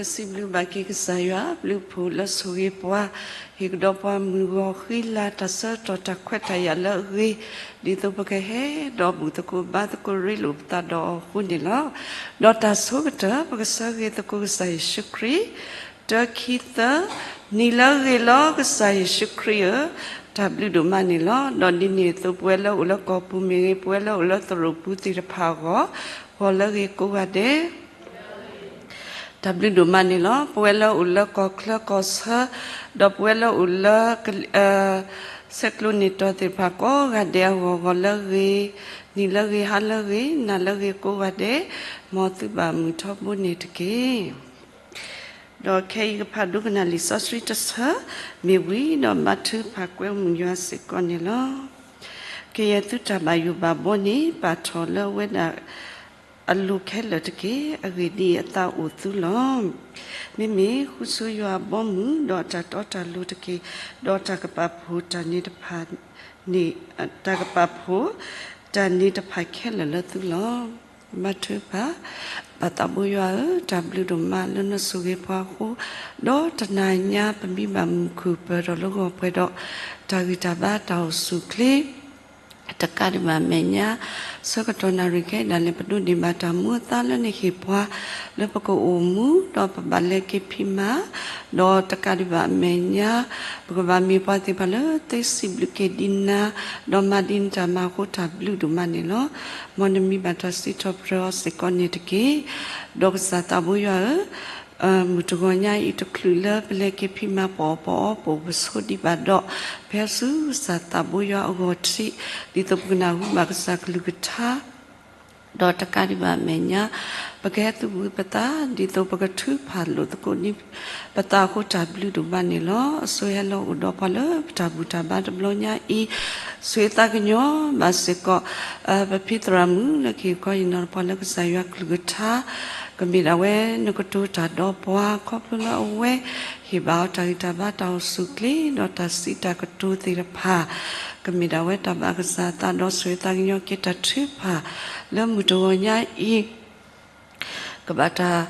ပစံးဘျုးဘၣ်က့ၤကစၢ်ယွၤ ဘျုးဖှိၣ်လၢဆိၣ်ဂ့ၤပှၤ, ဟ့ၣ်ကဒီးပှၤမုၢ်ဂီၤဃံလၤ တၢ်ဆၢကတီၢ် တၢ်ခွဲးတၢ်ယာ်လၢအဂ့ၤ, ဒ်သိးပကဟဲဒီးဘူၣ်သကိးဘါသကိး ရ့လိာ်ပသးဒီးအီၤအဃိန့ၣ်လီၤ. ဒီးတၢ်ဆိကတၢၢ် ပကဆၢဂ့ၤသကိးကစၢ်ယ့ၣ်ၡူးခရံာ်, တၢ ခံ သၢ, နံၤလၢအဂ့ၤလီၤ ကစၢ်ယ့ၣ်ၡူးခရံာ်ဧၢ, တၢ်ဘျုးဒိၣ်မးန့ၣ်လီၤ. ဒီးဒ်န့ၣ်အသိး ပဝဲလၢအိၣ်လၢကီၢ်ပူၤမ့ၢ်ဂ့ၤ, ပဝဲလၢအိၣ်လၢသရိာ်ပူၤသ့ၣ်တဖၣ်အဂီၢ်, ဂီၤလၢအဂ့ၤကိးဂၤဒဲး တၢ်ဘျုးဒိၣ်မးန့ၣ်လီၤ. ပဝဲလၢအိၣ်လၢကီၢ်ချၢကီၢ်ဆၢ, ဒီးပဝဲလၢအိၣ်လၢ ဆဲးကျိးန့ၢ်တီၤသ့ၣ်တဖၣ်ကိးဂၤဒဲးအဂီၢ်, ဂီၤလၢအဂ့ၤ, နံၤလၢအဂ့ၤ, ဟါလၢအဂ့ၤ, နၤလၢအဂ့ၤကိးဂၤဒဲး, မ်သုဘၣ်မုာ်ထီဘိန့ၣ်တက့ၢ်. ဒီးခဲအံၤကဖးဒိကနၣ်လံာ်စီဆှံတဆၢ မ့ၢ်ဝံၤဒီး ဘါထုကဖၣ်ကွဲမုာ်ယွၤစ့ၢ်ကီးန့ၣ်လီၤ. ကယဲၢ်သုတၢ်ဘၣ်ယိၣ်ဘၣ်ဘီန့ၣ် ပာ်ထီၣ်လၢအဝဲဒၣ်အလိၤခဲလၢာ်တက့ၢ်. အဂ့ၢ်ဒ်အံၤ, အသးအိၣ်သုလီၤ. မ့မ့ၢ်ဃုဆိယွၤအဘီအမုၢ်, ဒီးအတၢ်တီတၢ်လိၤတက့ၢ်. ဒီးတၢ်ကပာ်ဖှိၣ်တၢ်န့ၣ်တဖၣ်န့ၣ်, တၢ်ကပာ်ဖှိၣ်တၢ်န့ၣ်တဖၣ်ခဲလၢာ်လၢသုလီၤ. ဘါထုကဖၣ်, ပၢ်သးဘိယွၤဧၢ, တၢ်ဘျုးဒိၣ်မးလၢနဆိၣ်ဂ့ၤပှၤအဃိ, ဒီးတနၤညါ ပမံဘၣ်မုၢ်ခုၣ်ပၢၢ်ထီၣ်လၢဂီၤပှဲၤဒီး တၢ်ဂံၢ်တၢ်ဘါတၢ်အိၣ်ဆူၣ်အိၣ်ချ့ တကးဒံးဘၣ်အမဲာ်ညါ, ဆၢကတီၢ်နၣ်ရံၣ်ခဲအံၤဒၣ်လဲာ် ပဒိးန့ၢ်ဘၣ်တၢ်မူအသါလၢနဟ့ၣ်ပှၤ လၢပကအိၣ်မူ, ဒီးပဘၣ်လဲၤက့ၤဖံးမၤ, ဒီးတကးဒံးဘၣ်အမဲာ်ညါ, ပကဘၣ်မ့ၢ်ပှၤသ့ၣ်တဖၣ်လၢသ့စံးဘျုးက့ၤဒံးနၤ, ဒီးမၤဒ်နတၢ်မၤအဃိ တၢ်ဘျုးဒိၣ်မးန့ၣ်လီၤ. မ်နမံဘၣ်တၢ်စံးထီၣ်ပတြၢၤအီၤစ့ၢ်ကီးန့ၣ်တက့ၢ်. ဒီးကစၢ်သးဘိယွၤဧၢ, မုၢ်တဂီၤညါအံၤတချုးလၢပလဲၤက့ၤဖံးမၤ ပအီၣ်ပအီပအိၣ်ပဆိးဒံးဘၣ်ဒီး, ဖဲဆူကစၢ်သးဘိယွၤအဂီၢ်ထံး, ဒ်သိးပကနၢ်ဟူဘၣ်ကစၢ်ကလုၢ်ကထါ, ဒီးတကးဒံးဘၣ်အမဲာ်ညါ, ပကဟဲသုးဘူးပသး ဒ်သိးပကထုးဖးလိာ်သကိးန့ၣ် ပသးအဃိ တၢ်ဘျုးဒိၣ်မးန့ၣ်လီၤ. အဆိဟဲလီၤအိၣ်ဒီးပှၤလၢပတၢ်ဘူၣ်တၢ်ဘါတဘျီညါအံၤ, ဆိၣ်ဂ့ၤသးကညီၤဘၣ်စ့ၢ်ကီး ပဖံသရၣ်မုၣ်လၢကဟ့ၣ်ခီဟ့ၣ်နီၤပှၤလၢကစၢ်ယွၤကလုၢ်ကထါ, ကမ့ၢ်ဒၣ်ဝဲနကတိၤတၢ်ဒီးပှၤ ခီဖျိလၢအဝဲ ဟ့ၣ်ဘၣ်အီၤတၢ်ဂံၢ်တၢ်ဘါတၢ်အိၣ်ဆူၣ်အိၣ်ချ့ ဒီးတၢ်စံးတၢ်ကတိၤသ့ၣ်တဖၣ်, ကမ့ၢ်ဒၣ်ဝဲတၢ်ဘၣ်ကစၢ်အသး ဒီးဆိၣ်ဂ့ၤသးကညီၤက့ၤတၢ်ထုကဖၣ် လၢမုၢ်တဂီၤညါအံၤ ကဘၣ်တၢ်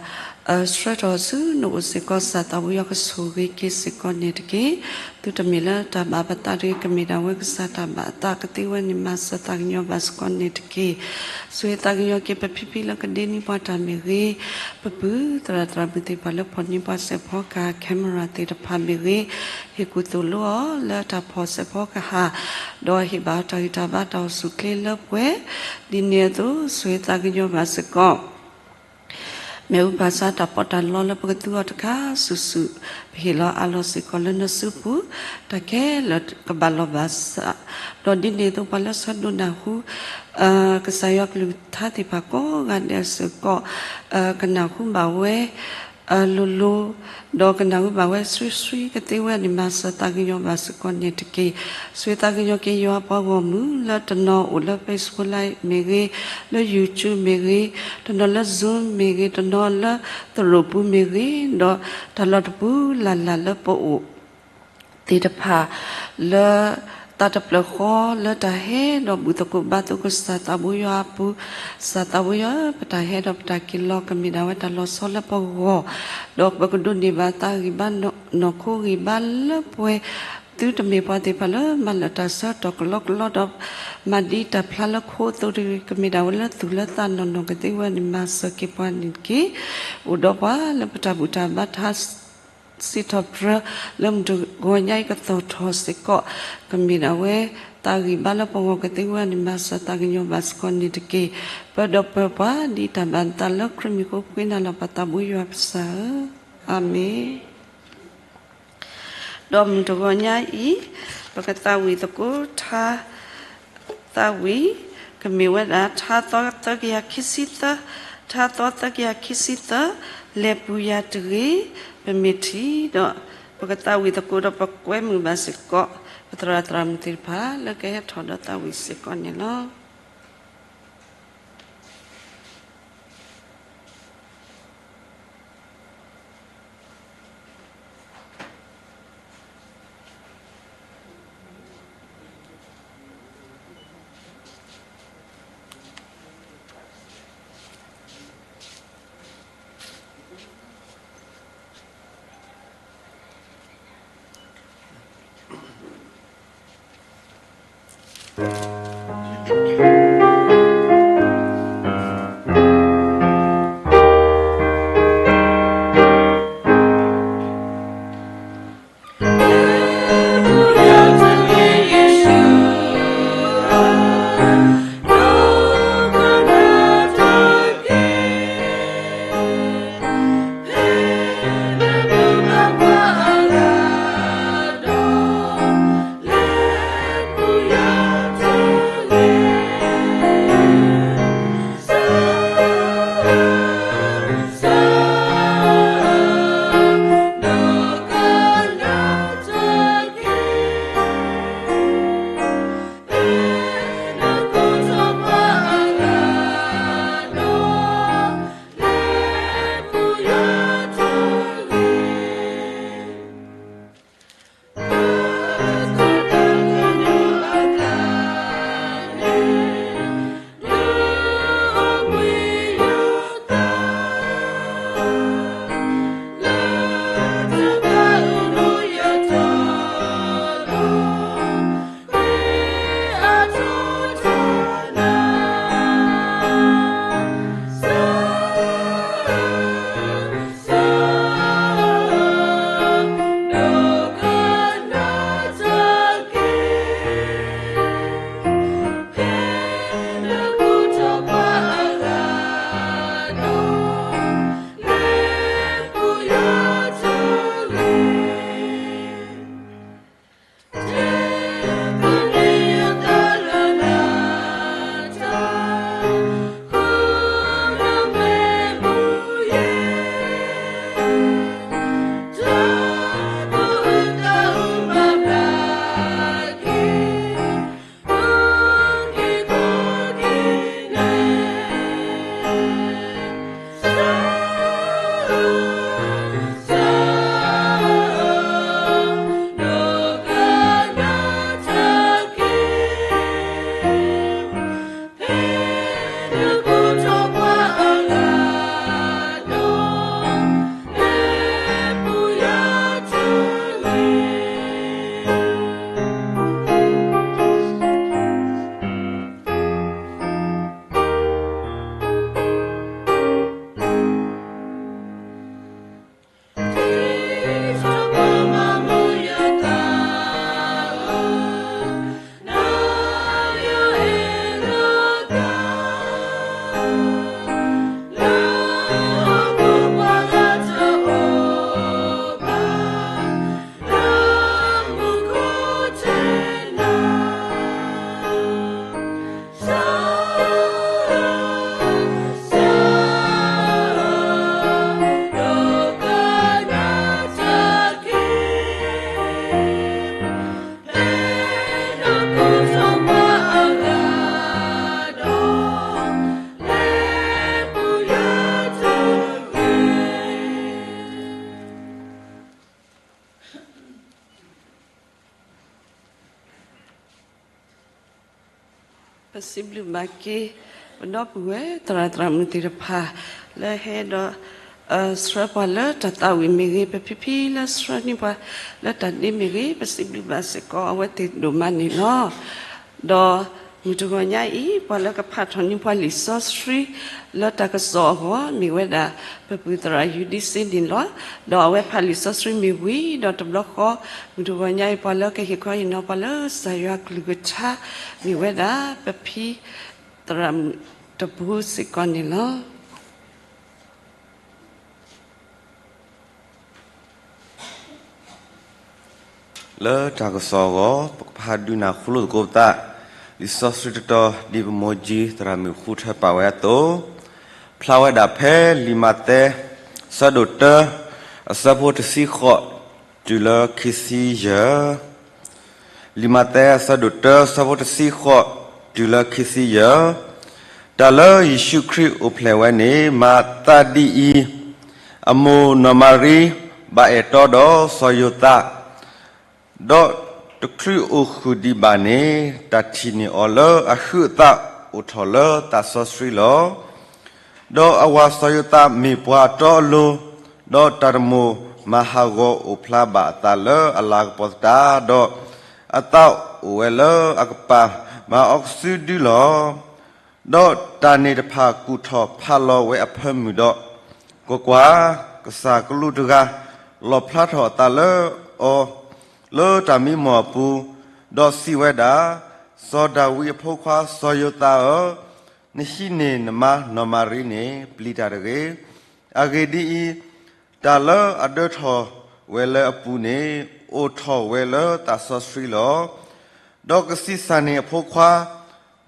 ဆှၢထီၣ်ဆူနအိၣ်စ့ၢ်ကီး ကစၢ်သးဘိယွၤကဆိၣ်ဂ့ၤက့ၤစ့ၢ်ကီးန့ၣ်တက့ၢ်. သုတမ့ၢ်လၢတၢ်ဘၣ်ပသးတဂ့ၤ, ကမ့ၢ်ဒၣ်ဝဲကစၢ်တၢ်ဘၣ်အသးကသ့ဝဲန့ၣ် မၤစၢၤသးကညီၤဘၣ်စ့ၢ်ကီးန့ၣ်တက့ၢ်. ဆိၣ်ဂ့ၤသးကညီၤက့ၤ ပဖံဖံလၢကဒ့န့ၢ်ပှၤတၢ်မ့ၢ်ဂ့ၤ, ပပုၢ်သရၣ်သရၣ်မုၣ်သ့ၣ်တဖၣ်လၢဖီၣ်န့ၢ်ပှၤစဲးဖီကဟၣ် camera သ့ၣ်တဖၣ်မ့ၢ်ဂ့ၤ, ဟ့ၣ်ကူၣ်သိၣ်လိအီၤလၢတၢ်ဖီၣ်စဲးဖီကဟၣ်, ဒီးဟ့ၣ်ဘၣ်အီၤတၢ်ဂံၢ်တၢ်ဘါတၢ်အိၣ်ဆူၣ်အိၣ်ချ့လၢပှဲၤ, ဒ်န့ၣ်အသိး ဆိၣ်ဂ့ၤသးကညီၤဘၣ်စ့ၢ်ကီး မ့ၣ်အူပၢ်ဆါတၢ်ပီးတၢ်လီလၢပကသူအီၤတခါစုာ်စုာ်, ပဟ့ၣ်လီၤအးလီၤစ့ၢ်ကီးလၢနစုပူၤ, တၢ်ခဲလၢာ်ကဘၣ်လီၤဘၣ်စး, ဒီးဒ်န့ၣ်အသိးပှၤလၢဆၢဒိးနၢ်ဟူ ကစၢ်ယွၤကလုၢ်ကထါသ့ၣ်တဖၣ်ကိးဂၤဒဲးစ့ၢ်ကီး ကနၢ်ဟူဘၣ်ဝဲ လိၤလိၤ, ဒီးကနၢ်ဟူဘၣ်ဝဲဆှံဆှံကသ့ဝဲန့ၣ် မၤစၢၤသးကညီၤဘၣ်စ့ၢ်ကီးန့ၣ်တက့ၢ်. ဆိၣ်ဂ့ၤသးကညီၤက့ၤယွၤပှၤဂီၢ်မုၢ်လၢတနီၤအိၣ်လၢ Facebook Live မ့ၢ်ဂ့ၤ, လၢ YouTube မ့ၢ်ဂ့ၤ, တနီၤလၢ Zoom မ့ၢ်ဂ့ၤ, တနီၤလၢသရိာ်ပူၤမ့ၢ်ဂ့ၤ, ဒီးတၢ်လီၢ်တပူၤလၢ်လၢ်လၢပအိၣ် သ့ၣ်တဖၣ် လၢသးတဖျၢၣ်ဃီ လၢတၢ်ဟဲဒီးဘူၣ်သကိးဘါသကိးကစၢ်သးဘိယွၤအပူၤ, ကစၢ်သးဘိယွၤဧၢ, ပတၢ်ဟဲဒီးပတၢ်က့ၤလီၤ ကမ့ၢ်ဒၣ်ဝဲတၢ်လီၤဆီလၢပဂီၢ်, ဒီးပကဒိးန့ၢ်ဘၣ်သးဂံၢ်ဘါနီၢ်ခိဂံၢ်ဘါလၢပှဲၤ, သုတမ့ၢ်ပှၤသ့ၣ်တဖၣ်လၢမၤလၢာ်တၢ်ဆၢကတီၢ်ကလီကလီဒီး မၤဒ်တၢ်ဖျါလၢခိအသိးတဂ့ၤ, ကမ့ၢ်ဒၣ်ဝဲလၢသူၣ်လၢသးနီၢ်နီၢ်ကသ့ဝဲန့ၣ် မၤစၢၤက့ၤပှၤန့ၣ်တက့ၢ်. အိၣ်ဒီးပှၤလၢပတၢ်ဘူၣ်တၢ်ဘါတၢ် စံးထီၣ်ပတြၢၤ လၢမုၢ်တဂီၤညါအံၤကသီၣ်ထီၣ်စ့ၢ်ကီး, ကမ့ၢ်ဒၣ်ဝဲသးဂံၢ်ဘါလၢပဂီၢ်ကသ့ဝဲန့ၣ် မၤစၢၤသးကညီၤဘၣ်စ့ၢ်ကီးန့ၣ်တက့ၢ်. ပၢၢ်ဒီးပၢၢ်ပှၤဒ်တၢ်ဘၣ်နသးလၢခရံာ်မံၤဃိ ပဃ့နၤလီၤပသးဘိယွၤပစၢ်ဧၢ, အၤမ့ၣ်. ဒီးမုၢ်တဂီၤညါအံၤ ပကသးဝံၣ်သကိးထါ သးဝံၣ် ကမ့ၢ်ဝဲဒၣ် ထါသီသၢကယၤခံဆံသၢ, ထါသီသၢကယၤခံဆံသၢ, လဲၤပူၤယၤတဂ့ၤ, ပမ့ၢ်ထံၣ်ဒီး ပကသးဝံၣ်သကိးဒီးပကွဲမုာ်ဘၣ်စ့ၢ်ကီး ပသရၣ်သရၣ်မုၣ်သ့ၣ်တဖၣ် လၢကဟဲထီၣ်ဒီးသးဝံၣ်စ့ၢ်ကီးန့ၣ်လီၤ. ပစံးဘျုးဘၣ်က့ၤ ပဒီပုၢ်ဝဲၢ်သရၣ်သရၣ်မုၣ်သ့ၣ်တဖၣ် လၢဟဲဒီး ဆှၢပှၤလၢတၢ်သးဝံၣ်မ့ၢ်ဂ့ၤ, ပဖံဖံလၢဆှၢန့ၢ်ပှၤလၢတၢ်ဒ့မ့ၢ်ဂ့ၤ, ပစံးဘျုးဘၣ်စ့ၢ်ကီးအဝဲသ့ၣ်ဒိၣ်မးန့ၣ်လီၤ. ဒီးမုၢ်တဂီၤညါအံၤ ပှၤလၢကဖးထီၣ်န့ၢ်ပှၤလံာ်စီဆှံ လၢတၢ်ကစီၣ်အဂီၢ် မ့ၢ်ဝဲဒၣ် ပပုၢ်သရၣ်ယူဒံစ့န့ၣ်လီၤ. ဒီးအဝဲဖးလံာ်စီဆှံမ့ၢ်ဝံၤဒီးတဘျီဃီ မုၢ်တဂီၤညါအံၤ ပှၤလၢကဟ့ၣ်ခီဟ့ၣ်နီၤပှၤလၢကစၢ်ယွၤကလုၢ်ကထါ မ့ၢ်ဝဲဒၣ် ပဖံသရၣ်မုၣ်တပူၤစ့ၢ်ကီးန့ၣ်လီၤ. လၢတၢ်ကစီၣ်အဂီၢ် ပကဖးဒုးနၢ်ဟူလိာ်သကိးပသး လံာ်စီဆှံတတီၤ ဒ်ပမိၢ်ကၠံသရၣ်မုၣ်ဃုထၢပာ်ဝဲအသိး, ဖျါဝဲဒၣ်ဖဲလံာ်မးသဲ အဆၢဒိၣ်တၢ အဆၢဖိတဆံဃိး တုၤလၢခံဆံယဲၢ် လံာ်မးသဲ အဆၢဒိၣ်တၢ အဆၢဖိတဆံဃိး တုၤလၢခံဆံယဲၢ်, တၢ်လၢယ့ၣ်ၡူးခရံာ်အိၣ်ဖျဲၣ်ဝဲန့ၣ် မၤသးဒ်အံၤ, အမိၢ်နီၢ်မၤရံ ဘၣ်အဲၣ်တီဒီးစီၤယိၤသး, ဒီးတချုးအိၣ်ဃုာ်ဒံးဘၣ်န့ၣ် တၢ်ထံၣ်န့ၢ်အီၤလၢအဟုးအသးအိၣ်ထီၣ်လၢသးစီဆှံလီၤ. ဒီးအဝၤစီၤယိၤသးမ့ၢ်ပှၤအတီအလိၤ, ဒီးတၢ်တမိၣ်မၤဟးဂီၤအိၣ်ဖျါဘၣ်အသးလၢအလၤကပီၤသတး, ဒီးအသးအိၣ်ဝဲလၢအကပၤ မၤအီကစုဒုလီၤ. ဒီးတၢ်န့ၣ်တဖၣ်ကူၣ်ထီၣ်ဖးလီၤဝဲအဖၢမုၢ်ဒီး, ကွၢ်ကွၢ်, ကစၢ်ကလူးတဂၤ လီၣ်ဖျါထီၣ်အသးလၢအီၤ လၢတၢ်မံမီၢ်အပူၤ, ဒီးစံးဝဲဒၣ်, စီၤဒၤဝံးအဖိခွါစီၤယိၤသးဧၢ, နဟံးန့ၢ်နမါနီၢ်မၤရံန့ၣ် ပျံၤတၢ်တဂ့ၤ. အဂ့ၢ်ဒ်အံၤ, တၢ်လၢအဒၢထီၣ်ဝဲလၢအပူၤန့ၣ် အိၣ်ထီၣ်ဝဲလၢသးစီဆှံလီၤ. ဒီးကဆံးစၢ်န့ၢ်အဖိခွါ,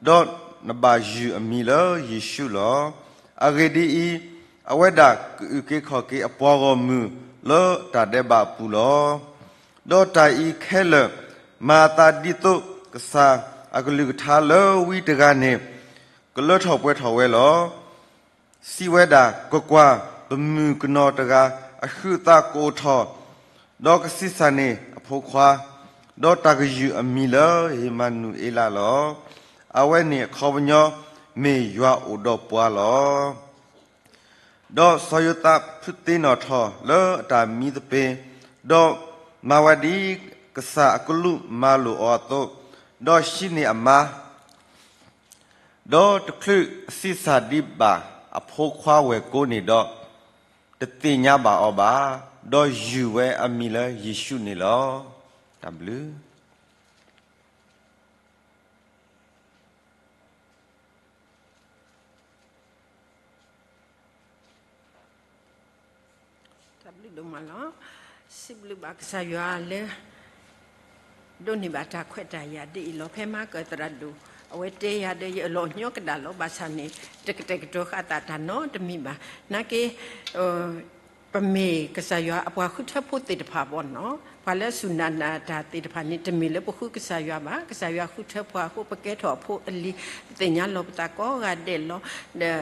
ဒီးနဘၣ်ယုၢ်အမံၤလၢယ့ၣ်ၡူးလီၤ. အဂ့ၢ်ဒ်အံၤ, အဝဲဒၣ်ကအုၣ်က့ၤခီၣ်က့ၤအပှၤဂီၢ်မုၢ်လၢတၢ်ဒဲးဘးအပူၤလီၤ. ဒီးတၢ်အံၤခဲလၢာ်မၤအသးဒ်သိးကစၢ်အကလုၢ်ကထါလၢဝံတဂၤန့ၣ် ကလၢထီၣ်ပှဲၤထီၣ်ဝဲလီၤ. စံးဝဲဒၣ်, ကွၢ်ကွၢ်, ပမုၢ်ကနီၤတဂၤအဟုးအသးကအိၣ်ထီၣ်, ဒီးကဆံးစၢ်န့ၢ်အဖိခွါ, ဒီးတၢ်ကယုၢ်အမံၤလၢဧ့မၤနူၤအ့လးလီၤ. အဝဲန့ၣ်အခီပညီမ့ၢ်ယွၤအိၣ်ဒီးပှၤလီၤ. ဒီးစီၤယိၤသးဖုးသ့ၣ်နီၣ်ထီၣ်လၢအတၢ်မံသပ့ၤ, ဒီးမၤဝဲဒ်ကစၢ်အကလူးမၤလိာ်အီၤအသိး, ဒီးဟံးန့ၢ်အမါ, ဒီးတချုးအဆံးစၢ်ဒံးဘၣ်အဖိခွါဝဲၢ်ကိန့ၣ်ဒီး, တသ့ၣ်ညါဘၣ်အီၤဘၣ်, ဒီးယုၢ်ဝဲအမံၤလၢယ့ၣ်ၡူးန့ၣ်လီၤ. တၢ်ဘျုး တၢ်ဘျုးဒိၣ်မးလီၤ. စံးဘျုးဘၣ်ကစၢ်ယွၤလၢ ဒိးန့ၢ်ဘၣ်တၢ်ခွဲးတၢ်ယာ်ဒ်အံၤလီၤ. ဖဲမၤကၢၢ်သရၣ်ဒိၣ် အဝဲတဲယၤဒီး ယအလီၢ်အညီကဒၣ်လီၤ. ဘၣ်ဆၣ်န့ၣ် တကတဲာ်ကတီၤဃာ်သးတၢ်နီတမံၤဘၣ်. နာ်က့ ပမ့ၢ်ကစၢ်ယွၤအပှၤဃုထၢဖိသ့ၣ်တဖၣ်ဘၣ်နီၤ, ပှၤလၢအစူၢ်နာ်တၢ်သ့ၣ်တဖၣ်န့ၣ် တမ့ၢ်လၢပဃုကစၢ်ယွၤဘၣ်. ကစၢ်ယွၤဃုထၢပှၤအဃိ ပကဲထီၣ်အဖိအလံၤ, ပသ့ၣ်ညါလီၤပသးကိးဂၤဒဲးလီၤ. ဒီး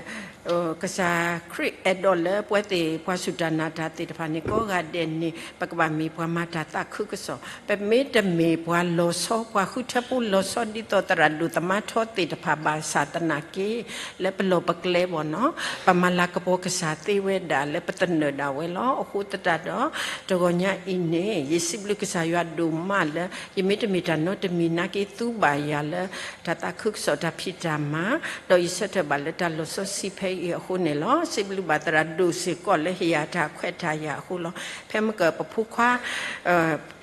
ကစၢ်ခရံာ်အဲၣ်ဒိးလၢပဝဲသ့ၣ်ပှၤစူၢ်တၢ်နာ်တၢ်သ့ၣ်တဖၣ်န့ၣ် ကိးဂၤဒဲးန့ၣ် ပကဘၣ်မ့ၢ်ပှၤမၤတၢ်သးခုကစီၣ်, ပမ့ၢ်တမ့ၢ်ပှၤလီၤဆီ, ပှၤဃုထၢဖိလီၤဆီဒ်သိးသရၣ်ဒိၣ်သမါထီသ့ၣ်တဖၣ်ဘၣ်ဆၣ်သနာ်က့ လၢပလီၢ်ပကျဲဘၣ်နီၤ, ပမၤလၤကပီၤကစၢ်သ့ဝဲဒၣ်လၢပသနၢၣ်ဒၣ်ဝဲလီၤ. အဃိသတးဒီး တဂီၤညါအံၤန့ၣ် ယစံးဘျုးကစၢ်ယွၤဒိၣ်မးလၢ ယမ့ၢ်တမ့ၢ်တၢ်နီတမံၤနာ်က့ သူဘၣ်ယၤလၢ တၢ်သးခုကစီၣ်တၢ်ဖံးတၢ်မၤ, ဒီးယဆၢထၢၣ်ဘၣ်လၢတၢ်လီၤစီဆှံဖဲအံၤအဃိန့ၣ်လီၤ. စံးဘျုးဘၣ်သရၣ်ဒိၣ်စ့ၢ်ကီးလၢဟ့ၣ်ယၤတၢ်ခွဲးတၢ်ယာ်အဃိလီၤ. ဖဲမ့ၢ်ကၢၢ်ပဖိခွါ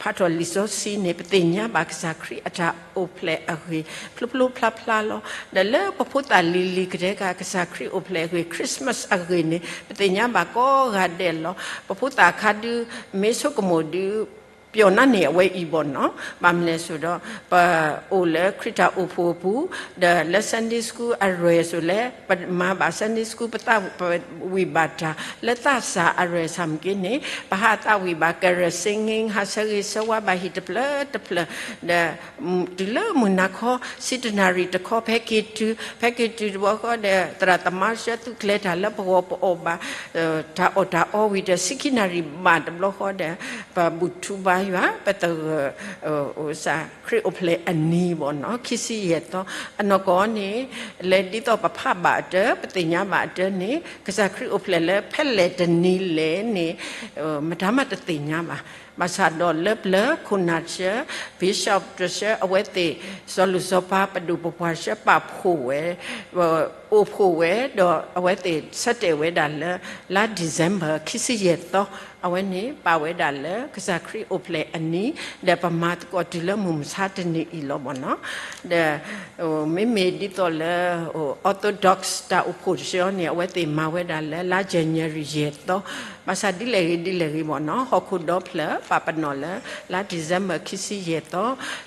ဖးထီၣ်လံာ်စီဆှံန့ၣ် ပသ့ၣ်ညါဘၣ်ကစၢ်ခရံာ်အတၢ်အိၣ်ဖျဲၣ်အဂ့ၢ် ဖျိဖျိဖျါဖျါလီၤ. ဒီးလၢပဖိသၣ်လံၤလံၤကတဲက့ၤ ကစၢ်ခရံာ်အိၣ်ဖျဲၣ်အဂ့ၢ် Christmas အဂ့ၢ်န့ၣ် ပသ့ၣ်ညါဘၣ်ကိးဂၤဒဲးလီၤ. ပဖိသၣ်အခါဒုး မ့ၢ်ဆိကမိၣ်ဒုး ပျီၢ်နါန့ၢ်အဝဲအံၤဘၣ်နီၤ. ဘၣ်မနုၤလဲၣ်ဆိုတော့ ပအိၣ်လၢခရံာ်တၢ်အိၣ်ဖှိၣ်အပူၤ, ဒီးလၢ Sunday School အရဲၣ်ဆိုလဲၣ်, ပမၤဘၣ် Sunday School ပသးဝံၣ်ဘၣ်တၢ်, လၢသးစၢ်အရဲၣ်ဆၣ်မ့ၢ်က့န့ၣ် ပဟးသးဝံၣ်ဘၣ် carol singing ဟးဆၢဂ့ၤဆၢဝါဘၣ်ဟံၣ်တဖျၢၣ်တဖျၢၣ်, ဒီး တုၤလၢမုၢ်နၤခီ ဆံတနၣ်ရံၣ်တခီ ဖဲက့ၤတုၤ, ဖဲက့ၤတုၤတဘျီဃီဒီး သရၣ်သမါဆှၢသူၣ်ကျဲၤတၢ်လၢပဂီၢ်ပအီၣ်ဘၣ် တၢ်အီၣ်တၢ်အီဝံၤဒီး ဆံခံနၣ်ရံၣ်ဘၣ်တဘျီဃီဒီး ပဘူၣ်ထူဘါယွၤ ပသဂၢၢ် ခရံာ်အိၣ်ဖျဲၣ်အနံၤဘၣ်နီၤ ခံဆံယဲၢ်သီ, အနီၢ်ကီၢ်န့ၣ် လဲၤဒ်သိးပဖးဘၣ်အတၢ် ပသ့ၣ်ညါဘၣ်အတၢ်န့ၣ် ကစၢ်ခရံာ်အိၣ်ဖျဲၣ်လၢဖဲလဲၣ်တနံၤလဲၣ်န့ၣ် မတၤမးတသ့ၣ်ညါဘၣ်. ဘၣ်ဆၣ်ဒီးလၢပျၢၤခိၣ်နၢ်ဆှၢ bishop တဆှၢ အဝဲသ့ၣ် စီၤလိၣ်စီၤပၤ ပဒိၣ်ပပှၢ်ဆှၢပာ်ဖှိၣ်ဝဲ အိၣ်ဖှိၣ်ဝဲ ဒီးအဝဲသ့ၣ်ဆၢတဲာ်ဝဲဒၣ်လၢ လါ December ခံဆံယဲၢ်သီ, အဝဲန့ၣ်ပာ်ဝဲဒၣ်လၢကစၢ်ခရံာ်အိၣ်ဖျဲၣ်အနံၤ, ဒီးပမၤသကိးတုၤလၢမုၢ်မဆါတနံၤအံၤလီၤဘၣ်နီၤ. ဒီး မ့မ့ၢ်ဒ်သိးလၢ Orthodox တၢ်အိၣ်ဖှိၣ်တဆှၢန့ၣ် အဝဲသ့ၣ်မၤဝဲဒၣ်လၢ လါ January ယဲၢ်သီ, ဘၣ်ဆၣ်ဒ်လဲၣ်ဂ့ၤဒ်လဲၣ်ဂ့ၤဘၣ်နီၤ ဟီၣ်ခိၣ်ဒီဖျၢၣ်ပာ်ပနီၣ်လၢ လါ December ခံဆံယဲၢ်သီ,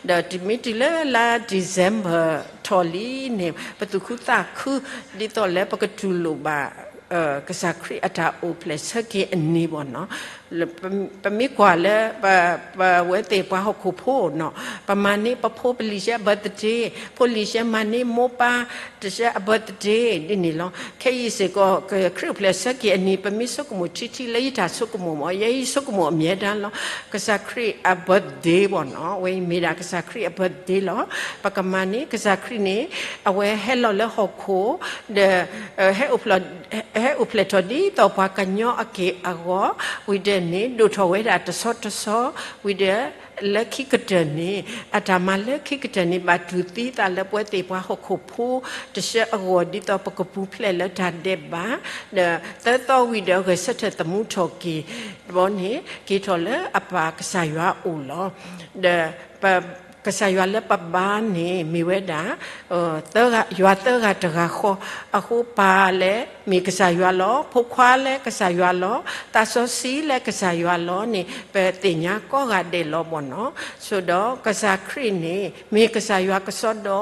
ဒီးတုၤမ့ၢ်တုၤလၢလါ December ထီၣ်လံန့ၣ် ပသူၣ်ခုသးခု ဒ်သိးလၢပကတူၢ်လိာ်ဘၣ် ကစၢ်ခရံာ်အတၢ်အိၣ်ဖျဲၣ်ဆၢက့ၤအနံၤဘၣ်နီၤ. ပမ့ၢ်ကွၢ်လၢ ပဝဲသ့ၣ်ပှၤဟီၣ်ခိၣ်ဖိနီၤ ပမၤန့ၢ်ပဖိပလံၤဆှၢ birthday, ဖိလံၤဆှၢမၤန့ၢ်မိၢ်ပၢ်တဆှၢအ birthday ဒ်န့ၣ်လီၤ. ခဲအံၤစ့ၢ်ကီး ခရံာ်အိၣ်ဖျဲၣ်ဆၢက့ၤအနံၤ ပမ့ၢ်ဆိကမိၣ်ထံထံလၢယတၢ်ဆိကမိၣ်မ့ၢ် ယဲယဆိကမိၣ်အမြဲတမ်းလီၤ. ကစၢ်ခရံာ်အ birthday ဘၣ်နီၤ အဝဲအံၤမ့ၢ်ဒၣ်ကစၢ်ခရံာ်အ birthday လီၤ. ပကမၤန့ၢ်ကစၢ်ခရံာ်န့ၣ် အဝဲဟဲလီၤလၢဟီၣ်ခိၣ် ဒီး ဟဲအိၣ်ဖျဲၣ်ထီၣ်ဒ်သိးပှၤကညီအက့ၢ်အဂီၤ ဝံၤဒီးန့ၣ် ဒိၣ်ထီၣ်ဝဲဒၣ်တဆီတဆီ ဝံၤဒီး လၢခံကတၢၢ်န့ၣ်, အတၢ်မၤလၢခံကတၢၢ်န့ၣ် ဘၣ်တူၢ်သံသးလၢပဝဲသ့ၣ်ပှၤဟီၣ်ခိၣ်ဖိတဆၢအဂီၢ် ဒ်သိးပကပူၤဖျဲးလၢတၢ်ဒဲးဘး, ဒီးသၢသီဝံၤဒီးဂဲၤဆၢထၢၣ်သမူထီၣ်က့ၤဘီန့ၣ် က့ၤထီၣ်လၢအပၢ်ကစၢ်ယွၤအအိၣ်လီၤ. ဒီး ကစၢ်ယွၤလၢပဘါန့ၣ် မ့ၢ်ဝဲဒၣ် ယွၤသၢဂၤတဂၤဃီ, အဃိပၢ်လၢမ့ၢ်ကစၢ်ယွၤလီၤ, ဖိခွါလၢကစၢ်ယွၤလီၤ, သးစီဆှံလၢကစၢ်ယွၤလီၤန့ၣ် ပသ့ၣ်ညါကိးဂၤဒဲးလီၤဘီနီၤ. ဆိဒီးကစၢ်ခရံာ်န့ၣ် မ့ၢ်ကစၢ်ယွၤကစီဒီ,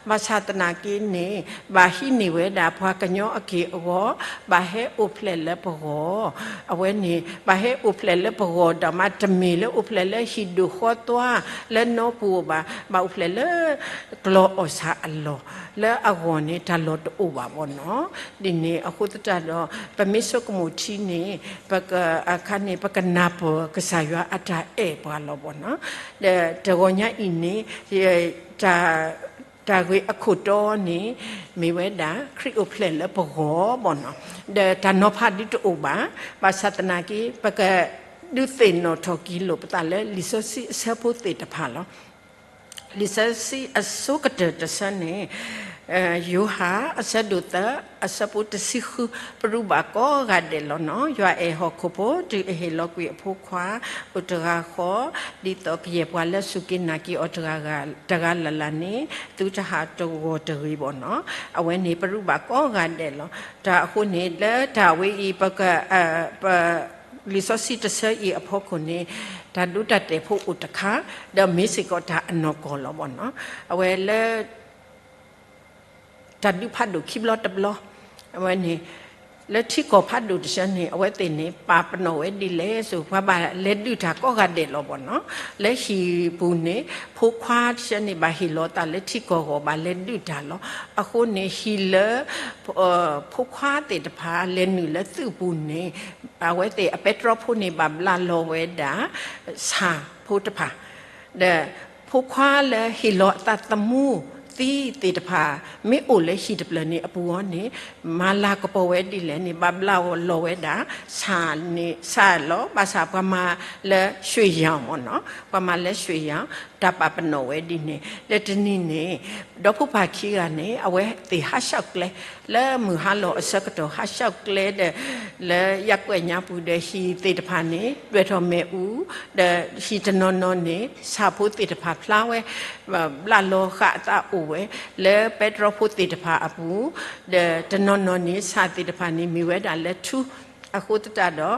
ဘၣ်ဆၣ်သနာ်က့န့ၣ် ဘၣ်ဟံးန့ၢ်ဝဲဒၣ်ပှၤကညီအက့ၢ်အဂီၤ, ဘၣ်ဟဲအိၣ်ဖျဲၣ်လၢပဂီၢ်, အဝဲန့ၣ် ဘၣ်ဟဲအိၣ်ဖျဲၣ်လၢပဂီၢ်ဒီး မ့တမ့ၢ်လၢအိၣ်ဖျဲၣ်လၢဟံၣ်ဒိၣ်ဃီသွါ လၢနီပူၤဘၣ်, ဘၣ်အိၣ်ဖျဲၣ်လၢ ကျီၢ်အီၣ်ဆၣ်အလီၢ် လၢအဂီၢ်န့ၣ် တၢ်လီၢ်တအိၣ်ဘၣ်ဘီနီၤ. ဒ်န့ၣ်အဃိသတးဒီး ပမ့ၢ်ဆိကမိၣ်ထံန့ၣ် ပက အခါန့ၣ် ပကနၢ်ပၢၢ်ကစၢ်ယွၤအတၢ်အဲၣ်ပှၤလီၤဘီနီၤ. ဒီးတဂီၤညါအံၤန့ၣ် တၢ် တၢ်ဂ့ၢ်အခိၣ်တီန့ၣ် မ့ၢ်ဝဲဒၣ် ခရံာ်အိၣ်ဖျဲၣ်လၢပဂီၢ်ဘီနီၤ. ဒီးတၢ်နီၤဖးဒုတအိၣ်ဘၣ်, ဘၣ်ဆၣ်သနာ်က့ ပကဒုးသ့ၣ်နီၣ်ထီၣ်က့ၤလိာ်ပသးလၢလံာ်စီဆှံအဆၢဖိသ့ၣ်တဖၣ်လီၤ. လံာ်စီဆှံအဆိကတၢၢ်တဆၢန့ၣ် ယိၤဟၣ်အဆၢဒိၣ်သၢ အဆၢဖိတဆံဃု, ပရူးဘၣ်ကိးဂၤဒဲးလီၤနီၤ. ယွၤအဲၣ်ဟီၣ်ခိၣ်ဖိ တုၤအဟ့ၣ်လီၤကွံာ်အဖိခွါ အိၣ်တဂၤဃီ, ဒ်သိးကယဲၢ်ပှၤလၢအစူၢ်က့ၤနာ်က့ၤအီၤတဂၤလၢ်လၢ်န့ၣ် သုတဟးတဂီၢ်တဂ့ၤဘီနီၤ. အဝဲန့ၣ် ပရူးဘၣ်ကိးဂၤဒဲးလီၤ. တၢ်အဃိန့ၣ် လၢတၢ်ဝဲအံၤ ပက ပ လံာ်စီဆှံတဆၢအံၤအဖီခိၣ်န့ၣ် တၢ်ဒိတၢ်တဲာ်ဖိအိၣ်တခါ, ဒီးမ့ၢ်စ့ၢ်ကီးတၢ်အနီၢ်ကီၢ်လီၤဘီနီၤ. အဝဲလၢ တၢ်ဒုးဖးဒိၣ်ခံဘျီတဘျီ, အဝဲန့ၣ် လၢထံကီၢ်ဖးဒိၣ်တဆၢန့ၣ် အဝဲသ့ၣ်န့ၣ် ပာ်ပနီၣ်ဝဲဒ်လဲၣ်ဆိ ပှၤဘၣ်လဲၤဒုးတၢ်ကိးဂၤဒဲးလီၤဘီနီၤ. လၢဟံၣ်ပူၤန့ၣ် ဖိခွါတဆၢန့ၣ် ဘၣ်ဟ့ၣ်လီၤသးလၢထံကီၢ်အဂီၢ် ဘၣ်လဲၤဒုးတၢ်လီၤ. အဃိန့ၣ် ဟံၣ်လၢ ဖိခွါသ့ၣ်တဖၣ်လဲၤနုာ်လၢသုးပူၤန့ၣ် အဝဲသ့ၣ်အပဲတြီဖိန့ၣ် ဘၣ်ဘျးလီၤဝဲဒၣ် ဆၣ်ဖိတဖၣ် ဒီး ဖိခွါလၢဟ့ၣ်လီၤအသးသမူသံသ့ၣ်တဖၣ် မ့ၢ်အိၣ်လၢဟံၣ်တဖျၢၣ်န့ၣ်အပူၤအီၤန့ၣ် မၤလၤကပီၤဝဲဒ်လဲၣ်န့ၣ် ဘၣ်ဘျးလီၤဝဲဒၣ် ဆၣ်န့ၣ် ဆၣ်လီၤ. ဘၣ်ဆၣ်ပှၤမၤလၢ ရွှေရောင် မ့ၢ်နီၤ, ပှၤမၤလၢ ရွှေရောင် တၢ်ပာ်ပနီၣ်ဝဲဒ်န့ၣ် လၢတနံၤန့ၣ် ဒီဖိပၢ်ခံဂၤန့ၣ် အဝဲသ့ၣ်ဟးဆှီၣ်ကျဲ လၢမုၢ်ဟါလီၤအဆၢကတီၢ် ဟးဆှီၣ်ကျဲဒီး လၢယၣ်ကွဲၣ်ညါပူၤဒီး ဟံၣ်သ့ၣ်တဖၣ်န့ၣ် ဒွဲၣ်ထီၣ်မ့ၣ်အူ, ဒီးဟံၣ်တနီၤနီၤန့ၣ် ဆၣ်ဖိသ့ၣ်တဖၣ်ဖျါဝဲ ဘျးလီၤဃာ်အသးအိၣ်ဝဲ လၢပဲတြီဖိသ့ၣ်တဖၣ်အပူၤ, ဒီးတနီၤနီၤန့ၣ် ဆၣ်သ့ၣ်တဖၣ်န့ၣ် မ့ၢ်ဝဲဒၣ်လၢထူ, အဃိသတးဒီး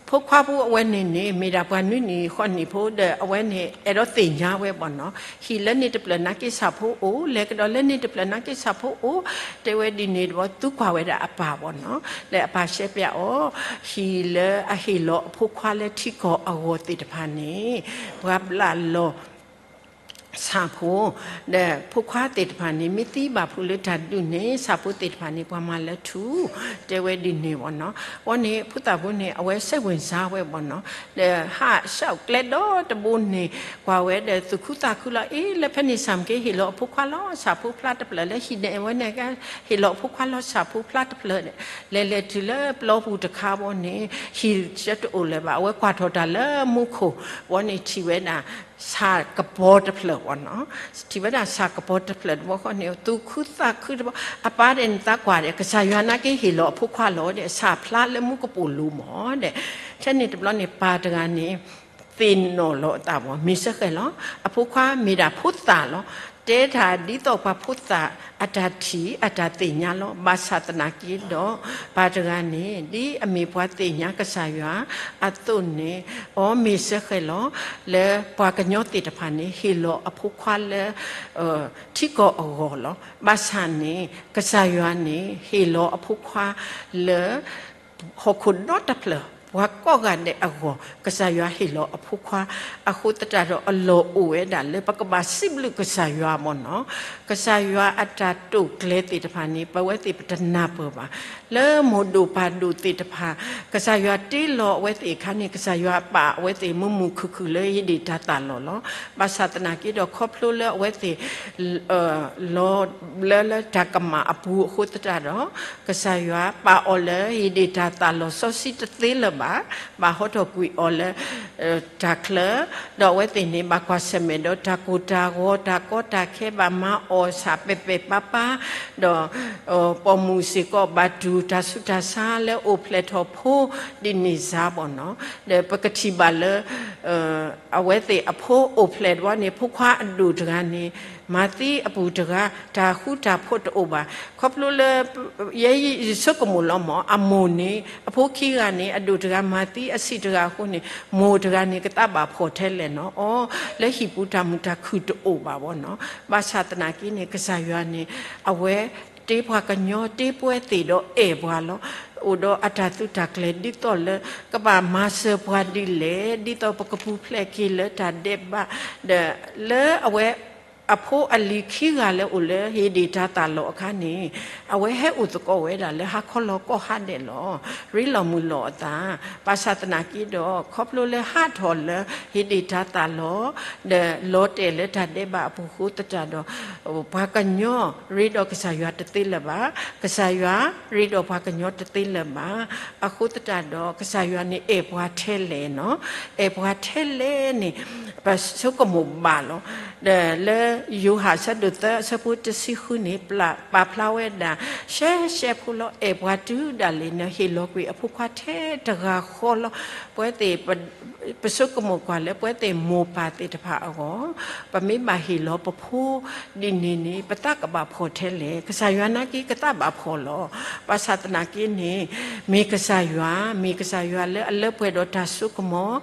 ဖိခွါဖိအဝဲန့ၣ်န့ၣ် မ့ၢ်ဒၣ်ပှၤနွံနံၣ်ဃိးနံၣ်ဖိဒီး အဝဲန့ၣ် အဲၣ်ဒိးသ့ၣ်ညါဝဲဘီနီၤ, ဟံၣ်လၢန့ၣ်တဖျၢၣ်နာ်က့ ဆၣ်ဖိအိၣ်, လဲၤကဒီးလၢန့ၣ်တဖျၢၣ်နာ်က့ ဆၣ်ဖိအိၣ်, တဲဝဲဒ်န့ၣ်တဘျီ သူကွၢ်ဝဲဒၣ်အပၢ်ဘီနီၤ, လၢအပၢ်ရှဲပျးအီၤ, ဟံၣ်လၢအဟ့ၣ်လီၤအဖိခွါလၢထံကီၢ်အဂီၢ်သ့ၣ်တဖၣ်န့ၣ် ပှၤဘျးလီၤ ဆၣ်ဖိ, ဒီးဖိခွါသ့ၣ်တဖၣ်န့ၣ် မ့ၢ်သံဘၣ်ဖုးလၢတၢ်ဒုးန့ၣ် ဆၣ်ဖိသ့ၣ်တဖၣ်န့ၣ် ပှၤမၤလၢထူ, တဲဝဲဒ်န့ၣ်ဘီနီၤ. အဃိန့ၣ် ဖိသၣ်ဖိန့ၣ် အဝဲစဲးဝ့ၤစါဝဲဘီနီၤ, ဒီးဟးဆှီၣ်ကျဲဒီတဘိန့ၣ် ကွၢ်ဝဲဒီးသူၣ်ခုသးခုလီၤ, အ့ လၢဖဲန့ၣ် ဆၣ်မ့ၢ်က့ၤဟ့ၣ်လီၤအဖိခွါလီၤ ဆၣ်ဖိဖျါတဖျၢၣ်, လၢဟံၣ်န့ၣ် အဝဲန့ၣ် ဟ့ၣ်လီၤအဖိခွါလီၤ ဆၣ်ဖိဖျါတဖျၢၣ်, လဲၤလဲၤတုၤလၢပျီပူၤတခါဘီန့ၣ် ဟံၣ်တအိၣ်လၢၤဘၣ်, အဝဲကွၢ်ထီၣ်တၢ်လၢမူခိၣ်ဘီန့ၣ် ထံၣ်ဝဲဒၣ် ဆၣ်ကပီၤတဖျၢၣ်ဘီနီၤ, ထံၣ်ဝဲဒၣ်ဆၣ်ကပီၤတဖျၢၣ်တဘီဃီန့ၣ် သူၣ်ခုသးခုတဘီ, အပၢ်ဒီးန့ၣ်သးကွၢ်ဒီး ကစၢ်ယွၤနာ်က့ဟ့ၣ်လီၤအဖိခွါလီၤဒီး ဆၣ်ဖျါလၢမူကပိာ်လိၤမးဒီး, ထဲန့ၣ်တဘျီန့ၣ် ပၢ်တဂၤန့ၣ် သ့ၣ်နီၣ်လီၤအသးဘီ, မ့ၢ်စ့ၢ်ကီးလီၤ, အဖိခွါမ့ၢ်ဒၣ်ဖိသၣ်လီၤ, တဲတၢ်ဒ်သိးပှၤဖိသၣ်အတၢ်ထံၣ်အတၢ်သ့ၣ်ညါလီၤ. ဘၣ်ဆၣ်သနာ်က့ဒီး ပၢ်တဂၤန့ၣ် ဒ်အမ့ၢ်ပှၤသ့ၣ်ညါကစၢ်ယွၤအသိးန့ၣ်, အီ မ့ၢ်စ့ၢ်ကီးလီၤ, လၢပှၤကညီသ့ၣ်တဖၣ်န့ၣ် ဟ့ၣ်လီၤအဖိခွါလၢ ထံကီၢ်အဂီၢ်လီၤ. ဘၣ်ဆၣ်န့ၣ် ကစၢ်ယွၤန့ၣ် ဟ့ၣ်လီၤအဖိခွါလၢ ဟီၣ်ခိၣ်ဒီတဖျၢၣ် ပှၤကိးဂၤဒဲးအဂီၢ် ကစၢ်ယွၤဟ့ၣ်လီၤအဖိခွါ, အဃိသတးဒီးအလီၢ်အိၣ်ဝဲဒၣ်လၢ ပကဘၣ်စံးဘျုးကစၢ်ယွၤမ့ၢ်နီၤ, ကစၢ်ယွၤအတၢ်တိာ်ကျဲၤသ့ၣ်တဖၣ်န့ၣ် ပဝဲသ့ၣ်ပတနၢ်ပၢၢ်ဘၣ်, လၢမိၢ်ဒိၣ်ပၢ်ဒိၣ်သ့ၣ်တဖၣ် ကစၢ်ယွၤတ့လီၤအဝဲသ့ၣ်အခါန့ၣ် ကစၢ်ယွၤပာ်အဝဲသ့ၣ်မုာ်မုာ်ခုၣ်ခုၣ်လၢဟ့ၣ်ဒံးတၢ်သးလီၢ်လီၤ. ဘၣ်ဆၣ်သနာ်က့ဒီး ခီဖျိလၢအဝဲသ့ၣ် လီၤဘျၢလၢတၢ်ကမၣ်အပူၤအဃိသတးဒီး ကစၢ်ယွၤပာ်အီၤလၢဟ့ၣ်ဒံးတၢ်သးလီၢ်စီဆှံတသ့လၢၤဘၣ်. ဘၣ်ဟီထီၣ်ကွံာ်အီၤလၢ တၢ်ချၢ, ဒီးအဝဲသ့ၣ်န့ၣ် ဘၣ်ကွၢ်ဆၢၣ်မဲာ်ဒီးတၢ်ကိၢ်တၢ်ဂီၤ တၢ်ကီတၢ်ခဲ ဘၣ်မၤအီၣ်ဆၣ်ပဲာ်ပဲာ်ပၢ်ပၢ်, ဒီး ပိာ်မုၣ်စ့ၢ်ကီးဘၣ်တူၢ်တၢ်ဆူးတၢ်ဆါလၢအိၣ်ဖျဲၣ်ထီၣ်ဖိဒ်န့ၣ်စ့ၢ်ကီးဘၣ်နီၤ. ဒီးပကထံၣ်ဘၣ်လၢ အဝဲသ့ၣ်အဖိအိၣ်ဖျဲၣ်တဘျီန့ၣ် ဖိခွါအဒိၣ်တဂၤန့ၣ် မၤသံအပုၢ်တဂၤ တၢ်ဃူတၢ်ဖိးတအိၣ်ဘၣ်. ခီဖျိလၢ ယဲယဆိကမိၣ်လီၤမၢ် အမိၢ်န့ၣ် အဖိခံဂၤန့ၣ် အဒိၣ်တဂၤမၤသံအဆံးတဂၤအဃိန့ၣ် မိၢ်တဂၤန့ၣ် ကသးဘၣ်ဖှီၣ်ထဲလဲၣ်နီၤ. အီ လၢဟံၣ်ပူၤတၢ်မုာ်တၢ်ခုၣ်တအိၣ်ဘၣ်ဘၣ်နီၤ. ဘၣ်ဆၣ်သနာ်က့န့ၣ် ကစၢ်ယွၤန့ၣ် အဝဲတ့ပှၤကညီ တ့ပဝဲသ့ၣ်ဒီးအဲၣ်ပှၤလီၤ. အိၣ်ဒီးအတၢ်သုးတၢ်ကျဲၤ ဒ်သိးလၢ ကဘၣ်မၤစၢၤပှၤဒ်လဲၣ်, ဒ်သိးပကပူၤဖျဲးက့ၤလၢတၢ်ဒဲးဘး, ဒီးလၢအဝဲ အဖိအလံၤခံဂၤလၢအိၣ်လၢဟ့ၣ်ဒ့ၣ်တၢ်သၣ်လီၤအခါန့ၣ် အဝဲဟဲအိၣ်သကိးဝဲဒၣ်လၢဟါခီလီၤကီၢ်ဟါဒဲးလီၤ. ရ့လိာ်မုာ်လိာ်အသး, ဘၣ်ဆၣ်သနာ်က့ဒီး ခီဖျိလၢဟးထီၣ်လၢဟ့ၣ်ဒ့ၣ်တၢ်သၣ်လီၤ ဒီးလီၤတဲာ်လၢတၢ်ဒဲးဘးအပူၤအဃိသတးဒီး ပှၤကညီရ့ဒီးကစၢ်ယွၤတသ့လၢၤဘၣ်, ကစၢ်ယွၤရ့ဒီးပှၤကညီတသ့လၢၤဘၣ်. အဃိသတးဒီး ကစၢ်ယွၤန့ၣ်အဲၣ်ပှၤထဲလဲၣ်နီၤ, အဲၣ်ပှၤထဲလဲၣ်န့ၣ် ပဆိကမိၣ်ဘၣ်လီၤ. ဒီးလၢယိၤဟၣ်အဆၢဒိၣ်သၢအဆၢဖိတဆံဃုန့ၣ် ပာ်ဖျါဝဲဒၣ် ရှဲရှဲဖိလီၤ. အဲၣ်ပှၤတုၤဒၣ်လဲာ် နဟ့ၣ်လီၤကွံာ်အဖိခွါထဲတဂၤဃီလီၤ. ပဝဲသ့ၣ် ပဆိကမိၣ်ကွၢ်လၢပဝဲသ့ၣ်မိၢ်ပၢ်သ့ၣ်တဖၣ်အဂီၢ်, ပမ့ၢ်ဘၣ်ဟ့ၣ်လီၤပဖိဒ်န့ၣ်န့ၣ် ပသးကဘၣ်ဖှီၣ်ထဲလဲၣ်. ကစၢ်ယွၤနာ်က့ကသးဘၣ်ဖှီၣ်လီၤ. ဘၣ်ဆၣ်သနာ်က့န့ၣ် မ့ၢ်ကစၢ်ယွၤ, မ့ၢ်ကစၢ်ယွၤလၢအလၢပှဲၤဒီးတၢ်စိကမီၤ,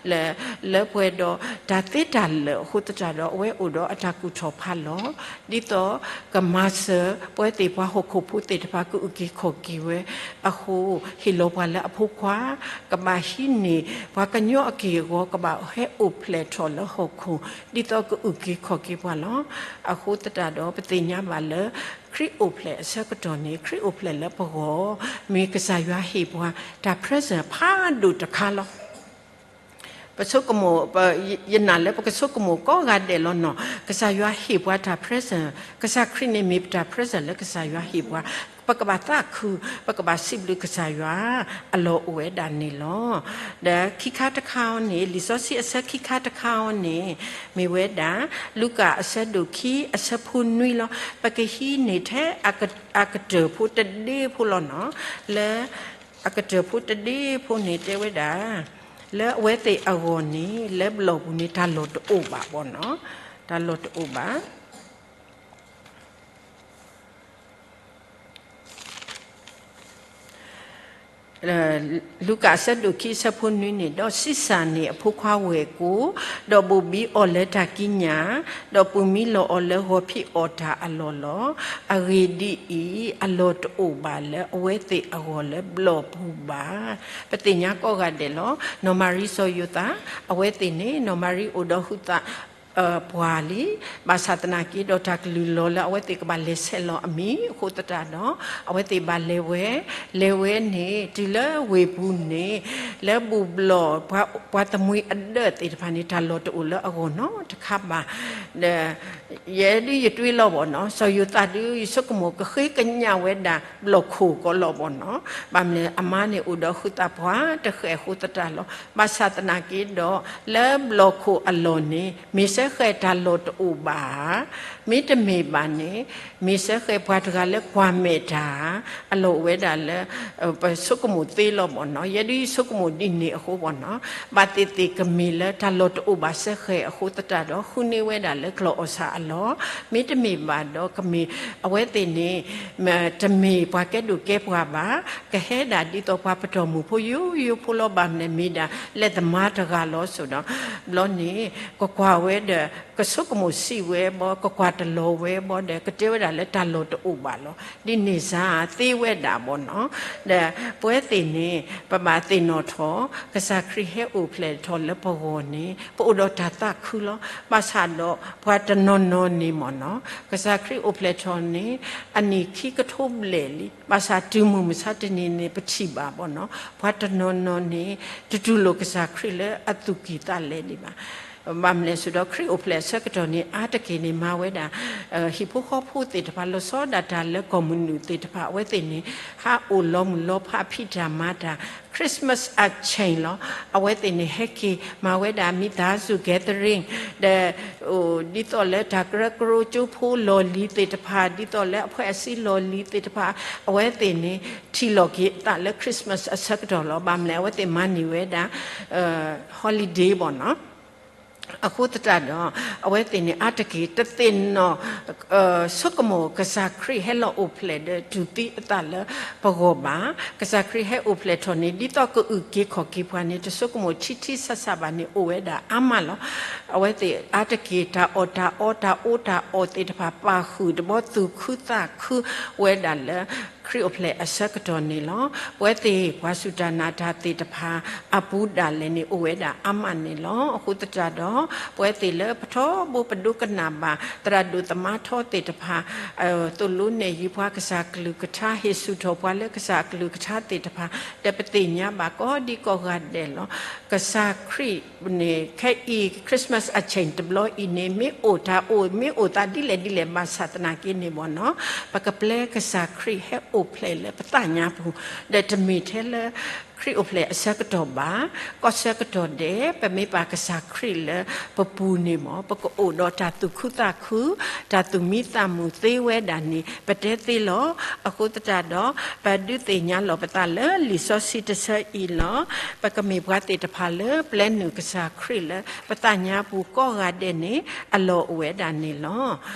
လၢလၢပှဲၤဒီးတၢ်သ့တၢ်လၢာ်အဃိသတးဒီး အဝဲအိၣ်ဒီးအတၢ်ကူၣ်ထီၣ်ဖးလီၤ. ဒ်သိးကမၤစၢၤပဝဲသ့ၣ်ပှၤဟီၣ်ခိၣ်ဖိသ့ၣ်တဖၣ်ကအုၣ်က့ၤခီၣ်က့ၤဝဲအဃိ, ဟ့ၣ်လီၤပှၤလၢအဖိခွါ, ကဘၣ်ဟံးန့ၢ်ပှၤကညီအက့ၢ်အဂီၤ ကဘၣ်ဟဲအိၣ်ဖျဲၣ်ထီၣ်လၢဟီၣ်ခိၣ် ဒ်သိးကအုၣ်က့ၤခီၣ်က့ၤပှၤလီၤ. အဃိသတးဒီး ပသ့ၣ်ညါဘၣ်လၢ ခရံာ်အိၣ်ဖျဲၣ်အဆၢကတီၢ်န့ၣ် ခရံာ်အိၣ်ဖျဲၣ်လၢပဂီၢ်, မ့ၢ်ကစၢ်ယွၤဟ့ၣ်ပှၤတၢ် present ဖးဒိၣ်တခါလီၤ. ပဆိကမိၣ်, ပ, ယ, ယနာ်လၢပကဆိကမိၣ်ကိးဂၤဒဲးလီၤနီၤ, ကစၢ်ယွၤဟ့ၣ်ပှၤတၢ် present, ကစၢ်ခရံာ်န့ၣ်မ့ၢ်ပတၢ် present လၢကစၢ်ယွၤဟ့ၣ်ပှၤ, ပကဘၣ်သးခု, ပကဘၣ်စံးဘျုးကစၢ်ယွၤ, အလီၢ်အိၣ်ဝဲဒၣ်န့ၣ်လီၤ. ဒီးခံခါတခါအံၤန့ၣ်, လံာ်စီဆှံအဆၢခံခါတခါအံၤန့ၣ်, မ့ၢ်ဝဲဒၣ် လူၤကၣ်အဆၢဒိၣ်ခံအဆၢဖိနွံလီၤ. ပကဟံးန့ၢ်ထဲ အကတၢၢ်ဖိတဒ့ဖိလီၤနီၤ, လၢအကတၢၢ်ဖိတဒ့ဖိန့ၣ်တဲဝဲဒၣ်, လၢအဝဲသ့ၣ်အဂီၢ်န့ၣ် လၢဘျီၣ်ပူၤန့ၣ် တၢ်လီၢ်တအိၣ်ဘၣ်ဘၣ်နီၤ, တၢ်လီၢ်တအိၣ်ဘၣ်. လူၤကၣ်အဆၢဒိၣ်ခံအဆၢဖိနွံန့ၣ်, ဒီးဆံးစၢ်န့ၢ်အဖိခွါဝဲၢ်ကိာ်, ဒီးဘိၣ်ဘံအီၤလၢတၢ်ကံးညာ်, ဒီးပာ်မံလီၤအီၤလၢဂီၤဖံးအီၣ်တၢ်အလီၢ်လီၤ. အဂ့ၢ်ဒ်အံၤ, အလီၢ်တအိၣ်ဘၣ်လၢအဝဲသ့ၣ်အဂီၢ်လၢဘျီၣ်ပူၤဘၣ်. ပသ့ၣ်ညါကိးဂၤဒဲးလီၤ. နီၢ်မၤရံစီၤယိၤသး, အဝဲသ့ၣ်န့ၣ် နီၢ်မၤရံအိၣ်ဒီးဟုသး ပှၤလံ, ဘၣ်ဆၣ်သနာ်က့ဒီးတၢ်ကလုၢ်လီၤလၢအဝဲသ့ၣ်ကဘၣ်လဲၤဆဲးလီၤအမံၤအဃိသတးဒီး အဝဲသ့ၣ်ဘၣ်လဲၤဝဲ, လဲၤဝဲန့ၣ် တုၤလၢဝ့ၢ်ပူၤန့ၣ်, လၢဘူၣ်ဘျီၣ် ပှၤသမူအဒၢးသ့ၣ်တဖၣ်န့ၣ် တၢ်လီၢ်တအိၣ်လၢအဂီၢ်နီတခါဘၣ်. ဒီး ယဲဒုးယတွံလီၤဘၣ်နီၤ, စီၤယိၤသးဒုး ယဆိကမိၣ်ကဃ့ကညးဝဲဒၣ် ဘျီၣ်ခိၣ်ကီးလီၤဘၣ်နီၤ, ဘၣ်မနုၤအမါန့ၣ်အိၣ်ဒီးဟုသးပှၤတဃဲၣ်အဃိသတးလီၤ. ဘၣ်ဆၣ်သနာ်က့ဒီး လၢဘျီၣ်ခိၣ်အလီၢ်န့ၣ် မ့ၢ်စ့ၢ်ကီးတၢ်လီၢ်တအိၣ်ဘၣ်ဧါ, မ့တမ့ၢ်ဘၣ်န့ၣ် မ့ၢ်စ့ၢ်ကီးပှၤတဂၤလၢကွၢ်မဲာ်တၢ် အလီၢ်အိၣ်ဝဲဒၣ်လၢ ပဆိကမိၣ်သ့လီၤဘၣ်နီၤ, ယဲဒုးယဆိကမိၣ်ဒ်န့ၣ်အဃိဘၣ်နီၤ, ဘၣ်သ့ၣ်သ့ၣ်ကမ့ၢ်လၢတၢ်လီၢ်တအိၣ်ဘၣ်စ့ၢ်ကီးအဃိသတးဒီး ဃုန့ၢ်ဝဲဒၣ်လၢကျီၢ်အီၣ်ဆၣ်အလီၢ်, မ့တမ့ၢ်ဘၣ်ဒီးကမ့ၢ် အဝဲသ့ၣ်န့ၣ် တမ့ၢ်ပှၤကဲဒိၣ်ကဲပှၢ်ဘၣ်, ကဟဲဒၣ်ဒ်သိးပှၤပတီၢ်မုၢ်ဖိယိယိဖိလီၤ, ဘၣ်မနုၤမ့ၢ်ဒၣ် လဲၤသမါတဂၤလီၤစိၤဒီး ဘျီန့ၣ် ကကွၢ်ဝဲဒီး ကဆိကမိၣ်စံးဝဲဘၣ်, ကကွၢ်တလီၤဝဲဘၣ်ဒီး ကတဲဝဲဒၣ်လၢတၢ်လီၢ်တအိၣ်ဘၣ်လီၤ. ဒ်န့ၣ်စ့ၢ်သ့ဝဲဒၣ်ဘၣ်နီၤ, ဒီးပဝဲသ့ၣ်န့ၣ် ပဘၣ်သ့ၣ်နီၣ်ထီၣ် ကစၢ်ခရံာ်ဟဲအိၣ်ဖျဲၣ်ထီၣ်လၢပဂီၢ်န့ၣ် ပအိၣ်ဒီးတၢ်သးခုလီၤ. ဘၣ်ဆၣ်ဒီးပှၤတနီၤနီၤန့ၣ်မ့ၢ်နီၤ, ကစၢ်ခရံာ်အိၣ်ဖျဲၣ်ထီၣ်န့ၣ် အနံၣ်ခံကထိဘျဲၣ်လံ, ဘၣ်ဆၣ်တုၤမုၢ်မဆါတနံၤန့ၣ် ပထံၣ်ဘၣ်ဘၣ်နီၤ, ပှၤတနီၤနီၤန့ၣ် တတူၢ်လိာ်ကစၢ်ခရံာ်လၢအသူၣ်ကံၢ်သးလဲဒံးဘၣ်. ဘၣ်မနုၤလဲၣ်ဆိဒီး ခရံာ်အိၣ်ဖျဲၣ်အဆၢကတီၢ်န့ၣ် အါတက့ၢ်န့ၣ် မၤဝဲဒၣ် ဟံၣ်ဖိဃီဖိသ့ၣ်တဖၣ် လီၤဆီဒၣ်တၢ်လၢကီၢ်မုၢ်နုာ်သ့ၣ်တဖၣ် အဝဲသ့ၣ်န့ၣ် ဟးအိၣ်လီၤမုၢ်လီၤဖးဖံးတၢ်မၤတၢ် Christmas အချိန်လီၤ. အဝဲသ့ၣ်န့ၣ် ဟဲက့ၤမၤဝဲဒၣ် မိသားစု gathering ဒီး ဒ်သိးလၢတၢ်ကရၢကရိကၠိဖိလီၢ်လံၤသ့ၣ်တဖၣ် ဒ်သိးလၢအဖွဲ့အစည်းလီၢ်လံၤသ့ၣ်တဖၣ် အဝဲသ့ၣ်န့ၣ် ထံၣ်လိာ်က့ၤအသးလၢ Christmas အဆၢကတီၢ်လီၤ. ဘၣ်မနုၤလဲၣ် အဝဲသ့ၣ်မၤန့ၢ်ဝဲဒၣ် holiday ဘၣ်နီၤ. အဃိသတးဒီး အဝဲသ့ၣ်န့ၣ် အါတက့ၢ်တသ့ၣ်နီၣ် ဆိကမိၣ်ကစၢ်ခရံာ်ဟဲလီၤအိၣ်ဖျဲၣ်ဒီးတူၢ်သံအသးလၢပဂီၢ်ဘၣ်. ကစၢ်ခရံာ်ဟဲအိၣ်ဖျဲၣ်ထီၣ်န့ၣ် ဒ်သိးကအုၣ်က့ၤခီၣ်က့ၤပှၤန့ၣ် တဆိကမိၣ်ထံထံဆးဆးဘၣ်န့ၣ် အိၣ်ဝဲဒၣ်အါမးလီၤ. အဝဲသ့ၣ်အါတက့ၢ် တၢ်အီၣ်တၢ်အီ တၢ်အီတၢ်အီသ့ၣ်တဖၣ် ပာ်ဃုာ်တဘျီ သူၣ်ခုသးခုဝဲဒၣ်လၢ ခရံာ်အိၣ်ဖျဲၣ်အဆၢကတီၢ်န့ၣ်လီၤ. ပဝဲသ့ၣ်ပှၤစူၢ်တၢ်နာ်တၢ်သ့ၣ်တဖၣ် အပူၤဒၣ်လဲာ်န့ၣ် အိၣ်ဝဲဒၣ်အါမးန့ၣ်လီၤ. အဃိသတးဒီး ပဝဲသ့ၣ်လၢပထီဘိပဒိကနၣ်ဘၣ် သရၣ်ဒိၣ်သမါထီသ့ၣ်တဖၣ် သိၣ်လိနဲၣ်ယုၤပှၤကစၢ်အကလုၢ်ကထါ ဟ့ၣ်ဆူၣ်ထီၣ်ပှၤလၢကစၢ်အကလုၢ်ကထါသ့ၣ်တဖၣ် ဒီးပသ့ၣ်ညါဘၣ်ကိးဒံကိးဂၤဒဲးလီၤ. ကစၢ်ခရံာ်န့ၣ် ခဲအံၤ Christmas အချိန်တဘျီအံၤန့ၣ် မ့ၢ်အိၣ်တၢ်အိၣ် မ့ၢ်အိၣ်သးဒ်လဲၣ်ဒ်လဲၣ်ဘၣ်ဆၣ်သနာ်က့န့ၣ်ဘၣ်နီၤ ပကပျဲကစၢ်ခရံာ်ဟဲအိၣ်ဖျဲၣ်လၢပသးညါပူၤ ဒီးတမ့ၢ်ထဲလၢ ခရံာ်အိၣ်ဖျဲၣ်အဆၢကတီၢ်ဘၣ်, ကီၢ်ဆၢကတီၢ်ဒဲး ပမ့ၢ်ပာ်ကစၢ်ခရံာ်လၢပပူၤန့ၣ်မ့ၢ် ပကအိၣ်ဒီးတၢ်သူၣ်ခုသးခု, တၢ်သူၣ်မံသးမုာ်သ့ဝဲဒၣ်န့ၣ် ပတဲသ့လီၤ. အဃိသတးဒီး ပဒုးသ့ၣ်ညါလီၤပသးလၢလံာ်စီဆှံတဆၢအံၤလီၤ. ပကမ့ၢ်ပှၤသ့ၣ်တဖၣ်လၢပျဲနုာ်ကစၢ်ခရံာ်လၢပသးညါပူၤကိးဂၤဒဲးန့ၣ် အလီၢ်အိၣ်ဝဲဒၣ်န့ၣ်လီၤ.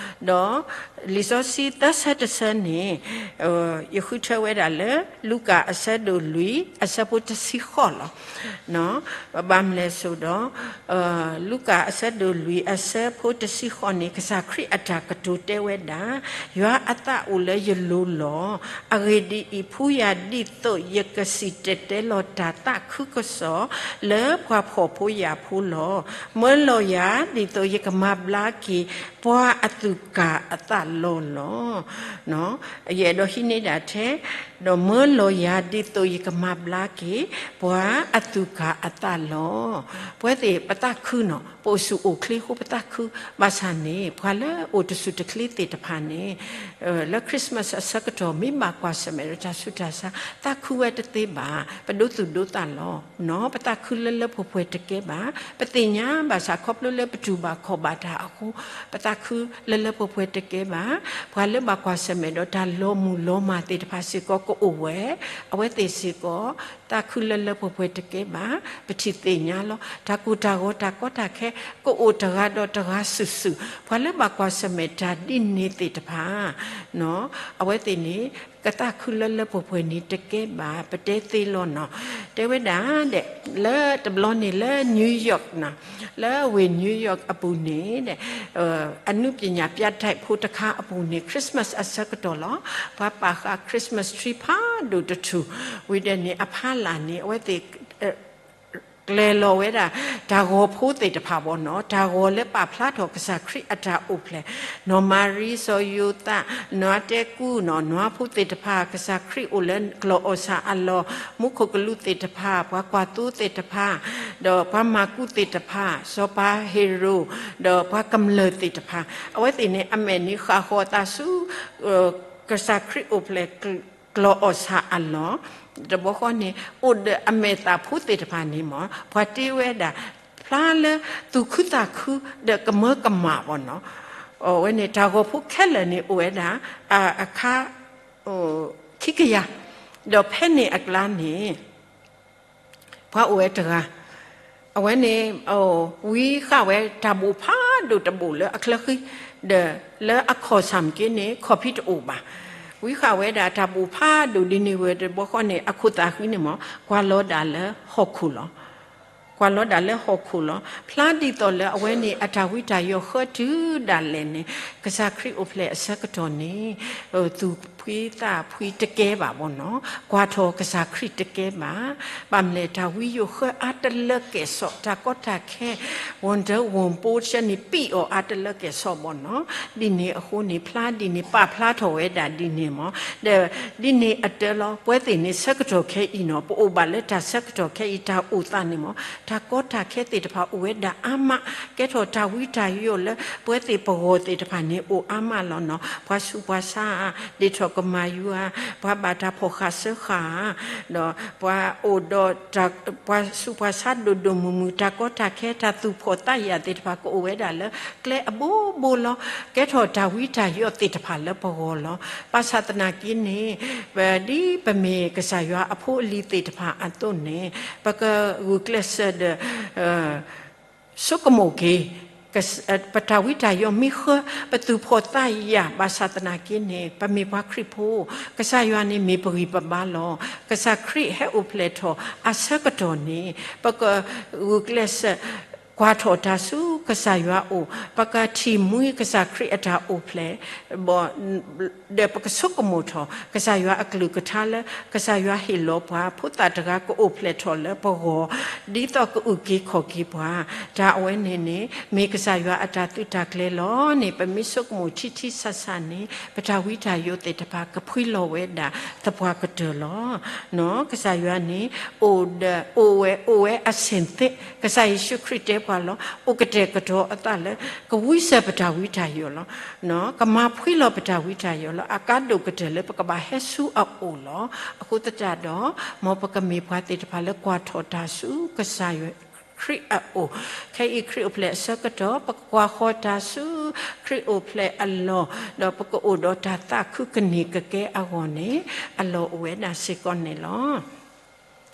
ဒီး လံာ်စီဆှံသၢဆၢတဆၢန့ၣ် ယဃုထၢဝဲဒၣ်လၢ လူၤကၣ်အဆၢဒိၣ်လွံၢ် အဆၢဖိတဆံဃိးလီၤ. ဘၣ်မနုၤလဲၣ်ဆိဒီး လူၤကၣ်အဆၢဒိၣ်လွံၢ် အဆၢဖိတဆံဃိးန့ၣ် ကစၢ်ခရံာ်အတၢ်ကတိၤတဲဝဲဒၣ်, ယွၤအသးအိၣ်လၢယလိၤလီၤ. အဂ့ၢ်ဒ်အံၤ, ဖှူယၤဒ်သိးယကစံၣ်တဲၤတဲလီၤတၢ်သးခုကစီၣ် လၢပှၤဖှီၣ်ဖိယာ်ဖိလီၤ. မၢလီၤယၤဒ်သိးယကမၤဘျါက့ၤ ပှၤအသူၣ်ကၢ်အသးလီၤလီၤ. ယအဲၣ်ဒိးဟံးန့ၢ်ဒၣ်ထဲ, ဒီးမၢလီၤယၤဒ်သိးယကမၤဘျါက့ၤ ပှၤအသူၣ်ကၢ်အသးလီၤ. ပဝဲသ့ၣ်ပသးခုနီၤ, ပအိၣ်ဆူၣ်အိၣ်ချ့အဃိပသးခု, ဘၣ်ဆၣ်န့ၣ် ပှၤလၢအိၣ်တဆူၣ်တချ့သ့ၣ်တဖၣ်န့ၣ် လၢ Christmas အဆၢကတီၢ် မ့ၢ်ဘၣ်ကွၢ်ဆၢၣ်မဲာ်ဒီးတၢ်ဆူးတၢ်ဆါ သးခုဝဲတသ့ဘၣ်. ပဒိသူၣ်ဒိသးလီၤ. ပသးခုလၢလၢပှဲၤပှဲၤတကဲဘၣ်. ပသ့ၣ်ညါဘၣ်ဆၣ်ခီဖျိလၢပတူၢ်ဘၣ်ခီၣ်ဘၣ်တၢ်အဃိ ပသးခုလၢလၢပှဲၤပှဲၤတကဲဘၣ်. ပှၤလၢဘၣ်ကွၢ်ဆၢၣ်မဲာ်ဒီးတၢ်လီၤမုၢ်လီၤမၢ်သ့ၣ်တဖၣ်စ့ၢ်ကီးကအိၣ်ဝဲ, အဝဲသ့ၣ်စ့ၢ်ကီး သးခုလၢလၢပှဲၤပှဲၤတကဲဘၣ်. ပထံၣ်သ့ၣ်ညါလီၤ. တၢ်ကိၢ်တၢ်ဂီၤတၢ်ကီတၢ်ခဲ ကအိၣ်တဂၤဒီးတဂၤစုာ်စုာ်, ပှၤလၢဘၣ်ကွၢ်ဆၢၣ်မဲာ်တၢ်ဒ်န့ၣ်သ့ၣ်တဖၣ် အဝဲသ့ၣ်န့ၣ် ကသးခုလၢလၢပှဲၤပှဲၤန့ၣ်တကဲဘၣ်. ပတဲသ့လီၤနီၤ. တဲဝဲဒၣ်ဒီး လၢတဘျီန့ၣ်လၢ New York နီၤ, လၢဝ့ၢ် New York အပူၤန့ၣ်ဒီး အနုပညာပြတိုက်ဖိတခါအပူၤန့ၣ် Christmas အဆၢကတီၢ်လီၤ. ပှၤပာ်ဃာ် Christmas tree ဖးဒိၣ်တထူၣ်, ဝံၤဒီးန့ၣ် အဖီလာ်န့ၣ် အဝဲသ့ၣ် ကျဲၤလီၤဝဲဒၣ် တၢ်ဂီၤဖိသ့ၣ်တဖၣ်ဘၣ်နီၤ, တၢ်ဂီၤလၢပာ်ဖျါထီၣ်ကစၢ်ခရံာ်အတၢ်အိၣ်ဖျဲၣ်, နီၢ်မၤရံ စီၤယိၤသး, နွါတဲကူနီၤ, နွါဖိသ့ၣ်တဖၣ် ကစၢ်ခရံာ်အိၣ်လၢကျီၢ်အီၣ်ဆၣ်အလီၢ်, မူခိၣ်ကလူးသ့ၣ်တဖၣ်, ပှၤကွၢ်သိသ့ၣ်တဖၣ်, ဒီးပှၤမၤကူသ့ၣ်တဖၣ်, စီၤပၤဟ့ရိၣ်, ဒီးပှၤကမျၢၢ်သ့ၣ်တဖၣ်, အဝဲသ့ၣ်န့ၣ် အမဲာ်န့ၣ်ဃၣ်ဃီၤအသးဆူ ကစၢ်ခရံာ်အိၣ်ဖျဲၣ် ကျီၢ်အီၣ်ဆၣ်အလီၢ်, တဘျီဃီန့ၣ် အိၣ်ဒီးအမဲာ်သးဖိသ့ၣ်တဖၣ်န့ၣ်မ့ၢ် ပှၤတ့ဝဲဒၣ် ဖျါလၢသူၣ်ခုသးခု ဒီးကမၢကမၣ်ဘၣ်နီၤ. အဝဲန့ၣ် တၢ်ဂီၤဖိခဲလၢာ်န့ၣ် အိၣ်ဝဲဒၣ် အခါ ခံကယၤ, ဒီးဖဲန့ၣ်အကျါန့ၣ် ပှၤအိၣ်ဝဲတဂၤ, အဝဲန့ၣ် ဝံဃာ်ဝဲတၢ်ဘိၣ်ဖးဒိၣ်တဘိၣ်လၢအချၢဃံ, ဒီးလၢအခီၣ်ဆၢၣ်မ့ၢ်က့န့ၣ် ခီၣ်ဖံးတအိၣ်ဘၣ်. ဝံဃာ်ဝဲဒၣ်တၢ်ဘိၣ်ဖးဒိၣ်ဒ်န့ၣ်ဝဲတဘျီဃီန့ၣ် အခိၣ်သးဃံန့ၣ်မ့ၢ် ကွၢ်လီၤဒၣ်လၢဟီၣ်ခိၣ်လီၤ. ကွၢ်လီၤဒၣ်လၢဟီၣ်ခိၣ်လီၤ. ဖျါဒ်သိးလၢအဝဲန့ၣ် အတၢ်ဝံတၢ်ယိးဃၢတုၤဒၣ်လဲာ်န့ၣ် ကစၢ်ခရံာ်အိၣ်ဖျဲၣ်အဆၢကတီၢ်န့ၣ် သူၣ် ဖှံသးဖှံတကဲဘၣ်ဘၣ်နီၤ, ကွၢ်ထီၣ်ကစၢ်ခရံာ်တကဲဘၣ်. ဘၣ်မနုၤလဲၣ် တၢ်ဝံယိၤဃၢအါတလၢကဲၣ်ဆိး, တၢ်ကီတၢ်ခဲ, ဝီၤဒၢဝီၤပိ တဆၢန့ၣ် ပံၣ်အီၤအါတလၢကဲၣ်ဆိးဘၣ်နီၤ. ဒ်န့ၣ်အဃိန့ၣ် ဖျါဒ်န့ၣ် ပာ်ဖျါထီၣ်ဝဲဒၣ်ဒ်န့ၣ်မး, ဒီးဒ်န့ၣ်အတၢ်လီၤ ပဝဲသ့ၣ်န့ၣ် ဆၢကတီၢ်ခဲအံၤနီၤ ပအိၣ်ဘၣ်လၢတၢ်ဆၢကတီၢ်ခဲအံၤ တၢ်အိၣ်သးန့ၣ်မး တၢ်ကီတၢ်ခဲသ့ၣ်တဖၣ်အိၣ်ဝဲဒၣ်အါမး, ကဲထီၣ်တၢ်ဝံတၢ်ယိးလၢပဝဲသ့ၣ်ပဂီၢ်သ့ၣ်တဖၣ်န့ၣ် အိၣ်အါမးလီၤနီၤ. ပှၤဆူးပှၤဆါ ဒ်ထီၣ်ကမၤယွၤ, ပှၤဘၣ်တၢ်ဖီၣ်ဃာ်စၢဃာ်, ဒီးပှၤအိၣ်ဒီး ပှၤဆူးပှၤဆါဒိၣ်ဒိၣ်မုၢ်မုၢ် တၢ်ကီတၢ်ခဲ တၢ်သူၣ်ဖှီၣ်သးယာ်သ့ၣ်တဖၣ် ကအိၣ်ဝဲဒၣ်လၢကျဲအဘိဘိလီၤ. ကဲထီၣ်တၢ်ဝံတၢ်ယိးသ့ၣ်တဖၣ်လၢပဂီၢ်လီၤ. ဘၣ်ဆၣ်သနာ်က့န့ၣ် ဒ်ပမ့ၢ်ကစၢ်ယွၤအဖိအလံၤသ့ၣ်တဖၣ်အသိးန့ၣ် ပကဂုာ်ကျဲးစၢးဒီး ဆိကမိၣ်က့ၤ ပတၢ်ဝံတၢ်ယိးမ့ၢ်ဃၢ ပသူၣ်ဖှီၣ်သးယာ် ဘၣ်ဆၣ်သနာ်က့န့ၣ် ပမ့ၢ်ပှၤခရံာ်ဖိ, ကစၢ်ယွၤန့ၣ်မ့ၢ်ပဂံၢ်ပဘါလီၤ. ကစၢ်ခရံာ်ဟဲအိၣ်ဖျဲၣ်ထီၣ်အဆၢကတီၢ်န့ၣ် ပကဂုာ်ကျဲးစၢး ကွၢ်ထီၣ်တၢ်ဆူကစၢ်ယွၤအအိၣ်, ပကထံၣ်မှံကစၢ်ခရံာ်အတၢ်အိၣ်ဖျဲၣ် ဒီးပကဆိကမိၣ်ထီၣ် ကစၢ်ယွၤအကလုၢ်ကထါလၢ ကစၢ်ယွၤဟ့ၣ်လီၤပှၤ ဖိသၣ်တဂၤကအိၣ်ဖျဲၣ်ထီၣ်လၢပဂီၢ် ဒ်သိးကအုၣ်က့ၤခီၣ်က့ၤပှၤ, တၢ်အဝဲန့ၣ်န့ၣ် မ့ၢ်ကစၢ်ယွၤအတၢ်သုးတၢ်ကျဲၤလီၤန့ၣ် ပမ့ၢ်ဆိကမိၣ်ထံထံဆးဆးန့ၣ် ပတၢ်ဝံတၢ်ယိးသ့ၣ်တဖၣ် ကဖှံလီၤဝဲဒၣ်သပှၢ်ကတၢၢ်လီၤ. ကစၢ်ယွၤန့ၣ် အိၣ်ဒီး အိၣ်ဝဲ အိၣ်ဝဲအဆ့ၣ်သ့, ကစၢ်ယ့ၣ်ၡူးခရံာ်တဲပှၤလီၤ, အိၣ်ကတဲာ်ကတီၤအသးလၢ ကဝံစၢၤပတၢ်ဝံတၢ်ယိးလီၤ. ကမၤဖှံလီၤပတၢ်ဝံတၢ်ယိးလီၤ. အကါဒိၣ်ကတၢၢ်လၢပကဘၣ်ဟဲဆူအအိၣ်လီၤ. အဃိသတးဒီး မ်ပကမ့ၢ်ပှၤသ့ၣ်တဖၣ်လၢကွၢ်ထီၣ်တၢ်ဆူကစၢ်ယွၤခရံာ်အအိၣ်, ခဲအံၤခရံာ်အိၣ်ဖျဲၣ်အဆၢကတီၢ် ပကကွၢ်ဃီၤတၢ်ဆူခရံာ်အိၣ်ဖျဲၣ်အလီၢ်, ဒီးပကအိၣ်ဒီးတၢ်သးခုကန့ၢ်ကကဲအဂီၢ်န့ၣ် အလီၢ်အိၣ်ဝဲဒၣ်စ့ၢ်ကီးန့ၣ်လီၤ.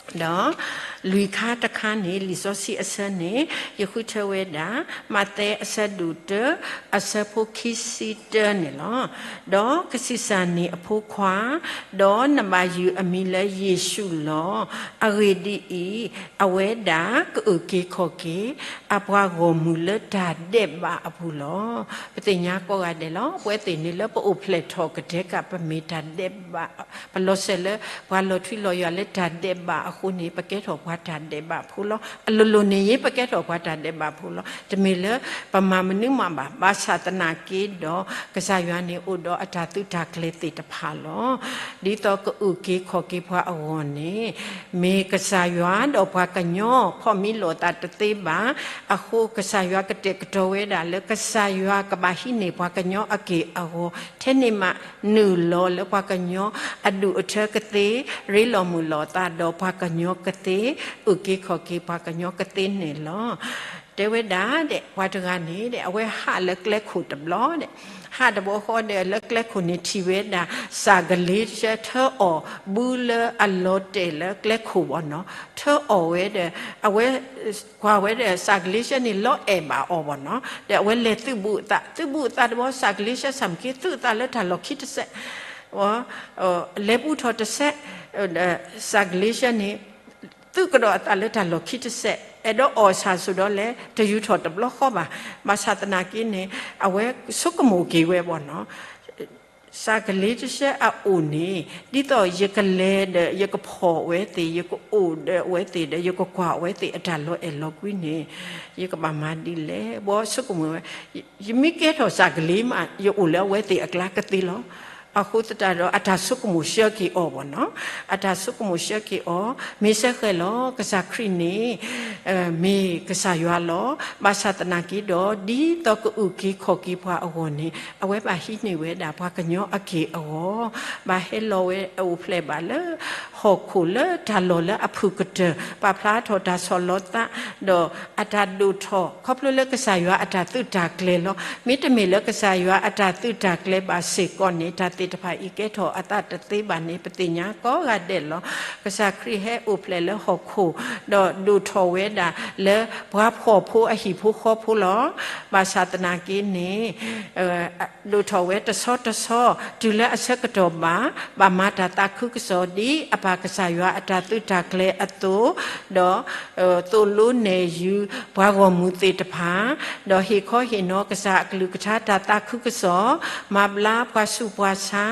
ဒီးလွံၢ်ခါတခါန့ၣ် လံာ်စီဆှံအဆၢန့ၣ် ယဃုထၢဝဲဒၣ် မးသဲအဆၢဒိၣ်တၢ အဆၢဖိခံဆံတၢန့ၣ်လီၤ. ဒီးကဆံးစၢ်န့ၢ်အဖိခွါ, ဒီးနဘၣ်ယုၢ်အမံၤလၢယ့ၣ်ၡူးလီၤ. အဂ့ၢ်ဒ်အံၤ, အဝဲဒၣ်ကအုၣ်က့ၤခီၣ်က့ၤ အပှၤဂီၢ်မုၢ်လၢတၢ်ဒဲးဘးအပူၤလီၤ. ပသ့ၣ်ညါကိးဂၤဒဲးလီၤ. ပဝဲသ့ၣ်န့ၣ်လၢပအိၣ်ဖျဲၣ်ထီၣ်ကတဲာ်ကတီၤ ပမ့ၢ်တၢ်ဒဲးဘး, ပလီၤစၢၤလၢပှၤလီၤထွံလီၤယွၤလၢတၢ်ဒဲးဘးအဃိန့ၣ် ပကဲထီၣ်ပှၤတၢ်ဒဲးဘးဖိလီၤ. အလိၤလိၤန့ၣ်ယ့ ပကဲထီၣ်ပှၤတၢ်ဒဲးဘးဖိလီၤ. တမ့ၢ်လၢပမၤမနုၤမးဘၣ်. ဘၣ်ဆၣ်သနာ်က့ဒီး ကစၢ်ယွၤန့ၣ်အိၣ်ဒီးအတၢ်သုးတၢ်ကျဲၤသ့ၣ်တဖၣ်လီၤ. ဒ်သိးကအုၣ်က့ၤခီၣ်က့ၤပှၤအဂီၢ်န့ၣ် မ့ၢ်ကစၢ်ယွၤဒီးပှၤကညီဖီၣ်မံလိာ်သးတသ့ဘၣ်. အဃိကစၢ်ယွၤကတဲာ်ကတီၤဝဲဒၣ်လၢ ကစၢ်ယွၤကဘၣ်ဟံးန့ၢ်ပှၤကညီအက့ၢ်အဂီၤ ထဲန့ၣ်မးနုာ်လီၤလၢပှၤကညီအဒူၣ်အထၢကသ့, ရ့လိာ်မုာ်လိာ်သးဒီးပှၤကညီကသ့, အုၣ်က့ၤခီၣ်က့ၤပှၤကညီကသ့န့ၣ်လီၤ. တဲဝဲဒၣ်ဒီး ပှၤတဂၤန့ၣ်ဒီး အဝဲဟးလၢကျဲခိၣ်တဘျီဒီး ဟးတဘျီဃီဒီး လၢကျဲခိၣ်န့ၣ်ထံၣ်ဝဲဒၣ် စၢ်ကလ့တဆၢထၢအီၣ်ဘုလၢအလီၤတဲာ်လၢကျဲခိၣ်ဘၣ်နီၤ. ထၢအီၣ်ဝဲဒီး အဝဲကွၢ်ဝဲဒီး စၢ်ကလ့တဆၢန့ၣ် လီၤအဲၣ်ဘၣ်အီၤဘၣ်နီၤ. ဒီးအဝဲလဲၤသုးဘူးအသး, သုးဘူးအသးတဘျီ စၢ်ကလ့တဆၢစၢ်မ့ၢ်က့ၤသုးအသးလၢတၢ်လီၢ်ခံတစဲး, လဲၤဘူးထီၣ်တစဲး, စၢ်ကလ့တဆၢန့ၣ် သုးကဒီးအသးလၢတၢ်လီၢ်ခံတစဲး, အဲၣ်ဒိးအီၣ်စၢ်ဆိဒီးလဲၤ တယူၤထီၣ်တဘျီဃီဘၣ်. ဘၣ်ဆၣ်သနာ်က့န့ၣ် အဝဲဆိကမိၣ်က့ၤဝဲဘၣ်နီၤ. စၢ်ကလ့တဆၢအအိၣ်န့ၣ် ဒ်သိးယကလဲၤဒီး ယကဖီၣ်အဝဲသ့ၣ်, ယကအိၣ်ဒီးအဝဲသ့ၣ်ဒီး ယကကွၢ်အဝဲသ့ၣ်အတၢ်လီၤအဲၣ်လီၤကွံန့ၣ် ယကဘၣ်မၤဒ်လဲၣ်. ဘီဆိကမိၣ်ဝဲ, ယမ့ၢ်ကဲထီၣ်စၢ်ကလ့မး ယအိၣ်လၢအဝဲသ့ၣ်အကျါကသ့လီၤ. အဃိသတးဒီး အတၢ်ဆိကမိၣ်ဆှၢက့ၤအီၤဘၣ်နီၤ. အတၢ်ဆိကမိၣ်ဆှၢက့ၤအီၤ, မ့ၢ်စ့ၢ်ကီးလီၤ ကစၢ်ခရံာ်န့ၣ် မ့ၢ်ကစၢ်ယွၤလီၤ. ဘၣ်ဆၣ်သနာ်က့ဒီး ဒ်သိးကအုၣ်က့ၤခီၣ်က့ၤပှၤအဂီၢ်န့ၣ် အဝဲဘၣ်ဟံးန့ၢ်ဝဲဒၣ်ပှၤကညီအက့ၢ်အဂီၤ, ဘၣ်ဟဲလီၤဝဲအိၣ်ဖျဲၣ်ဘၣ်လၢဟီၣ်ခိၣ်လၢတၢ်လီၢ်လၢအဖုၣ်ကတၢၢ်, ပာ်ဖျါထီၣ်တၢ်ဆီၣ်လီၤသး, ဒီးအတၢ်ဒိၣ်ထီၣ် ခီဖျိလၢကစၢ်ယွၤအတၢ်သုးတၢ်ကျဲၤလီၤ. မ့တမ့ၢ်လၢကစၢ်ယွၤအတၢ်သုးတၢ်ကျဲၤဘၣ်စ့ၢ်ကီးန့ၣ် တၢ်သ့ၣ်တဖၣ်အံၤကဲထီၣ်အသးတသ့ဘၣ်န့ၣ် ပသ့ၣ်ညါကိးဂၤဒဲးလီၤ. ကစၢ်ခရံာ်ဟဲအိၣ်ဖျဲၣ်လၢဟီၣ်ခိၣ်, ဒီးဒိၣ်ထီၣ်ဝဲဒၣ်လၢပှၤဖှီၣ်ဖိအဟံၣ်ဖိဃီဖိလီၤ. ဘၣ်ဆၣ်သနာ်က့န့ၣ် ဒိၣ်ထီၣ်ဝဲတဆီတဆီ တုၤလၢအဆၢကတီၢ်ဘၣ်, ဘၣ်မၤတၢ်သးခုကစီၣ်ဒ်အပၢ် ကစၢ်ယွၤအတၢ်သုးတၢ်ကျဲၤအသိး, ဒီး သိၣ်လိနဲၣ်ယုၤပှၤဂီၢ်မုၢ်သ့ၣ်တဖၣ်, ဒီးဟ့ၣ်ခီဟ့ၣ်နီၤကစၢ်အကလုၢ်ကထါတၢ်သးခုကစီၣ်, မၤဘျါပှၤဆူးပှၤဆါ,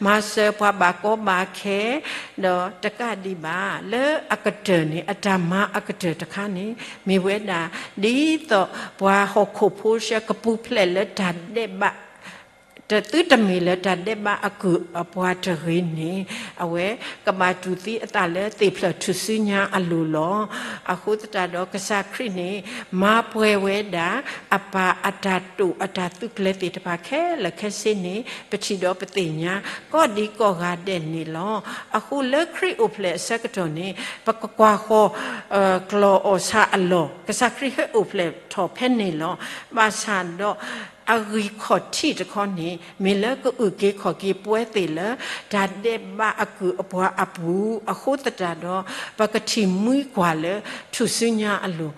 မၤစၢၤပှၤဘၣ်ကီဘၣ်ခဲ, ဒီးတကးဒံးဘၣ် လၢအကတၢၢ်န့ၣ် အတၢ်မၤအကတၢၢ်တခါန့ၣ် မ့ၢ်ဝဲဒၣ် ဒ်သိးပှၤဟီၣ်ခိၣ်ဖိဆှၢကပူၤဖျဲးလၢတၢ်ဒဲးဘး တသုတမ့ၢ်လၢတၢ်ဒဲးဘးအကုၢ်အပှၤတဂ့ၤန့ၣ်, အဝဲကဘၣ်တူၢ်သံအသးလၢသ့ၣ်ဖျၢၣ်ထူၣ်စုညါအလိၤလီၤ. အဃိသတးဒီးကစၢ်ခရံာ်န့ၣ် မၤပှဲၤဝဲဒၣ် အပၢ်အတၢ်တိာ်အတၢ်သုးကျဲၤသ့ၣ်တဖၣ်ခဲလၢာ်ခဲဆ့န့ၣ် ပထံၣ်ဒီးပသ့ၣ်ညါ ကိးဒံကိးဂၤဒဲးန့ၣ်လီၤ. အဃိလၢခရံာ်အိၣ်ဖျဲၣ်အဆၢကတီၢ်န့ၣ် ပကကွၢ်ဃီၤ ကျီၢ်အီၣ်ဆၣ်အလီၢ် ကစၢ်ခရံာ်ဟဲအိၣ်ဖျဲၣ်ထီၣ်ဖဲန့ၣ်လီၤ. ဘၣ်ဆၣ်ဒီး အဂံၢ်ခီၣ်ထံးတခီန့ၣ် မ့ၢ်လၢကအုၣ်က့ၤခီၣ်က့ၤပဝဲသ့ၣ်လၢ တၢ်ဒဲးဘးအကုၢ်အပှၤအပူၤ အဃိသတးဒီး ပကထံၣ်မှံကွၢ်လၢထူၣ်စုညါအလိၤ,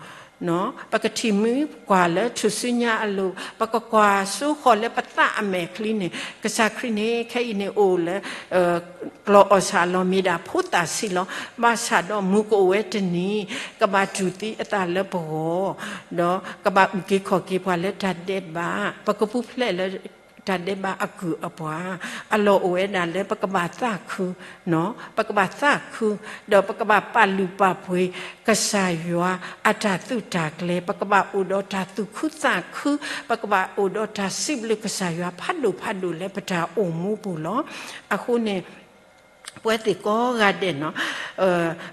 ပကထံၣ်မှံကွၢ်လၢထူၣ်စုညါအလိၤ ပကကွၢ်စိဃီၤလၢပသးအမဲာ်ချံန့ၣ် ကစၢ်ခရံာ်န့ၣ် ခဲအံၤန့ၣ်အိၣ်လၢ ကျီၢ်အီၣ်ဆၣ်အလီၢ်မ့ၢ်ဒၣ်ဖိသၣ်ဆံးလီၤ. ဘၣ်ဆၣ်ဒီးမုၢ်ကအိၣ်ဝဲတနံၤ ကဘၣ်တူၢ်သံအသးလၢပဂီၢ်, ဒီးကဘၣ်အုၣ်က့ၤခီၣ်က့ၤပှၤလၢတၢ်ဒဲးဘး, ပကပူၤဖျဲးလၢတၢ်ဒဲးဘးအကုၢ်အပှၤ, အလီၢ်အိၣ်ဝဲဒၣ်လၢပကဘၣ်သးခု, ပကဘၣ်သးခု, ဒီးပကဘၣ်ပာ်လုၢ်ပာ်ပှ့ၤ ကစၢ်ယွၤအတၢ်သုးတၢ်ကျဲၤ, ပကဘၣ်အိၣ်ဒီးတၢ်သူၣ်ခုသးခု, ပကဘၣ်အိၣ်ဒီးတၢ်စံးဘျုးကစၢ်ယွၤဖးဒိၣ်ဖးဒိၣ်လၢပတၢ်အိၣ်မူပူၤလီၤ. အဃိန့ၣ် ပဝဲသ့ၣ်ကိးဂၤဒဲးန့ၣ်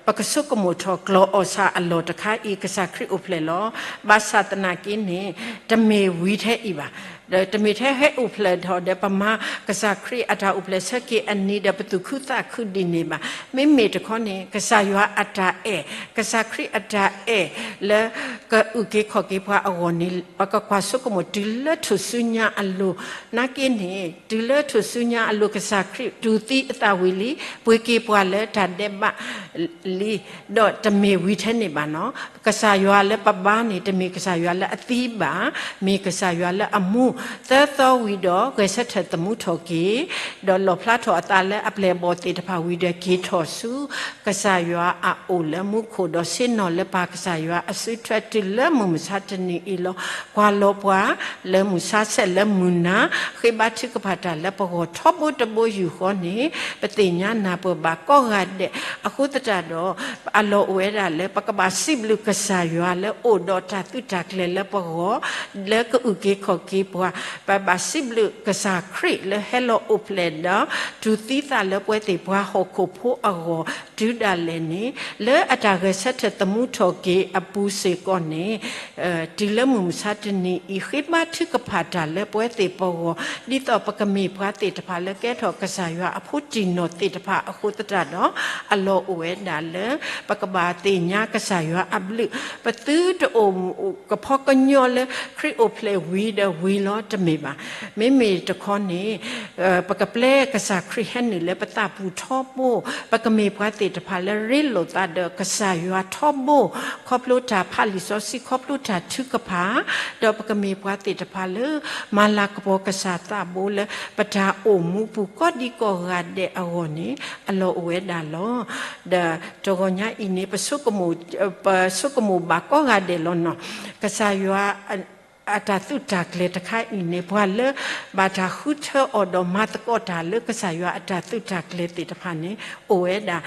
ပကဆိကမိၣ်ထီၣ်ကျီၢ်အီၣ်ဆၣ်အလီၢ်တခါအံၤ ကစၢ်ခရံာ်အိၣ်ဖျဲၣ်လီၤ. ဘၣ်ဆၣ်သနာ်က့န့ၣ် တမ့ၢ်ဝံၤထဲအံၤဘၣ်, ဒီးတမ့ၢ်ထဲဟဲအိၣ်ဖျဲၣ်ထီၣ်ဒီးပမၤကစၢ်ခရံာ်အတၢ်အိၣ်ဖျဲၣ်ဆၢက့ၤအနံၤဒီးပသူၣ်ခုသးခုဒ်န့ၣ်ဘၣ်. မ့မ့ၢ်တခီန့ၣ် ကစၢ်ယွၤအတၢ်အဲၣ်, ကစၢ်ခရံာ်အတၢ်အဲၣ်လၢကအုၣ်က့ၤခီၣ်က့ၤပှၤအဂီၢ်န့ၣ် ပကကွၢ်ဆိကမိၣ်တုၤလၢထူၣ်စုညါအလိၤ နာ်က့န့ၣ် တုၤလၢထူၣ်စုညါအလိၤ ကစၢ်ခရံာ်တူၢ်သံအသးဝံၤလံ, ပှ့ၤက့ၤပှၤလၢတၢ်ဒဲးဘးလံ, ဒီးတမ့ၢ်ဝံၤထဲန့ၣ်ဘၣ်န့ၣ်, ကစၢ်ယွၤလၢပဘါန့ၣ် တမ့ၢ်ကစၢ်ယွၤလၢအသံဘၣ်, မ့ၢ်ကစၢ်ယွၤလၢအမူ, သၢသီဝံၤဒီးဂဲၤဆၢထၢၣ်သမူထီၣ်က့ၤ, ဒီးလီၣ်ဖျါထီၣ်အသးလၢအပျဲၢ်အဘီၣ်သ့ၣ်တဖၣ်ဝံၤဒီးက့ၤထီၣ်ဆူ ကစၢ်ယွၤအအိၣ်လၢမူခိၣ်ဒီးဆ့ၣ်နီၤလၢပၢ်ကစၢ်ယွၤအစုထွဲတုၤလၢမုၢ်မဆါတနံၤအံၤလီၤ. ကွၢ်လီၤပှၤလၢမုၢ်ဆါဆဲးလၢမုၢ်နၤ, ဃ့ဘါထုကဖၣ်တၢ်လၢပဂီၢ်ထီဘိတဘိယူၢ်ဃီန့ၣ် ပသ့ၣ်ညါနၢ်ပၢၢ်ဘၣ်ကိးဂၤဒဲး. အဃိသတးဒီး အလီၢ်အိၣ်ဝဲဒၣ်လၢ ပကဘၣ်စံးဘျုးကစၢ်ယွၤလၢအိၣ်ဒီးတၢ်သုးတၢ်ကျဲၤလၢပဂီၢ်, လၢကအုၣ်က့ၤခီၣ်က့ၤပှၤ, ပဘၣ်စံးဘျုးကစၢ်ခရံာ်လၢဟဲလီၤအိၣ်ဖျဲၣ်ဒီး တူၢ်သံသးလၢပဝဲသ့ၣ်ပှၤဟီၣ်ခိၣ်ဖိအဂီၢ် တုၤဒၣ်လဲာ်န့ၣ်, လၢအတၢ်ဂဲၤဆၢထၢၣ်သမူထီၣ်က့ၤအပူၤစ့ၢ်ကီးန့ၣ် တုၤလၢမုၢ်မဆါတနံၤအံၤ ဃ့ဘါထုကဖၣ်တၢ်လၢပဝဲသ့ၣ်ပဂီၢ်, ဒ်သိးပကမ့ၢ်ပှၤသ့ၣ်တဖၣ်လၢကဲထီၣ်ကစၢ်ယွၤအဖိတံၢ်နီၢ်သ့ၣ်တဖၣ်အဃိသတးဒီး, အလီၢ်အိၣ်ဝဲဒၣ်လၢ ပကဘၣ်သ့ၣ်ညါကစၢ်ယွၤအဘျုး, ပသုတအိၣ်ကဖီကညီလၢခရံာ်အိၣ်ဖျဲၣ်ဝံၤဒီးဝံၤလီၤတမ့ၢ်ဘၣ်. မ့မ့ၢ်တခီန့ၣ် ပကပျဲကစၢ်ခရံာ်ဟဲနုာ်လၢပသးပူၤထီဘိ, ပကမ့ၢ်ပှၤသ့ၣ်တဖၣ်လၢရ့လိာ်သးဒီးကစၢ်ယွၤထီဘိ, ခီဖျိတၢ်ဖးလံာ်စီဆှံ ခီဖျိတၢ်ထုကဖၣ်, ဒီးပကမ့ၢ်ပှၤသ့ၣ်တဖၣ်လၢ မၤလၤကပီၤကစၢ်သးဘိလၢ ပတၢ်အိၣ်မူပူၤကိးဒံကိးဂၤဒဲးအဂီၢ်န့ၣ် အလီၢ်အိၣ်ဝဲဒၣ်လီၤ. ဒီးတဂီၤညါအံၤန့ၣ် ပဆိကမိၣ်, ပဆိကမိၣ်ဘၣ်ကိးဂၤဒဲးလီၤန့ၣ်, ကစၢ်ယွၤ အတၢ်သုးတၢ်ကျဲၤတခါအံၤန့ၣ် ပှၤလၢဘၣ်တၢ်ဃုထၢအီၤဒီးမၤသကိးတၢ်လၢကစၢ်ယွၤအတၢ်သုးတၢ်ကျဲၤသ့ၣ်တဖၣ်န့ၣ် အိၣ်ဝဲဒၣ်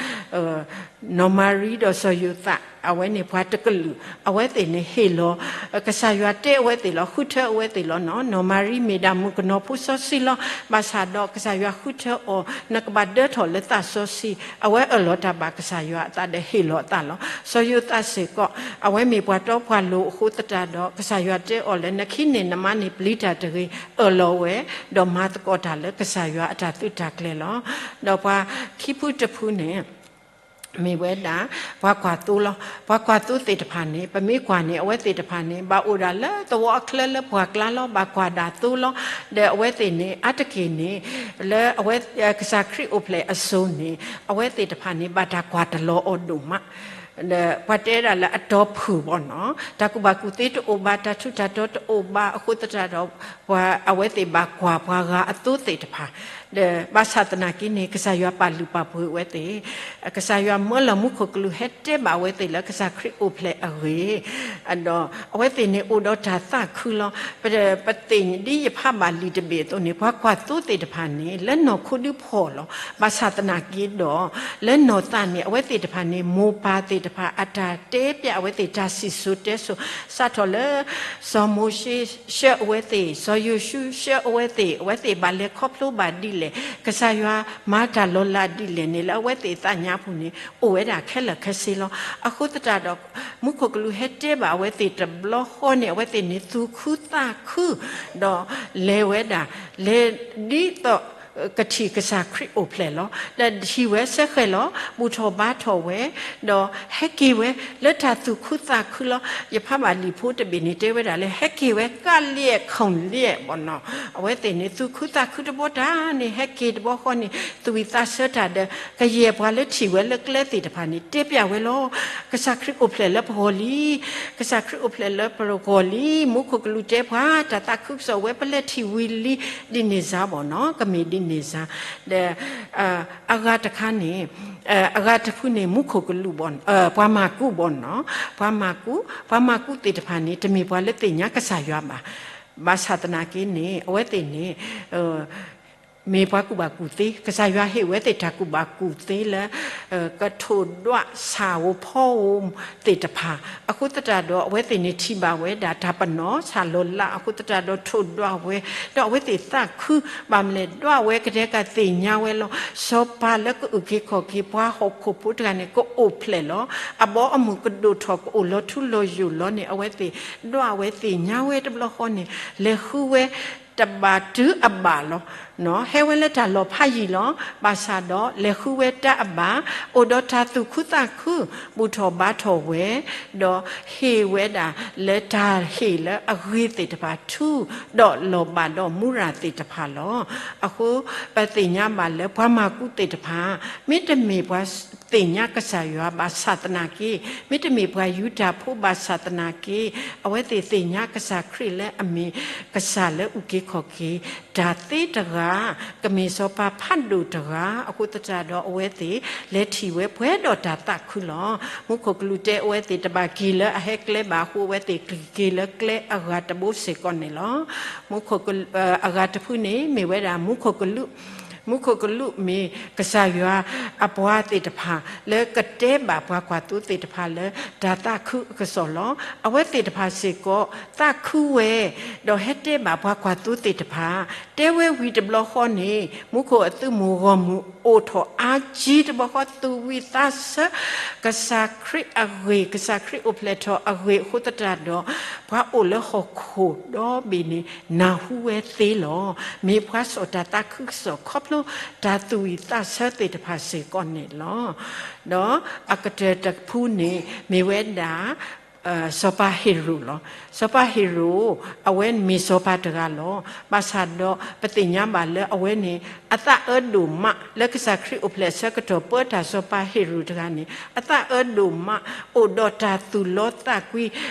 နီၢ်မၤရံဒီးစီၤယိၤသး အဝဲန့ၣ်ပှၤတကလုာ် အဝဲသ့ၣ်န့ၣ်ဟ့ၣ်လီၤ, ကစၢ်ယွၤတဲအဝဲသ့ၣ်လီၤ, ဃုထၢအဝဲသ့ၣ်လီၤန့ၣ်. နီၢ်မၤရံမ့ၢ်ဒၣ်မုၣ်ကနီၤဖိစီဆှံလီၤ, ဘၣ်ဆၣ်ဒီးကစၢ်ယွၤဃုထၢအီၤ နကဘၣ်ဒၢထီၣ်လၢသးစီဆှံ, အဝဲအၢၣ်လီၤတၢ်ဘၣ်ကစၢ်ယွၤအသးဒီးဟ့ၣ်လီၤအသးလီၤ. စီၤယိၤသးစ့ၢ်ကီး အဝဲမ့ၢ်ပှၤတီပှၤလိၤအဃိသတးဒီး ကစၢ်ယွၤတဲအီၤလၢ နခံန့ၢ်နမါန့ၣ်ပျံၤတၢ်တဂ့ၤ, အၢၣ်လီၤဝဲ, ဒီးမၤသကိးတၢ်လၢကစၢ်ယွၤအတၢ်သုးတၢ်ကျဲၤလီၤ. ဒီးပှၤခံဖုတဖုန့ၣ် မ့ၢ်ဝဲဒၣ် ပှၤကွၢ်သိလီၤ. ပှၤကွၢ်သိသ့ၣ်တဖၣ်န့ၣ် ပမ့ၢ်ကွၢ်န့ၣ် အဝဲသ့ၣ်တဖၣ်န့ၣ် ဘၣ်အိၣ်ဒၣ်လၢသဝီအချၢလၢပှၢ်ကျါလီၤ, ဘၣ်ကွၢ်ဒၣ်သိလီၤ. ဒီးအဝဲသ့ၣ်န့ၣ် အါတက့ၢ်န့ၣ် လၢအဝဲ ကစၢ်ခရံာ်အိၣ်ဖျဲၣ်အစိၤန့ၣ် အဝဲသ့ၣ်တဖၣ်န့ၣ် ဘၣ်တၢ်ကွၢ်တလီၤအီၤဒိၣ်မး ဒီးပှၤတဲဒၣ်လၢအတီဖုၣ်ဘီၣ်န့ၣ် တၢ်ကူၣ်ဘၣ်ကူၣ်သ့တအိၣ်ဘၣ်, တၢ်ထူးတၢ်တီၤတအိၣ်ဘၣ်အဃိသတးဒီး ပှၤအဝဲသ့ၣ်ဘၣ်ကွၢ်ပှၤဂၤအသိသ့ၣ်တဖၣ် ဒီးဘၣ်ဆၣ်သနာ်က့န့ၣ် ကစၢ်ယွၤပာ်လုၢ်ပာ်ပှ့ၤအဝဲသ့ၣ်, ကစၢ်ယွၤမၢလီၤမူခိၣ်ကလူးဟဲတဲဘၣ်အဝဲသ့ၣ်လၢကစၢ်ခရံာ်အိၣ်ဖျဲၣ်အဂ့ၢ်, ဒီးအဝဲသ့ၣ်န့ၣ်အိၣ်ဒီးတၢ်သးခုလီၤ. ပ, ပသ့ၣ်ညါဒ်ယဖးဘၣ်လံာ်တဘ့ၣ်အသိးန့ၣ် ပှၤကွၢ်သိသ့ၣ်တဖၣ်န့ၣ် လၢနီၢ်ခိဒုးဖှီၣ်လီၤ. ဘၣ်ဆၣ်သနာ်က့ဒီး လၢနီၢ်သးန့ၣ် အဝဲသ့ၣ်တဖၣ်န့ၣ် မိၢ်ပၢ်သ့ၣ်တဖၣ် အတၢ်တဲပျးအဝဲသ့ၣ်တၢ်စံၣ်စိၤတဲစိၤ စးထီၣ်လၢ စီၤမိၤၡ့ဆှၢအဝဲသ့ၣ်, စီၤယိၤၡူဆှၢအဝဲသ့ၣ်, အဝဲသ့ၣ်ဘၣ်လဲၤခီဖျိဘၣ်ဒ်လဲၣ်, ကစၢ်ယွၤမၤတၢ်လီၤလးဒ်လဲၣ်န့ၣ် လၢအဝဲသ့ၣ်သးညါပူၤန့ၣ် အိၣ်ဝဲဒၣ်ခဲလၢာ်ခဲဆ့လီၤ. အဃိသတးဒီး မူခိၣ်ကလူးဟဲတဲဘၣ်အဝဲသ့ၣ်တဘျီဃီန့ၣ် အဝဲသ့ၣ်န့ၣ်သူၣ်ခုသးခု ဒီးလဲၤဝဲဒၣ် လဲၤဒ်သိး ကထံၣ်ကစၢ်ခရံာ်အိၣ်ဖျဲၣ်လီၤ. ဒီးထံၣ်ဝဲစ့ၢ်ကီးလီၤ, ဘူၣ်ထီၣ်ဘါထီၣ်ဝဲ, ဒီးဟဲက့ၤဝဲလၢတၢ်သူၣ်ခုသးခုလီၤ. ယဖးဘၣ်လံာ်ဖိတဘ့ၣ်န့ၣ် တဲဝဲဒၣ်လၢ ဟဲက့ၤဝဲကးလၢခုၣ်လၢဘၣ်နီၤ. အဝဲသ့ၣ်န့ၣ်သူၣ်ခုသးခုတဘျီတၢ်န့ၣ် ဟဲက့ၤတဘျီဃီန့ၣ် သူၣ်ဝံၣ်သးဆၢတၢ်ဒီး ကယဲၢ်ပှၤလၢထံၣ်ဝဲလၢကျဲသ့ၣ်တဖၣ်န့ၣ် တဲပျးဝဲလီၤ. ကစၢ်ခရံာ်အိၣ်ဖျဲၣ်လၢပဂီၢ်လံ, ကစၢ်ခရံာ်အိၣ်ဖျဲၣ်လၢပဂီၢ်လံ, မူခိၣ်ကလူးတဲပှၤ တၢ်သးခုကစီၣ်ဝဲ ပလဲၤထံၣ်ဝံၤလံ, ဒ်န့ၣ်စါဘၣ်နီၤ, ကမ့ၢ်ဒ်န့ၣ်စါ. ဒီး အဂၤတခါန့ၣ်, အဂၤတဖုန့ၣ် မူခိၣ်ကလူးဘၣ်, ပှၤမၤကူးဘၣ်နီၤ, ပှၤမၤကူး, ပှၤမၤကူးသ့ၣ်တဖၣ်န့ၣ် တမ့ၢ်ပှၤလၢသ့ၣ်ညါကစၢ်ယွၤဘၣ်. ဘၣ်ဆၣ်သနာ်က့န့ၣ် အဝဲသ့ၣ်န့ၣ် မ့ၢ်ပှၤကူၣ်ဘၣ်ကူၣ်သ့, ကစၢ်ယွၤဟ့ၣ်ဝဲသ့ၣ်တၢ်ကူၣ်ဘၣ်ကူၣ်သ့လၢ ကထိၣ်ဒွးဆၣ်ဧိၤဖီဧိၤသ့ၣ်တဖၣ်. အဃိသတးဒီး အဝဲသ့ၣ်န့ၣ်ထံၣ်ဘၣ်ဝဲဒၣ်တၢ်ပနီၣ်ဆၣ်လီၤလးအဃိသတးဒီး ထိၣ်ဒွးဝဲ, ဒီးအဝဲသ့ၣ်သးခု, ဘၣ်မနုၤလဲၣ် ဒွးဝဲကဒဲကသ့ၣ်ညါဝဲလီၤ. စီၤပၤလၢကအုၣ်က့ၤခီၣ်က့ၤပှၤဟီၣ်ခိၣ်ဖိတဂၤန့ၣ် ကအိၣ်ဖျဲၣ်လီၤ. အဘီအမုၢ်ကဒိၣ်ထီၣ် ကအိၣ်လီၤထူလီၤယိာ်လီၤန့ၣ် အဝဲသ့ၣ်ဒွးဝဲသ့ၣ်ညါဝဲတဘျီဃီန့ၣ် လဲၤဃုဝဲ တဘၣ်တုၤအဘၣ်လီၤ. ဟဲဝဲလၢတၢ်လီၤဖးယံာ်လီၤ. ဘၣ်ဆၣ်ဒီးလဲၤဃုဝဲတၢ်အဘၣ်, အိၣ်ဒီးတၢ်သူၣ်ခုသးခု, ဘူၣ်ထီၣ်ဘါထီၣ်ဝဲ, ဒီးဟ့ၣ်ဝဲဒၣ်လၢတၢ်ဟ့ၣ်လၢအဂ့ၤသ့ၣ်တဖၣ် ထူဒီးလီၤဘၣ်ဒီးမူရၤသ့ၣ်တဖၣ်လီၤ. အဃိ ပသ့ၣ်ညါဘၣ်လၢပှၤမၤကူးသ့ၣ်တဖၣ် မ့တမ့ၢ်ပှၤသ့ၣ်ညါကစၢ်ယွၤဘၣ်ဆၣ်သနာ်က့, မ့တမ့ၢ်ပှၤယူဒၤဖိဘၣ်ဆၣ်သနာ်က့, အဝဲသ့ၣ်သ့ၣ်ညါကစၢ်ခရံာ်လၢအမ့ၢ်ကစၢ်လၢအုၣ်က့ၤခီၣ်က့ၤ တၢ်သ့တဂၤ, ကမ့ၢ်စီၤပၤဖးဒိၣ်တဂၤ, အဃိသတးဒီးအဝဲသ့ၣ်လဲၤထံၣ်ဝဲပှဲၤဒီးတၢ်သးခုလီၤ. မူခိၣ်ကလူးတဲအဝဲသ့ၣ်တဘၣ်က့ၤလၢအဟဲကျဲဘၣ်အဃိ အဝဲသ့ၣ်က့ၤလၢကျဲအဂၤတဘိစ့ၢ်ကီးန့ၣ်လီၤ. မူခိၣ်ကလူး, အဂၤတဖုန့ၣ် မ့ၢ်ဝဲဒၣ်မူခိၣ်ကလူး, မူခိၣ်ကလူးမ့ၢ်ကစၢ်ယွၤအပှၤသ့ၣ်တဖၣ် လၢကတဲဘၣ်ပှၤကွၢ်သိသ့ၣ်တဖၣ်လၢတၢ်သးခုအကစီၣ်လီၤ. အဝဲသ့ၣ်တဖၣ်စ့ၢ်ကီးသးခုဝဲ, ဒီးဟဲတဲဘၣ်ပှၤကွၢ်သိသ့ၣ်တဖၣ်, တဲဝဲဝံၤတဘျီဃီန့ၣ် မူခိၣ်အသုးမုၢ်ဂီၢ်မုၢ်အိၣ်ထီၣ်အါကံတဘျီဃီ သူၣ်ဝံၣ်သးဆၢ ကစၢ်ခရံာ်အဂ့ၢ်, ကစၢ်ခရံာ်အိၣ်ဖျဲၣ်ထီၣ်အဂ့ၢ်အဃိသတးဒီး ပှၤအိၣ်လၢဟီၣ်ခိၣ်ဒီဘ့ၣ်န့ၣ် နၢ်ဟူဝဲသ့လီၤ. မ့ၢ်ပှၤစိာ်တၢ်သးခုကစီၣ်ခီဖျိတၢ်သူၣ်ဝံၣ်သးဆၢသ့ၣ်တဖၣ်စ့ၢ်ကီးန့ၣ်လီၤ. ဒီးအကတၢၢ်တဖုန့ၣ် မ့ၢ်ဝဲဒၣ် စီၤပၤဟ့ၤရိာ်လီၤ. စီၤပၤဟ့ၤရိာ် အဝဲမ့ၢ်စီၤပၤတဂၤလီၤ. ဘၣ်ဆၣ်ဒီး ပသ့ၣ်ညါဘၣ်လၢအဝဲန့ၣ် အသးအၢဒိၣ်မး လၢကစၢ်ခရံာ်အိၣ်ဖျဲၣ်အဆၢကတီၢ် ပၢတၢ်စီၤပၤဟ့ၤရိာ်တဂၤန့ၣ် အသးအၢဒိၣ်မး အိၣ်ဒီးတၢ်သူၣ်လီသးကွံ,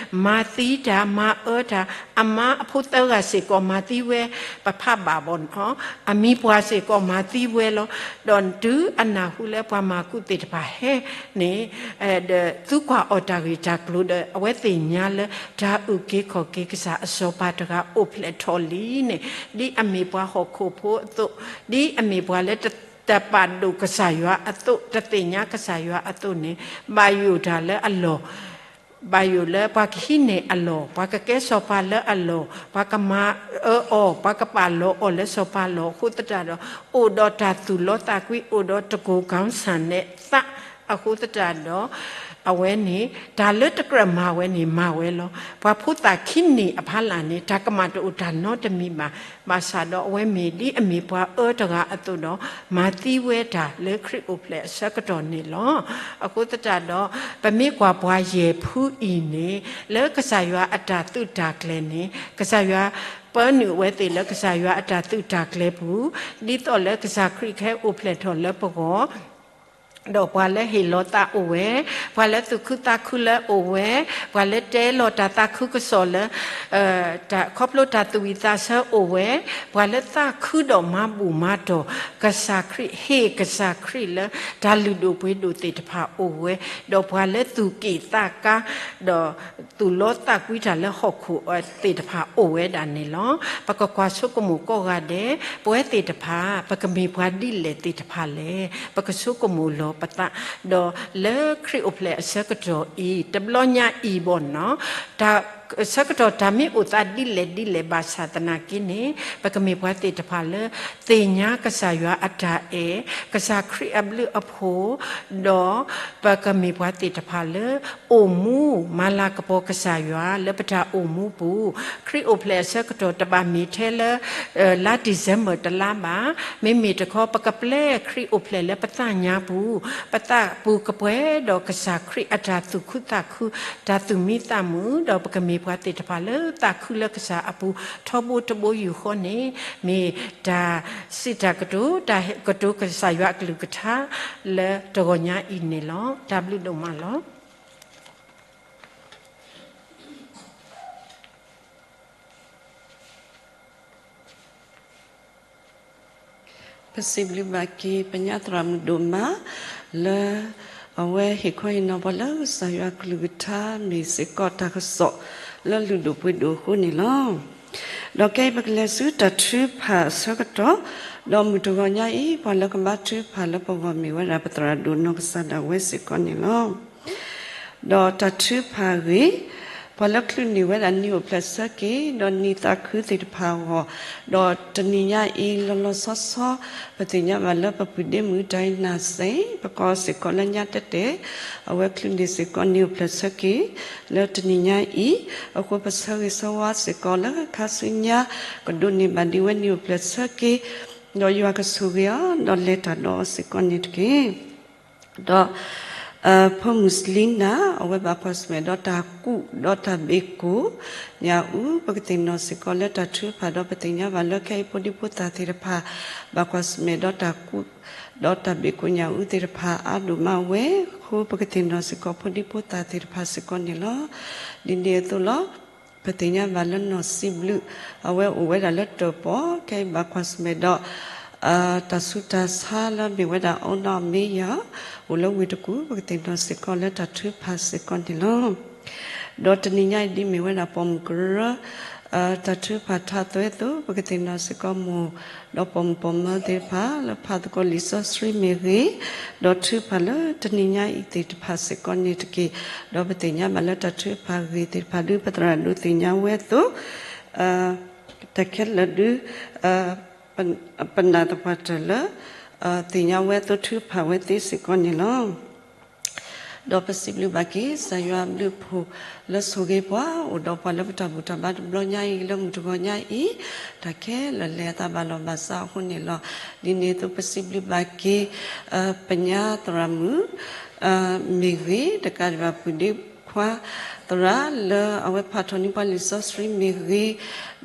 မၤသံတၢ်မၤအၢတၢ်, အမါအဖိသၢဂၤစ့ၢ်ကီးမၤသံဝဲ, ပဖးဘၣ်ဘၣ်နီၤ, အမံၤပှၢ်စ့ၢ်ကီးမၤသံဝဲလီၤ. ဒီးတုၤအနၢ်ဟူလၢပှၤမၤကူးသ့ၣ်တဖၣ်ဟဲန့ၣ် ဒီးသုကွၢ်အီၤတၢ်ဂ့ၢ်တၢ်ကျိၤဒီး အဝဲသ့ၣ်ညါလၢတၢ်အုၣ်က့ၤခီၣ်က့ၤကစၢ်အစီၤပၤတဂၤအိၣ်ဖျဲၣ်ထီၣ်လံန့ၣ်, ဒ်အမ့ၢ်ပှၤဟီၣ်ခိၣ်ဖိအသိး, ဒ်အမ့ၢ်ပှၤလၢတပာ်ဒိၣ်ကစၢ်ယွၤအသိး, တသ့ၣ်ညါကစၢ်ယွၤအသိးန့ၣ်, ဘၣ်ယိၣ်တၢ်လၢအလီၢ် ဘၣ်ယိၣ်လၢပှၤကဟံးန့ၢ်အလီၢ်, ပှၤကကဲစီၤပၤလၢအလီၢ်, ပှၤကမၤအၢအီၤ, ပှၤကပာ်လီၤအီၤလၢစီၤပၤလီၢ်အဃိသတးဒီး, အိၣ်ဒီးတၢ်သူၣ်လီသးကွံ, အိၣ်ဒီးတကိၢ်ကီစၢ်နဲသး အဃိသတးဒီး အဝဲန့ၣ် တၢ်လၢတကြၢးမၤဝဲန့ၣ် မၤဝဲလီၤ. ပှၤဖိသၣ်ခံနံၣ်အဖီလာ်န့ၣ် တၢ်ကမၣ်တအိၣ်တၢ်နီတမံၤဘၣ်. ဘၣ်ဆၣ်ဒီးအဝဲမ့ၢ်ဒ်အမ့ၢ်ပှၤအၢတဂၤအသိးဒီး မၤသံဝဲတၢ်လၢခရံာ်အိၣ်ဖျဲၣ်အဆၢကတီၢ်န့ၣ်လီၤ. အဃိသတးဒီး ပမ့ၢ်ကွၢ်ပှၤယဲၢ်ဖုအံၤန့ၣ် လၢကစၢ်ယွၤအတၢ်သုးတၢ်ကျဲၤန့ၣ် ကစၢ်ယွၤပၢနုာ်အဝဲသ့ၣ်လၢကစၢ်ယွၤအတၢ်သုးတၢ်ကျဲၤပူၤ, ဒ်သိးလၢကစၢ်ခရံာ်ကဟဲအိၣ်ဖျဲၣ်ထီၣ်လၢပဂီၢ် ဒီးပှၤလၢဟ့ၣ်လီၤသးအိၣ်ဝဲ, ပှၤလၢသူၣ်ခုသးခုလၢအိၣ်ဝဲ, ပှၤလၢတဲလီၤတၢ်သးခုကစီၣ်လၢ ခီဖျိတၢ်သူၣ်ဝံၣ်သးဆၢအိၣ်ဝဲ, ပှၤလၢသးခုဒီးမၤဘူၣ်မၤတီၢ်ကစၢ်ခရံာ်, ဟ့ၣ်ကစၢ်ခရံာ်လၢတၢ်လုၢ်ဒိၣ်ပှ့ၤဒိၣ်သ့ၣ်တဖၣ်အိၣ်ဝဲ, ဒီးပှၤလၢသူၣ်က့ၣ်သးကါ ဒီးသူၣ်လီသးကွံတၢ်လၢဟီၣ်ခိၣ်သ့ၣ်တဖၣ်အိၣ်ဝဲဒၣ်န့ၣ်လီၤ. ပကကွၢ်ဆိကမိၣ်ကိးဂၤဒဲး, ပဝဲသ့ၣ်တဖၣ် ပကမ့ၢ်ပှၤဒ်လဲၣ်သ့ၣ်တဖၣ်လဲၣ်. ပကဆိကမိၣ်လီၤပသး, ဒီးလၢခရံာ်အိၣ်ဖျဲၣ်အဆၢကတီၢ်အံၤ တဘျီညါအံၤဘၣ်နီၤ, တၢ်ဆၢကတီၢ်တၢ်မ့ၢ်အိၣ်သးဒ်လဲၣ်ဒ်လဲၣ်ဘၣ်ဆၣ်သနာ်က့န့ၣ် ပကမ့ၢ်ပှၤသ့ၣ်တဖၣ်လၢ သ့ၣ်ညါကစၢ်ယွၤအတၢ်အဲၣ်, ကစၢ်ခရံာ်အဘျုးအဖှိၣ်, ဒီးပကမ့ၢ်ပှၤသ့ၣ်တဖၣ်လၢ အိၣ်မူမၤလၤကပီၤကစၢ်ယွၤလၢပတၢ်အိၣ်မူပူၤ, ခရံာ်အိၣ်ဖျဲၣ်အဆၢကတီၢ်တဘၣ်မ့ၢ်ထဲလၢ လါ December တလါဘၣ်, မ့မ့ၢ်တခီ ပကပျဲခရံာ်အိၣ်ဖျဲၣ်လၢပသးညါပူၤ, ပသးပူၤကပှဲၤဒီးကစၢ်ခရံာ်အတၢ်သူၣ်ခုသးခု, တၢ်သူၣ်မံသးမုာ်, ဒီးပကမ့ၢ်ပှၤသ့ၣ်တဖၣ်လၢသးခုလၢကစၢ်အပူၤ ထီဘိတဘိယူၢ်ဃီန့ၣ်, မ့ၢ်တၢ်စံးတၢ်ကတိၤ, တၢ်ကတိၤကစၢ်ယွၤအကလုၢ်ကထါလၢတဂီၤညါအံၤန့ၣ်လီၤ. တၢ်ဘျုးဒိၣ်မးလီၤ. ပစံးဘျုးဘၣ်က့ၤ ပညါသရၣ်မုၣ်ဒိၣ်မး လၢအဝဲဟ့ၣ်ခီဟ့ၣ်နီၤပှၤလၢကစၢ်ယွၤကလုၢ်ကထါ မ့ၢ်စ့ၢ်ကီးတၢ်ကစီၣ်လၢလုၢ်ဒိၣ်ပှ့ၤဒိၣ်အဃိန့ၣ်လီၤ. ဒီးခဲအံၤပကလဲၤဆူတၢ်ထုကဖၣ်အဆၢကတီၢ်, ဒီးမုၢ်တဂီၤညါအံၤ ပှၤလၢကဘါထုကဖၣ်လၢပဂီၢ်မ့ၢ်ဝဲဒၣ် ပသရၣ်ဒိၣ်နီၢ်ကစၢ်ဒၣ်ဝဲစ့ၢ်ကီးန့ၣ်လီၤ. ဒီးတၢ်ထုကဖၣ်အဂ့ၢ်, ပှၤလၢချုးန့ၢ်ဝဲဒၣ်နံၣ်အိၣ်ဖျဲၣ်ဆၢက့ၤ ဒီးနံၣ်သးခုသ့ၣ်တဖၣ်အဂီၢ်, ဒီးတနံၤညါအံၤလီၤလီၤဆီဆီ ပသ့ၣ်ညါဘၣ်လၢပပုၢ်ဒ့မုၣ် ဒိးနၢ်စ့ၣ် ပကိးစ့ၢ်ကီးလၢညါတဲတဲာ်, အဝဲချုးန့ၢ်စ့ၢ်ကီးနံၣ်အိၣ်ဖျဲၣ်ဆၢက့ၤ လၢတနံၤညါအံၤ, အဃိပဆၢဂ့ၤဆၢဝါစ့ၢ်ကီးလၢခါဆူညါ ကဒိးန့ၢ်ဘၣ်ဒံးဝဲနံၣ်အိၣ်ဖျဲၣ်ဆၢက့ၤ, ဒီးယွၤကဆိၣ်ဂ့ၤအီၤ ဒီးလဲၤတၢ်ဒီးအီၤစ့ၢ်ကီးန့ၣ်တက့ၢ်. ဒီး ဖိမုၣ်စလံနၤ အဝဲဘၣ်ကွၢ်ဆၢၣ်မဲာ်ဒီးတၢ်ကူၣ် ဒီးတၢ်ဘ့ၣ်ကိၣ်ညၣ်အူ, ပကသ့ၣ်နီၣ်စ့ၢ်ကီးလၢတၢ်ထုကဖၣ် ဒီးပသ့ၣ်ညါဘၣ်လၢခဲအံၤဖိဒံဖိသၣ်သ့ၣ်တဖၣ် ဘၣ်ကွၢ်ဆၢၣ်မဲာ်ဒီးတၢ်ကူၣ် ဒီးတၢ်ဘ့ၣ်ကိၣ်ညၣ်အူသ့ၣ်တဖၣ်အါဒိၣ်မးဝဲအဃိ ပကသ့ၣ်နီၣ်စ့ၢ်ကီးဖိဒံဖိသၣ်သ့ၣ်တဖၣ်စ့ၢ်ကီးန့ၣ်လီၤ. ဒ်န့ၣ်အသိးလီၤ. ပသ့ၣ်ညါဘၣ်လၢနီၢ်စံးဘျုး အဝဲအိၣ်ဝဲဒၣ်လၢတၢၣ်ပီၣ် ခဲအံၤဘၣ်ကွၢ်ဆၢၣ်မဲာ်ဒီး တၢ်ဆူးတၢ်ဆါလၢမ့ၢ်ဝဲဒၣ် အီနီၢ်မ့ယၤ အိၣ်လၢဝ့ၢ်တကူၣ် ပကသ့ၣ်နီၣ်စ့ၢ်ကီးလၢတၢ်ထုကဖၣ်စ့ၢ်ကီးန့ၣ်လီၤ. ဒီးတနံၤညါအံၤဒ်မ့ၢ်ဝဲဒၣ်ပိာ်မုၣ်ကရၢ တၢ်ထုကဖၣ်ထါသွဲအသိး ပကသ့ၣ်နီၣ်စ့ၢ်ကီးမိၢ် ဒီးပိာ်မုၣ်ပိာ်မၢၤသ့ၣ်တဖၣ် လၢဖးသကိးလံာ်စီဆှံမ့ၢ်ဂ့ၤ, ဒီးထုကဖၣ်လၢတနံၤညါအံၤသ့ၣ်တဖၣ်စ့ၢ်ကီးန့ၣ်တက့ၢ်. ဒီးပသ့ၣ်ညါဘၣ်လၢတၢ်ထုကဖၣ်ဂ့ၤသ့ၣ်တဖၣ်ဒုး ပသရၣ်ဒိၣ်သ့ၣ်ညါဝဲအသိး တၢ်ခဲလၢာ်ဒုး ပနာ်သပှၢ်တၢၢ်လၢ သ့ၣ်ညါဝဲအသိးထုကဖၣ်ဝဲသ့စ့ၢ်ကီးန့ၣ်လီၤ. ဒီးပစံးဘျုးဘၣ်က့ၤ ကစၢ်ယွၤအဘျုးအဖှိၣ်လၢဆိၣ်ဂ့ၤပှၤ အိၣ်ဒီးပှၤလၢပတၢ်ဘူၣ်တၢ်ဘါတဘျီညါအံၤ လၢမုၢ်တဂီၤညါအံၤ တၢ်ခဲလၢာ်လဲၤအသးဘၣ်လီၢ်ဘၣ်စးအဃိန့ၣ်လီၤ. ဒ်န့ၣ်အသိးပစံးဘျုးဘၣ်က့ၤ ပညါသရၣ်မုၣ် မ့ၢ်ဂ့ၤ တကးဒံးဘၣ်ပုၢ်ဒ့ခွါသရၣ်လၢအဝဲဖးထီၣ်န့ၢ်ပှၤလံာ်စီဆှံမ့ၢ်ဂ့ၤ,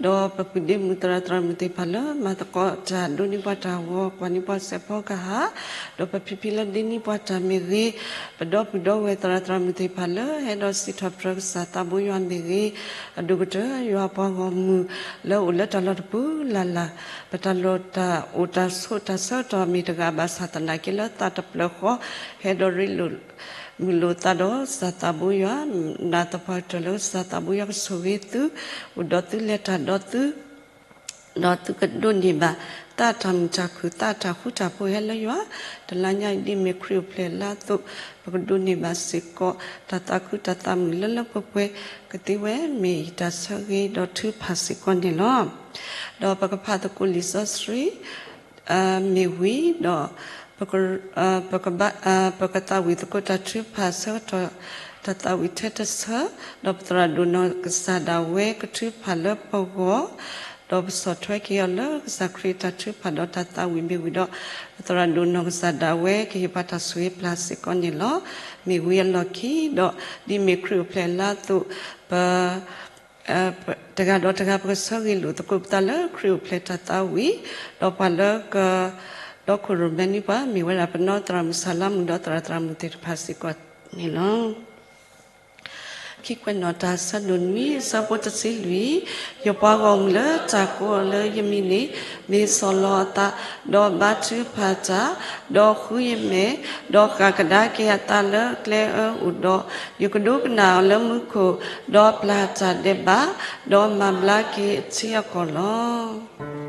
ဒီးပပုၢ်ဒ့မုၣ်သရၣ်သရၣ်မုၣ်သ့ၣ်တဖၣ်လၢမၤသကိးတၢ်ဒိးန့ၢ်ပှၤတၢ်ဂီၤ ကွၢ်န့ၢ်ပှၤစဲးဖီကဟၣ်, ဒီးပဖံဖံလၢဒ့န့ၢ်ပှၤတၢ်မ့ၢ်ဂ့ၤ, ပဒီပုၢ်ဒီဝဲၢ်သရၣ်သရၣ်မုၣ်သ့ၣ်တဖၣ်လၢဟဲဒီးစံးထီၣ်ပတြၢၤကစၢ်သးဘိယွၤမ့ၢ်ဂ့ၤ, အဒိၣ်ကတၢၢ်ယွၤပှၤဂီၢ်မုၢ်လၢအိၣ်လၢတၢ်လီၢ်တပူၤလၢ်လၢ်, ပတၢ်လိၣ်တၢ်အိၣ်တၢ်ဆိးတၢ်ဆၢကတီၢ်မ့ၢ်တဂၤဘၣ်ဆၣ်သနာ်က့လၢသးတဖျၢၣ်ဃီ ဟဲဒီးရ့လိာ်မုာ်လိာ်သးဒီးကစၢ်သးဘိယွၤ, နာ်သပှၢ်ကတၢၢ်လၢကစၢ်သးဘိယွၤကဆိၣ်ဂ့ၤသု, အိၣ်ဒီးသုလဲၤတၢ်ဒီးသု, ဒီးသုကဒိးန့ၢ်ဘၣ် သးတၢ်မုာ်တၢ်ခုၣ် သးတၢ်ဃူတၢ်ဖိးဟဲလၢယွၤ, တလါညါအံၤဒ်မ့ၢ်ခရံာ်အိၣ်ဖျဲၣ်လါအသိး, ပကဒိးန့ၢ်ဘၣ်စ့ၢ်ကီး တၢ်သးခုတၢ်သးမုာ်လၢလၢပှဲၤပှဲၤ, ကသ့ဝဲမ့ၢ်ယတၢ်ဆၢဂ့ၤဒီးထုကဖၣ်စ့ၢ်ကီးန့ၣ်လီၤ. ဒီးပကဖးသကိးလံာ်စီဆှံ မ့ၢ်ဝံၤဒီး ပကဘါ ပကသးဝံၣ်သကိးတၢ်ထုကဖၣ်ဆၢကတီၢ် တၢ်သးဝံၣ်ထဲတဆၢ, ဒီးပသရၣ်ဒိၣ်နီၢ်ကစၢ်ဒၣ်ဝဲကထုကဖၣ်လၢပဂီၢ်, ဒီးပဆီၣ်ထွဲက့ၤအီၤလၢကစၢ်ခရံာ်တၢ်ထုကဖၣ်ဒီးတၢ်သးဝံၣ်မ့ၢ်ဝံၤဒီး ပသရၣ်ဒိၣ်နီၢ်ကစၢ်ဒၣ်ဝဲကဟ့ၣ်ပှၤတၢ်ဆိၣ်ဂ့ၤပျၢ်စ့ၢ်ကီးန့ၣ်လီၤ. မ့ၢ်ဝံၤအလီၢ်ခံဒီး ဒ်မ့ၢ်ခရံာ်အိၣ်ဖျဲၣ်လါအသိး, ပ တဂၤဒီးတဂၤပကဆၢဂ့ၤလိာ်သကိးပသးလၢခရံာ်အိၣ်ဖျဲၣ်တၢ်သးဝံၣ်, ဒီးပှၤလၢက ဒီးခိၣ်ရိၣ်မဲန့ၢ်ပှၤ မ့ၢ်ဝဲဒၣ်ပနီၢ်သရၣ်မုၣ်စၤလါမုၣ် ဒီးသရၣ်သရၣ်မုၣ်သ့ၣ်တဖၣ်စ့ၢ်ကီးန့ၣ်လီၤ. ခံကွဲးနီၣ်တၢ် ဆၢဒိၣ်နွံ ဆၢဖိတဆံလွံၢ်, ယပှၤဂီၢ်မုၢ်လၢတၢ်ကိးအီၤလၢယမံၤန့ၣ် မ့ၢ်ဆီၣ်လီၤအသး, ဒီးဘါထုကဖၣ်တၢ်, ဒီးဃုယမဲာ်, ဒီးဃၣ်ကဒါက့ၤအသးလၢကျဲအၢအိၣ်ဒီး, ယကဒိကနၣ်အီၤလၢမူခိၣ်, ဒီးပျၢ်တၢ်ဒဲးဘး, ဒီးမၤဘျါက့ၤအထံအကီၢ်လီၤ.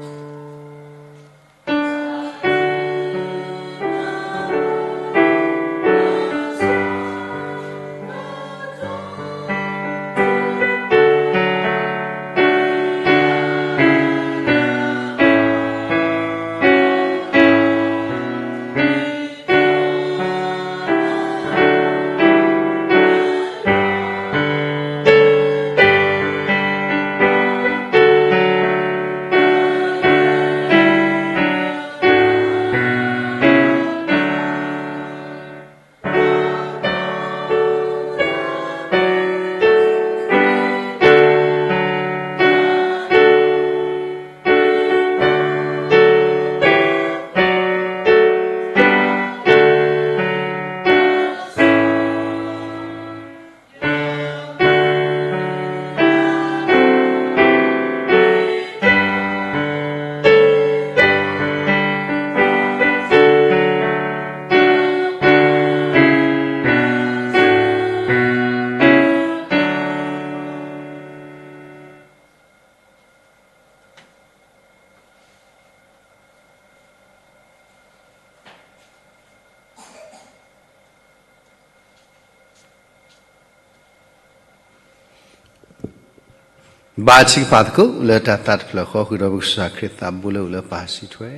ဘါထုကဖၣ်သကိးလၢတၢ်သးတဖျၢၣ်ဃီ ဃုာ်ဒီးပကစၢ်ခရံာ်သးဘိလၢအိၣ်လၢပၢ်စံးထွဲ,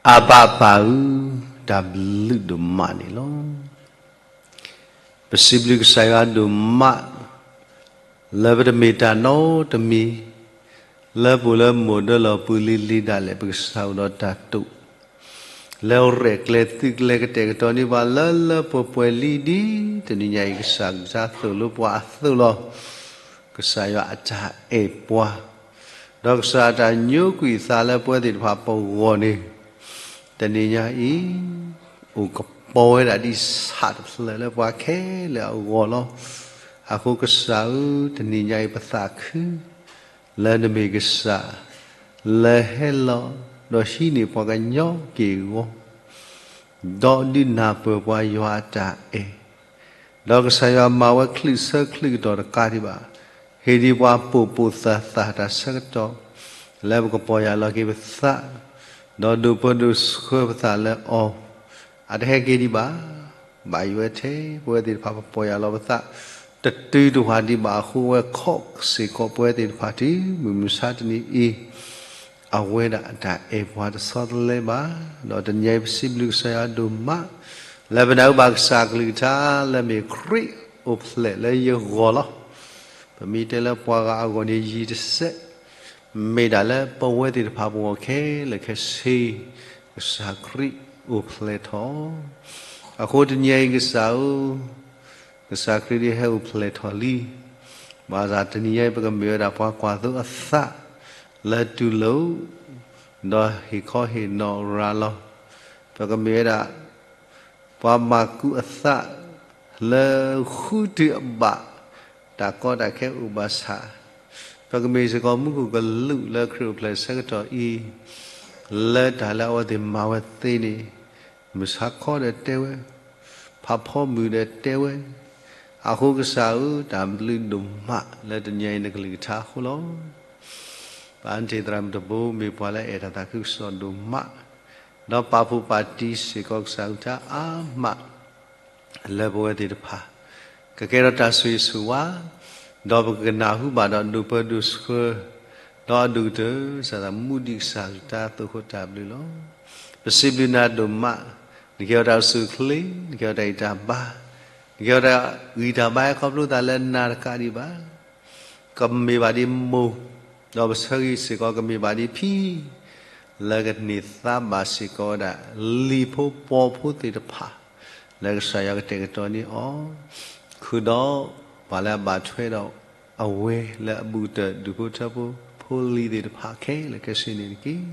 အဘၣ်ပၢ်ဧၢ, တၢ်ဘျုးဒိၣ်မးန့ၣ်လီၤ. ပစံးဘျုးကစၢ်ယွၤဒိၣ်မး လၢပတမ့ၢ်တၢ်နီတမံၤ လၢပအိၣ်လၢမိၢ်ဒၢလီၢ်ပူၤလံၤလံၤဒၣ်လဲာ် ပကစၢ်အိၣ်ဒီးတၢ်တိာ် လၢအရဲၣ်ကျဲၤသုးကျဲၤ ကတဲာ်ကတီၤန့ၢ်ပှၤလၢလၢပှဲၤပှဲၤလံဒ်တနံၤညါအံၤ ကစၢ်ကလုၢ်ကထါသိၣ်လိပှၤအသိးလီၤ. ကစၢ်ယွၤအတၢ်အဲၣ်ပှၤ ဒီးကစၢ်အတၢ်ညိကွံာ်အသးလၢပဝဲသ့ၣ်တဖၣ်ပဂီၢ်န့ၣ် တနံၤညါအံၤ အိၣ်ကပီၤဝဲဒၣ်ဒ်ဆၣ်တဖျၢၣ်လၢပှၤခဲလၢာ်အဂီၢ်လီၤ. အဃိကစၢ်ဧၢ, တနံၤညါအံၤပသးခု လၢနမ့ၢ်ကစၢ် လၢဟဲလီၤ ဒီးဟံးန့ၢ်ပှၤကညီက့ၢ်ဂီၤ ဒီးဒုးနၢ်ပၢၢ်ပှၤယွၤအတၢ်အဲၣ် ဒီးကစၢ်ယွၤမၤဝဲချုးဆၢချုးကတီၢ်တကးဒံးဘၣ်, ဟ့ၣ်ဒံးပှၤပိာ်ပိာ်သၢသၢတၢ်ဆၢကတီၢ် လၢပကပီၢ်ယၢ်လီၤက့ၤပသး, ဒီးဒိးပၢဒိးဆှၢပသးလၢအီၤ, အတဟဲက့ၤဒံးဘၣ်. ဘၣ်ယိၣ်ဝဲထဲ ပဝဲသ့ၣ်တဖၣ်ပပီၢ်ယၢ်လီၤပသး တတုၤတဝၤဒံးဘၣ်အဃိ ဝဲခီၣ်စ့ၢ်ကီးပဝဲသ့ၣ်တဖၣ်တုၤမုၢ်မဆါတနံၤအံၤ အဝဲဒၣ်အတၢ်အဲၣ်ပှၤတဆီတလဲဘၣ်. ဒီးတနံၤညါအံၤ ပစံးဘျုးကစၢ်ယွၤဒိၣ်မး လၢပနၢ်ဟူဘၣ်ကစၢ်ကလုၢ်ကထါလၢမ့ၢ်ခရံာ်အိၣ်ဖျဲၣ်လၢယဂီၢ်လီၤ. ပမ့ၢ်တဲလၢပှၤဂၤအဂီၢ်န့ၣ်ယံၤတစဲး, မ့ၢ်ဒၣ်လၢပဝဲသ့ၣ်တဖၣ်ပဂီၢ်ခဲလၢာ်ခဲဆ့ ကစၢ်ခရံာ်အိၣ်ဖျဲၣ်ထီၣ်. အဃိတနံၤညါအံၤကစၢ်ဧၢ, ကစၢ်ခရံာ်ဒ်ဟဲအိၣ်ဖျဲၣ်ထီၣ်လံ. ဘၣ်ဆၣ်တနံၤညါအံၤ ပကမ့ၢ်ဝဲဒၣ်ပှၤကွၢ်သိအသး လၢတူၢ်လိာ် ဒီးဟ့ၣ်ခီဟ့ၣ်နီၤရၤလီၤ. ပကမ့ၢ်ဝဲဒၣ် ပှၤမၤကူအသး လၢဃုတုၤအဘၣ် တၢ်ကီတၢ်ခဲအိၣ်ဘၣ်ဆၣ်, ပကမ့ၢ်စ့ၢ်ကီးမူခိၣ်ကလူးလၢခရံာ်အိၣ်ဖျဲၣ်ဆၢကတီၢ်အံၤ, လၢတၢ်လၢအဝဲသ့ၣ်မၤဝဲသ့န့ၣ်, မုၢ်ဆါခီဒီးတဲဝဲ, ဖးဖီမုၢ်ဒီးတဲဝဲ, အဃိကစၢ်ဧၢ, တၢ်ဘျုးဒိၣ်မးလၢတနံၤညါအံၤနကလုၢ်ကထါအဃိလီၤ. ပၢ်နထံၣ်သရၣ်မုၣ်တဘိ မ့ၢ်ပှၤလၢအအဲၣ်တၢ်သးခုကစီၣ်ဒိၣ်မး, ဒီးပာ်ဖှိၣ်ပာ်တံၢ်စ့ၢ်ကီးကစၢ်ကလုၢ်ကထါအါမး လၢပဝဲသ့ၣ်တဖၣ် ကကဲထီၣ်တၢ်ဆိၣ်ဂ့ၤဆိၣ်ဝါ, ဒီးပကနၢ်ဟူဘၣ်ဒီးဒိးပၢဒိးဆှၢ, ဒီးအဒိၣ်ကတၢၢ် စၢ်သးမူဒံးကစၢ်ကလုၢ်ကထါအသိးဃိတၢ်ဘျုးလီၤ. ပစံးဘျုးနၤဒိၣ်မး, နကဲထီၣ်တၢ်အိၣ်ဆူၣ်အိၣ်ချ့, နကဲထီၣ်တၢ်အံၣ်တၢ်ဘါ, နကဲထီၣ်တၢ်ဂံၢ်တၢ်ဘါဟဲခီဖျိသးလၢနၤတကးဒံးဘၣ် ကမ့ၢ်ဘၣ်ဒ်မိၢ်, ဒီးပဆၢဂ့ၤစ့ၢ်ကီးကမ့ၢ်ဘၣ်ဒ်ဖံ, လၢကန့ၢ်သါဘၣ်စ့ၢ်ကီးဝဲဒၣ် လံၤဖိပိာ်ဖိသ့ၣ်တဖၣ် လၢကစၢ်ယွၤကတဲာ်ကတီၤန့ၢ်အီၤ, ဃုာ်ဒီးပှၤလၢအဘၣ်ထွဲဒီးအဝဲလၢအဘူးကတၢၢ်ဒူၣ်ဖိထၢဖိ ဖိလံၤသ့ၣ်တဖၣ်ခဲလၢာ်ခဲဆ့န့ၣ်တက့ၢ်.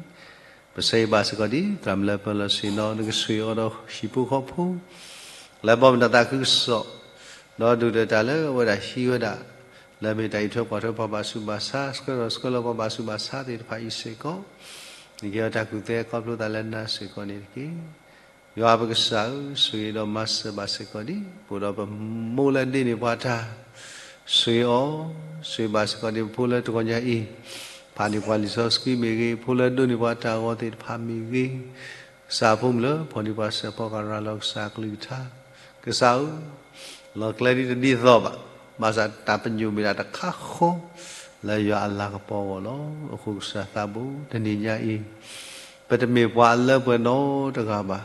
ပဆၢဂ့ၤဘၣ်စ့ၢ်ကီးဒ် သရၣ်မုၣ်လၢပၢၤလီၢ်ဆ့ၣ်နီၤ နကဆိၣ်ဂ့ၤအီၤဒီးဟံၣ်ဖိဃီဖိ လၢဘီမုၢ်တၢ်သးခုကစီၣ်, ဒီးဒိၣ်ဒီးတၢ်လၢအဝဲဒၣ်ဟံးဝဲဒၣ် လၢအမ့ၢ်တၢ်အံးထွဲကွၢ်ထွဲပှၤဘၣ်ဆူးဘၣ်ဆါ ဆှၢထီၣ်ဆှၢလီၤပှၤဘၣ်ဆူးဘၣ်ဆါသ့ၣ်တဖၣ်အံၤစ့ၢ်ကီး, နကဟ့ၣ်အီၤတၢ်ကူၣ်သ့ခီဖျိသးလၢနၤစ့ၢ်ကီးန့ၣ်တက့ၢ်. ယွၤပကစၢ်ဧၢ, ဆိၣ်ဂ့ၤဒီးမၤစၢၤဘၣ်စ့ၢ်ကီးဒံး ပအိၣ်ဒီးပမိၢ်လၢဒ့န့ၢ်ပှၤတၢ် ဆိၣ်ဂ့ၤအီၤ, ဆိၣ်ဂ့ၤဘၣ်စ့ၢ်ကီးဒံး ပဖိလၢတဂီၤညါအံၤ ဖးန့ၢ်ပှၤလံာ်စီဆှံမ့ၢ်ဂ့ၤ, ဖိလၢဒိးန့ၢ်ပှၤတၢ်ဂီၤသ့ၣ်တဖၣ်မ့ၢ်ဂ့ၤ, ကစၢ်အဖိမုၣ်လၢဖီၣ်န့ၢ်ပှၤစဲးဖီကရၤလီၤကစၢ်အကလုၢ်ကထါ, ကစၢ်ဧၢ, လီၢ်ကျဲဒ်တဒ်သိးဘၣ်, ဘၣ်ဆၣ်တၢ်ပညိၣ်မ့ၢ်ဒၣ်တခါဃီ လၢယွၤအလၤကပီၤအဂီၢ်လီၤ. အဃိကစၢ်သးဘိတနံၤညါအံၤ ပတမ့ၢ်ပှၤအလၢပှဲၤနီတဂၤဘၣ်.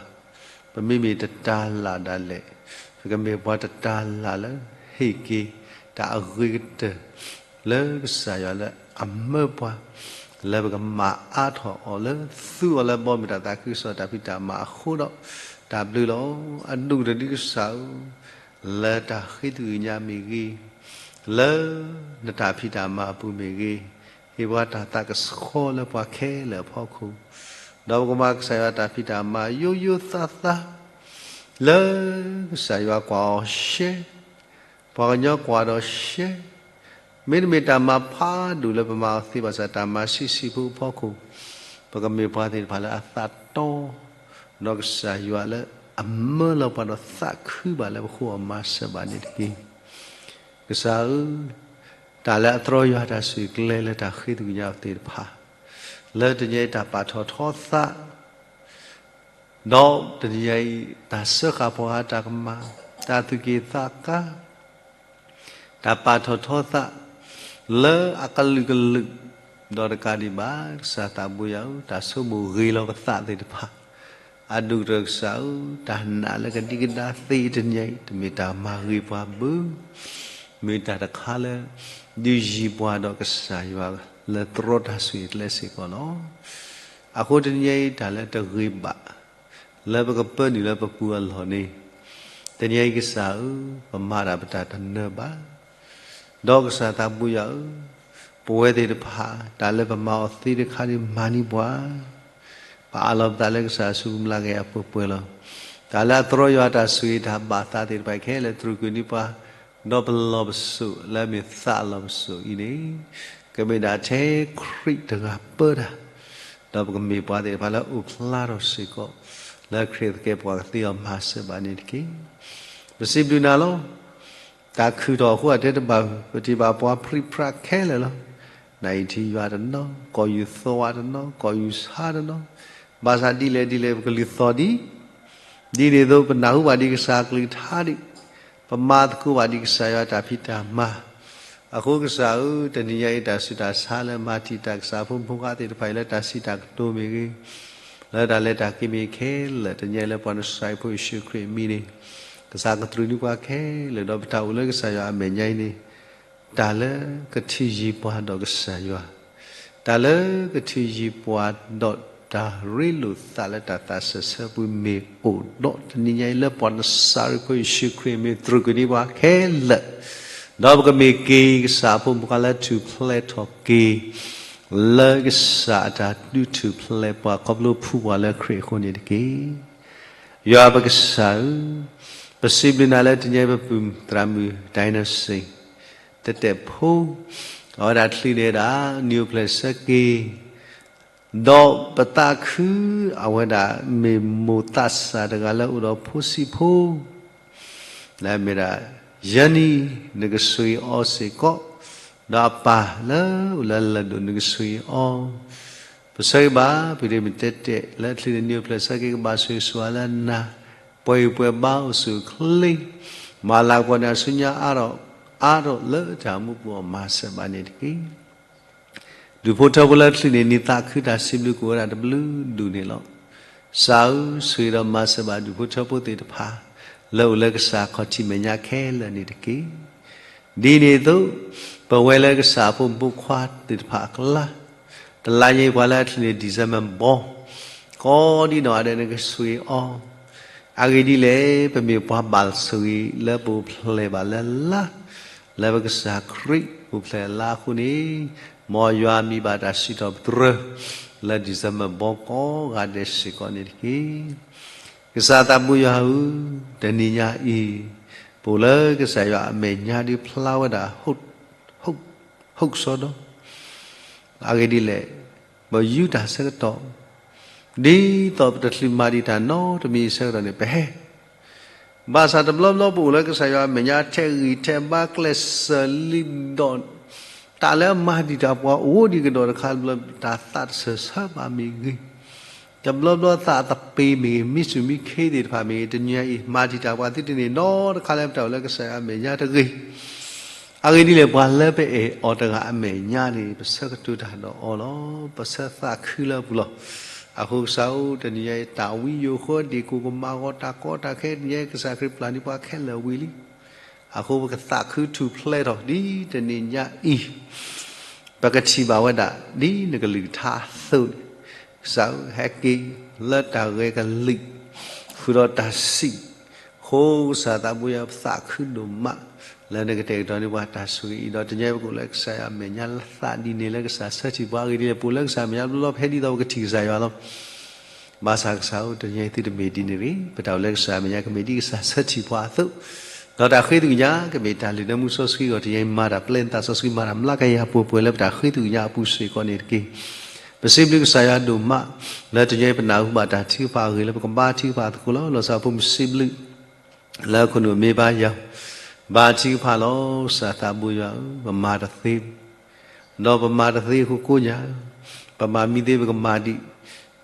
ပမ့မ့ၢ်တတၤလၣ်ဒၣ်လဲာ်, ပကမ့ၢ်ပှၤတတၤလၣ်လၢ ဟ့ၣ်က့ၤတၢ်အဂ့ၤကတၢၢ် လၢကစၢ်ယွၤလၢအမၢပှၤ, လၢပကမၤအါထီၣ်အီၤလၢသူအီၤလၢဘီမုၢ်တၢ်သးခုကစီၣ်တၢ်ဖံးတၢ်မၤအဃိဒီး တၢ်ဘျုးလီၤ. အဒိၣ်ကတၢၢ်ဒ်ကစၢ်ဧၢ, လၢတၢ်ဃ့သဂုၢ်ညါမ့ၢ်ဂ့ၤ, လၢနတၢ်ဖံးတၢ်မၤအပူၤမ့ၢ်ဂ့ၤ, ဟ့ၣ်ပှၤတၢ်သးကဆှီလၢပှၤခဲလၢာ်အဖီခိၣ်, ဒီးပကမၤကစၢ်ယွၤတၢ်ဖံးတၢ်မၤယိယိသးသး, လၢကစၢ်ယွၤကွၢ်အီၤရှဲ, ပှၤကညီကွၢ်ဒီးရှဲ, မ့တမ့ၢ်တၢ်မၤဖးဒိၣ်လၢပမၤအီၤသ့ဘၣ်ဆၣ် တၢ်မၤဆံးဆံးဖိအဖီခိၣ်, ပကမ့ၢ်ပှၤသ့ၣ်တဖၣ်လၢအသးတီ, ဒီးကစၢ်ယွၤလၢအမၢလီၤပှၤဒီးသးခုဘၣ်လၢပဃိအီၤမၤစၢၤဘၣ်န့ၣ်တက့ၢ်. ကစၢ်ဧၢ, တၢ်လၢအသြီယွၤတၢ်ဆိၣ်ဂ့ၤကျဲလၢတၢ်ဃ့သဂုၢ်ညါအီၤသ့ၣ်တဖၣ်, လၢတနံၤအံၤတၢ်ပာ်ထီၣ်ထီသး ဒီးတနံၤညါအံၤ တၢ်စၢဃာ်ပှၤဂၤတၢ်ကမၣ်, တၢ်သူၣ်က့ၣ်သးကါ, တၢ်ပာ်ထီၣ်ထီသး လၢအကလုာ်ကလုာ်, ဒီးတကးဒံးဘၣ် ကစၢ်သးဘိယွၤဧၢ, တၢ်ဆိကမိၣ်ဂ့ၤလီၤပသးသ့ၣ်တဖၣ်, အဒိၣ်ကတၢၢ်ကစၢ်ဧၢ, တၢ်နာ်လၢကဒံကဒါသ့တနံၤညါအံၤ တမ့ၢ်တၢ်မၤဂ့ၤပှၤဘၣ်, မ့ၢ်တၢ်တခါလၢ ဒုးယံၤပှၤဒီးကစၢ်ယွၤလၢသြီတၢ်ဆိၣ်ဂ့ၤကျဲစ့ၢ်ကီးလီၤ. အဃိတနံၤညါအံၤ တၢ်လၢတဂ့ၤဘၣ် လၢပကပၢနုာ်လၢပပူၤအလီၢ်န့ၣ်, တနံၤညါအံၤကစၢ်ဧၢ, ပမၤဒၣ်ပတၢ်တနၢၤဘၣ်. ဒီးကစၢ်သးဘိယွၤဧၢ, ပဝဲသ့ၣ်တဖၣ် တၢ်လၢပမၤအီၤသ့တခါန့ၣ်မၤန့ၢ်ပှၤ, ပအးလီၤပသးလၢကစၢ်ဆူပမျးကယၤပှဲၤပှဲၤလီၤ. တၢ်လၢအသြီယွၤတၢ်ဆိၣ်ဂ့ၤတၢ်ဘၣ်သးသ့ၣ်တဖၣ်ခဲလၢာ် တြူာ်ကွံာ်န့ၢ်ပှၤ, ဒီးပလီၢ်ပစိာ်လၢအမ့ၢ်သးအလီၢ်ပစိာ်အံၤန့ၣ်, ကမ့ၢ်ဒၣ်ထဲခရံာ်တဂၤပၢတၢ်, ဒီးပကမ့ၢ်ပှၤသ့ၣ်တဖၣ်လၢအိၣ်ဖျါထီၣ်စ့ၢ်ကီး, လၢခရံာ်သကဲးပဝးကသ့အီၤမၤစၢၤဘၣ်န့ၣ်တက့ၢ်. ပစံးဘျုးနၤလီၤ. တၢ်ခုၣ်ထီၣ်အဃိအတဲတဘၣ်, ပထံၣ်ဘၣ်ပှၤပြံပြါခဲလၢာ်လီၤ. နအံၤထံယွၤတနီၤ, ကီၢ်ယူၢ်သီဝါတနီၤ, ကီၢ်ယူၢ်ဆါတနီၤ, ဘၣ်ဆၣ်ဒ်လဲၣ်ဒ်လဲၣ် ပကလုၢ်သီၣ်ဒံး, ဒ်န့ၣ်အသိး ပနၢ်ဟူဘၣ်ဒံးကစၢ်အကလုၢ်ကထါဒံး, ပမၤသကိးဘၣ်ဒံးကစၢ်ယွၤတၢ်ဖံးတၢ်မၤ, အဃိကစၢ်ဧၢ, တနံၤညါအံၤတၢ်ဆူးတၢ်ဆါလၢမၤတံာ်တာ်ကစၢ်ဖိမုၣ်ဖိခွါသ့ၣ်တဖၣ်အံၤလၢတၢ်စံးတၢ်ကတိၤမ့ၢ်ဂ့ၤ, လၢတၢ်လဲၤတၢ်က့ၤမ့ၢ်ခဲလၢာ် တနံၤညါအံၤလၢပှၤနစၢ်ဖိယ့ၣ်ၡူးခရံာ်အမံၤန့ၣ်, ကစၢ်ကတြူာ်န့ၢ်ပှၤခဲလၢာ် ဒီးပတၢ်အိၣ်လၢကစၢ်ယွၤအမဲာ်ညါအံၤန့ၣ်, တၢ်လၢကထံၣ်ယံၤပှၤဒီးကစၢ်ယွၤ, တၢ်လၢကထံၣ်ယံၤပှၤဒီးတၢ်ရ့လိာ်သးလၢတၢ်သးစဲးဆၢပူၤမ့ၢ်အိၣ်ဒီး တနံၤညါအံၤလၢပှၤနစၢ်ရ့ၣ်ဖိယ့ၣ်ၡူးခရံာ်မ့ၢ်တြူာ်ကွံာ်န့ၢ်ပှၤခဲလၢာ်, ဒီးပကမ့ၢ်က့ၤကစၢ်အဖိမုၣ်ဖိခွါလၢထူၣ်ဖျဲးထီၣ်က့ၤ လၢကစၢ်အတၢ်ဒုးထူၣ်ဖျဲးပှၤခီဖျိဖှူပှၤလၢခရံာ်အဃိန့ၣ်တက့ၢ်. ယွၤပကစၢ်ဧၢ, ပစံးဘျုးနၤလၢတနံၤညါအံၤပပုၢ်သရၣ်မုၣ် ဒိၣ်နၤစ့ၣ် တဲတဲာ်ဖိ, အဝဲဒၣ်ချုးန့ၢ်ဒၣ် နံၣ်အိၣ်ဖျဲၣ်ဆၢက့ၤ, ဒီးပသးခုအဝဲဒၣ်မ့ၢ်မိၢ်သးစၢ်တဂၤလၢအိၣ်ဒီးဖိဆံးဖိ လၢအမ့ၢ်ဒၣ် ယဲၢ်နံၣ် နကဆိၣ်ဂ့ၤအီၤစ့ၢ်ကီး, ဒီးအပၢ်လၢအိၣ်လၢလၢၢ်ဒိၣ် နကဆိၣ်ဂ့ၤအီၤ, ပဆၢဂ့ၤဘၣ် ပဒ့မုၣ်တဲတဲာ် လၢချုးန့ၢ်နံၣ်အိၣ်ဖျဲၣ်ဆၢက့ၤ ကဘၣ်ဆိၣ်ဂ့ၤဆိၣ်ဝါလၢနၤ, ပှဲၤဂံၢ်ပှဲၤဘါအိၣ်ဆူၣ်အိၣ်ချ့, မၤလၤကပီၤန့ၢ်အစုညါအါထီၣ်အါထီၣ်လၢတၢ်မူပူၤအီၤမၤစၢၤဘၣ်န့ၣ်တက့ၢ်. ဒူၣ်ဖိထၢဖိလၢချုးန့ၢ်နံၣ်သးခု တၢ်စံးဘျုးကအိၣ်ဝဲဒၣ်တဘျုးဒူၣ်န့ၣ်လီၤ. ကစၢ်ဧၢ, ဆိၣ်ဂ့ၤဒီးမၤစၢၤဘၣ်ဒူၣ်ဖိထၢဖိသ့ၣ်တဖၣ် လၢအိၣ်လၢကစၢ်ခီၣ်ထံးမဲာ်ညါခဲလၢာ်န့ၣ်တက့ၢ်. ဒ်န့ၣ်အသိး ပဝဲလၢကစၢ်အဖိမုၣ်ဖိခွါသ့ၣ်တဖၣ်အကျါ, တလါညါအံၤပှၤလၢအချုးန့ၢ် December ဘီ, ကိးဒံနီၢ်ဂၤဒဲး နကဆိၣ်ဂ့ၤအီၤ, အဂ့ၢ်ဒ်လဲၣ် ပမ့ၢ်ပှၤဘၣ်ဆိၣ်ဂ့ၤလၢပအိၣ်ဖျဲၣ်ဘၣ်လၢလါ, လၢပကစၢ်ခရံာ်အိၣ်ဖျဲၣ်လါအဃိန့ၣ်, မ်ယွၤမံၤဘၣ်တၢ်စံးထီၣ်ပတြၢၤ လၢ December ဘီကိးဂၤဒဲးစ့ၢ်ကီးန့ၣ်တက့ၢ်. ကစၢ်သးဘိယွၤဧၢ, တနံၤညါအံၤ ပအိၣ်လၢကစၢ်ယွၤအမဲာ်ညါဒီးဖျါဝဲဒၣ် ဟီၣ်ခိၣ်အဂ့ၢ်ဒ်လဲၣ်, ပယူးတၢ်ဆၢကတီၢ်, ဒ်သိးပတချုးမၤဒံးတၢ်နီတမံၤအဆၢကတီၢ်န့ၣ် ပဟဲ ဘၣ်ဆၣ်တဘျီဘျီပအိၣ်လၢကစၢ်ယွၤအမဲာ်ညါ ထဲးဂံၢ်ထဲးဘါ ကျဲးစၢးလံဒီး တၢ်လၢအမၤဒံးတၢ်ပှၤအိၣ်ဒံးကဒီးတခါတဘျီ တၢ်သးတစၢၢ်ဆၢဘၣ်မ့ၢ်ဂ့ၤ, တဘျီဘျီသးအသပ့ၤမ့ၢ်ဂ့ၤ မ့ၢ်စူၢ်မ့ၢ်ခ့သ့ၣ်တဖၣ်မ့ၢ်ဂ့ၤ တနံၤညါအံၤ မၤဒံးတၢ်ပှၤသုတန့ၢ်နီတခါလၢပတၢ်အိၣ်လၢကစၢ်ယွၤအမဲာ်ညါတဂ့ၤ. အဂ့ၢ်ဒ်လဲၣ် ပှၤလၢပအဲၣ်အီၤတဂၤအမဲာ်ညါန့ၣ် ပဆၢကတိၤတၢ်ဒီးအီၤလီၤ. ပဆၢသးခုလၢအပူၤလီၤ. အဃိကစၢ်ဧၢ တနံၤညါအံၤ တၢ်ဝံယိာ်ဃီ ဒ့ၣ်ကိၢ်ကမၤဂီၤတၢ်ကီတၢ်ခဲ တနံၤညါအံၤ ကစၢ်ခရံာ်ပျၢ်န့ၢ်ပှၤခဲလၢာ်ဝံၤလံ. အဃိပကသးခုထူၣ်ဖျဲးထီၣ် ဒ်တနံၤညါအံၤ ပကထံၣ်ဘၣ်ဝဲဒၣ် ဒ်နကလုၢ်ကထါအသိးန့ၣ်, ကစၢ်ဧၢ ဟဲက့ၤလၢတၢ်ဂဲၤကလံၣ် ဃုာ်ဒီးတၢ်စံး, အဃိကစၢ်သးဘိယွၤ ပသးခုဒိၣ်မး လၢနကတဲာ်ကတီၤန့ၢ်ပှၤတၢ်ဆိၣ်ဂ့ၤအံၤဒီး တနံၤညါအံၤပကအိၣ်လၢကစၢ်ယွၤအမဲာ်ညါလၢသးဒ်န့ၣ် လၢကစၢ်ဆၢထံၣ်ပှၤအဂ့ၢ်ဒ်လဲၣ် ပအိၣ်လၢကစၢ်အမဲာ်ညါတဘျီဘျီ ပဟဲဒ်သိးပကထံၣ်ကစၢ်ယွၤလီၤ. ဘၣ်ဆၣ်ကစၢ်ဧၢ တနံၤညါအံၤသုတမ့ၢ်ဒ်န့ၣ်တဂ့ၤ, ပတၢ်အိၣ်လၢကစၢ်အမဲာ်ညါ ကမ့ၢ်ဒ်ကစၢ်ဆၢထံၣ်ပှၤအသိး, ဒီးတၢ်ဃ့သုကညး ကမ့ၢ်တၢ်လုၢ်နၢမူစီဆှံအဂီၢ် တနံၤညါအံၤမၤတၢ်ပျဲနသးစီဆှံ မၤတၢ်မျးကယၤပှဲၤပှဲၤလၢပတၢ်ဃ့သုကညးအပူၤစ့ၢ်ကီးန့ၣ်တက့ၢ်. ပစံးဘျုးကစၢ်ယွၤဒိၣ်မး လၢတနံၤညါအံၤ ပနၢ်ဟူဘၣ်တၢ်ထုကဖၣ်အဂ့ၢ်လၢပကဘါထုကဖၣ်သကိးလီၤ. လီၤဆီဖိမုၣ်စံးဘျုး လၢခိၣ်နူာ်မ့ၢ်ဘါယွၤ ဘါထုကဖၣ်လီၤ. ကစၢ်သးဘိယွၤဧၢ, ပမၤတသ့ ဒီးပမၤတသ့အဃိကိးညါ, ပမၤမံသ့ပကမၤဒံး,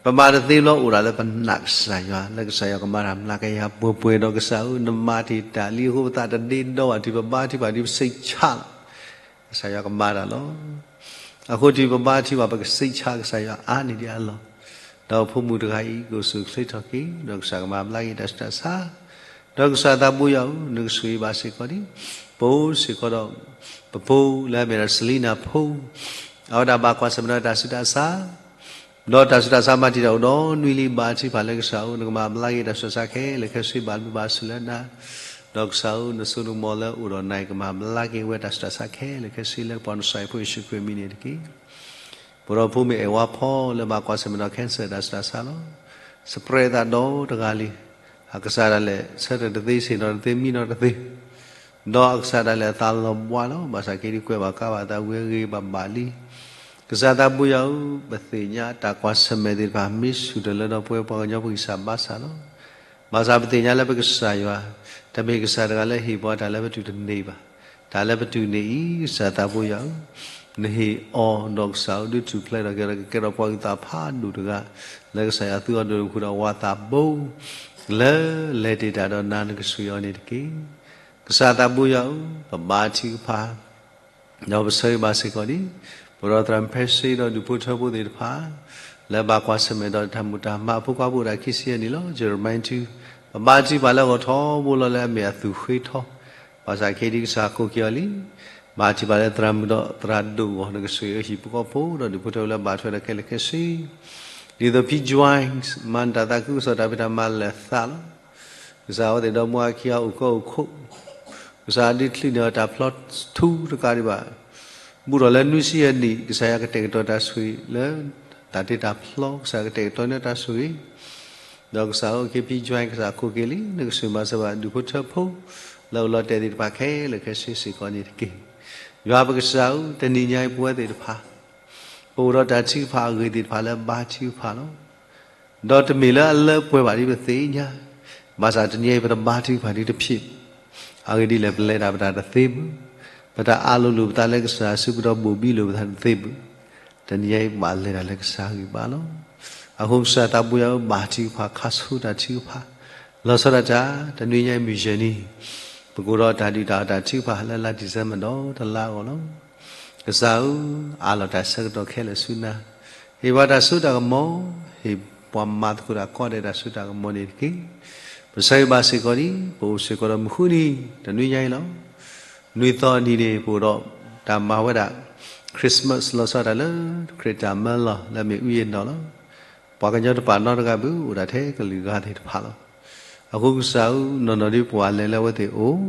ပမၤတသ့ဘျီအိၣ်ဒၣ်လၢပနာ်ကစၢ်ယွၤ လၢကစၢ်ယွၤကမၤတၢ်မျးကယၤပှဲၤပှဲၤ ဒီးကစၢ်ဧၢ နမၤတ့ၢ်တၢ်လံအဃိ ပသးတဒ့ဒီဘၣ် တုၤပဘါထုကဖၣ်ဒံးပစိတ်ချလီၤ. ကစၢ်ယွၤကမၤတၢ်လီၤ. အဃိတုၤပဘါထုကဖၣ် ပကစိတ်ချကစၢ်ယွၤအါန့ၢ်ဒံးအလီၢ်, ဒီးဖိမုၣ်တဂၤအံၤ ကအိၣ်ဆူၣ်အိၣ်ချ့ထီၣ်က့ၤ ဒီးကစၢ်ကမၤဘျါက့ၤတၢ်ဆူးတၢ်ဆါ ဒီးကစၢ်သးဘိယွၤဧၢ, နကဆိၣ်ဂ့ၤဘၣ်စ့ၢ်ကီးဒံး ပအိၣ်စ့ၢ်ကီးဒီး ပဖိလၢအမ့ၢ်ဒၣ် Selena ဖိ, အဝဲဒၣ်ဘၣ်ကွၢ်ဆၢၣ်မဲာ်ဒီးတၢ်ဆူးတၢ်ဆါ, ဒီးတၢ်ဆူးတၢ်ဆါမၤတံာ်တာ်အိၣ်ဒီးနွံလံ ဘါထုကဖၣ်လၢကစၢ်ဧၢ နကမၤဘျါက့ၤတၢ်ဆူးတၢ်ဆါခဲလၢာ်ခဲဆ့ ဘၣ်ဘျုးဘၣ်ဆိၣ်လၢနၤ, ဒီးကစၢ်ဧၢ နစိနကမီၤလၢအိၣ်ဒီးနၤအံၤ ကမၤဘျါက့ၤဝဲတၢ်ဆူးတၢ်ဆါခဲလၢာ်ခဲဆ့ လၢပှၤနစီၤအံၤဖိယ့ၣ်ၡူးခရံာ်အမံၤန့ၣ်တက့ၢ်. ပဒီဖိမ့ၢ်အဲၣ်ဝါဖီလၢဘၣ်ကွၢ်ဆၢၣ်မဲာ်ဒီး cancer တၢ်ဆူးတၢ်ဆါလီၤ. စပရဲးသးဒီတဂၤလံ. အကစၢ်ဒၣ်လဲာ် ဆၢထၢၣ်တသ့ ဆ့ၣ်နီၤတသ့ မံနီၤတသ့, ဒီးအကစၢ်ဒၣ်လဲာ်အသးလီၤဘှါလီၤ. ဘၣ်ဆၣ်က့ၤဒ်ကွဲးဘၣ်ကါဘၣ်သးဝံၤအဂ့ၤဘၣ်ဘၣ်လံ. ကစၢ်သးဘိယွၤဧၢ, ပသ့ၣ်ညါတၢ်ကွၢ်ဆၢၣ်မဲာ်သ့ၣ်တဖၣ် မ့ၢ်ဆူၣ်တၢ်လၢဒီးပဝဲပှၤကညီပဂံၢ်စၢ်ဘါစၢ်လီၤ. ဘၣ်ဆၣ်ပသ့ၣ်ညါလၢပကစၢ်ယွၤ တမ့ၢ်ကစၢ်တဂၤလၢဟ့ၣ်ပှၤတၢ်လၢပတုၤတန့ၢ်ဘၣ်. တၢ်လၢပတုၤန့ၢ်အံၤ ကစၢ်သးဘိယွၤဧၢ, နဟ့ၣ်အီၤဒီးကစၢ်ဧၢ ဒုးထူၣ်ဖျဲးထီၣ်က့ၤဒီး ကကဲထီၣ်ပှၤဂုၤသးဖးဒိၣ်တဂၤ လၢကစၢ်ယွၤသူအီၤဒိၣ်တဖုဒီးအဝၤသးဘိ လၢလဲၤတ့ၢ်တၢ်ဒီးနၤ နကဆိၣ်ဂ့ၤအီၤန့ၣ်တက့ၢ်. ကစၢ်သးဘိယွၤဧၢ, ပဘါထုကဖၣ် ဒီးပဆၢဂ့ၤဘၣ်စ့ၢ်ကီးဒံး ပဒီသရၣ်မုၣ်ဖဲစ့ဒီးဒူၣ်ဖိထၢဖိသ့ၣ်တဖၣ် လၢဘၣ်ကွၢ်ဆၢၣ်မဲာ်ဒီးတၢ်မုၢ်တၢ်မၤအဖိခွါဖိအိၣ်ဒၣ်ခံဆံယဲၢ်နံၣ်လီၤ. Jeremiah two, ပဘါထုကဖၣ်လၢအဂီၢ်ထီဘိလီၤ လၢအမ့ၢ်အသူၣ်ဃ့ထီ, ဘၣ်ဆၣ်ခဲအံၤဒ်ကစၢ်ကိးက့ၤအီၤလံ. ဘါထုကဖၣ်လၢသရၣ်မုၣ်ဒီးသရၣ်ဒိၣ်အဂီၢ် နကဆိၣ်ဂ့ၤအဟံၣ်ဖိဃီဖိ ဒီးဒူၣ်ဖိထၢဖိလၢဘၣ်ထွဲဒီးခဲလၢာ်ခဲဆ့ ဒ်သိး P Joy မၤနၢၤတၢ်သးခုကစီၣ်တၢ်ဖံးတၢ်မၤလၢာ်သးလီၤ. ကစၢ်အဝဲသ့ၣ်ဒီမါဝၤခံဂၤအိၣ်ကီအိၣ်ခိး, ကစၢ်ဒုးချုးန့ၢ်အီၤတၢ်ဖျီထူတကးဒံးဘၣ်, ဘူးထီၣ်လၢနွံဆံယဲၢ်နံၣ် ကစၢ်ယွၤကတဲာ်ကတီၤတၢ်ဆိၣ်ဂ့ၤလၢ တၢ်တ့တၢ်ဖျီ ကစၢ်ကတဲာ်ကတီၤန့ၢ်တၢ်ဆိၣ်ဂ့ၤ, ဒီးကစၢ်အိၣ်က့ၤ P Joy ကစၢ်ခိးက့ၤလံ နကဆိၣ်ဂ့ၤမၤစၢၤဘၣ်ဒူၣ်ဖိထၢဖိ လၢအိၣ်လီၤတဲာ်သ့ၣ်တဖၣ်ခဲလၢာ်ခဲဆ့စ့ၢ်ကီးန့ၣ်တက့ၢ်. ယွၤပကစၢ်ဧၢ, တနံၤညါအံၤပဝဲသ့ၣ်တဖၣ် ပအိၣ်ဒီးတၢ်ထုကဖၣ်အဂ့ၢ်သ့ၣ်တဖၣ်လၢဘါထုကဖၣ်လီၤ. ဒီးတမ့ၢ်လၢအလၢပှဲၤဘၣ်ဒ်ပသ့ၣ်ညါ, ဘၣ်ဆၣ်တနံၤအံၤပတဘါထုကဖၣ်ဒ်တဖျ့, အဂ့ၢ်ဒ်လဲၣ် ပလဲၤတၢ်ပတၢ်တသ့ဘၣ်, ပတၢ်အးလိာ်လိာ်ပသးလၢကစၢ်စုပူၤဒီးဘိၣ်ဘံလိာ်ပသးတသ့ဘၣ်, တနံၤအံၤပဘၣ်လဲၤတၢ်လၢကစၢ်ဂံၢ်ဘါလီၤ. အဃိကစၢ်သးဘိယွၤဧၢ, ဘါထုကဖၣ် ခါဆူတၢ်ထုကဖၣ်, လီၤဆီဒၣ်တၢ် တနွံညါအံၤမုၢ်ယဲၢ်နံၤ, ပကအိၣ်ဒီးတၢ်ဒုၣ်တၢ်အီၣ်တၢ်ထုကဖၣ်လၢလါ December ဒီးတလါအဂီၢ်လီၤ. ကစၢ်ဧၢ, အးလီၤတၢ်ဆၢကတီၢ်ခဲလၢာ်ဆူနၤ, ဟ့ၣ်ပှၤတၢ်စိတၢ်ကမီၤ, ဟ့ၣ်ပှၤမၤသကိးတၢ်ကီဒဲးတၢ်စိတၢ်ကမီၤန့ၣ်တက့ၢ်. ပဆၢဂ့ၤဘၣ်စ့ၢ်ကီးဒံး ပအိၣ်စ့ၢ်ကီးဒီးမုၢ်ဃုနံၤ တနွံညါအံၤလီၤ. နွံသီအနံၤန့ၣ် ပအိၣ်ဒီးတၢ်မၤဝဲဒၣ် Christmas လီၤဆီဒၣ်တၢ်လၢ ခရံာ်တၢ်မၢလီၤ လၢအမ့ၢ်အူယဲၢ်နီၢ်လီၤ. ပှၤကညီတပာ်နီတဂၤဘၣ် အိၣ်ဒၣ်ထဲကလုာ်ဂၤသ့ၣ်တဖၣ်လီၤ. အဃိကစၢ်ဧၢ, နီၢ်နီၢ်ဒ်ပှၤလဲၤလၢအဝဲသ့ၣ်အိၣ်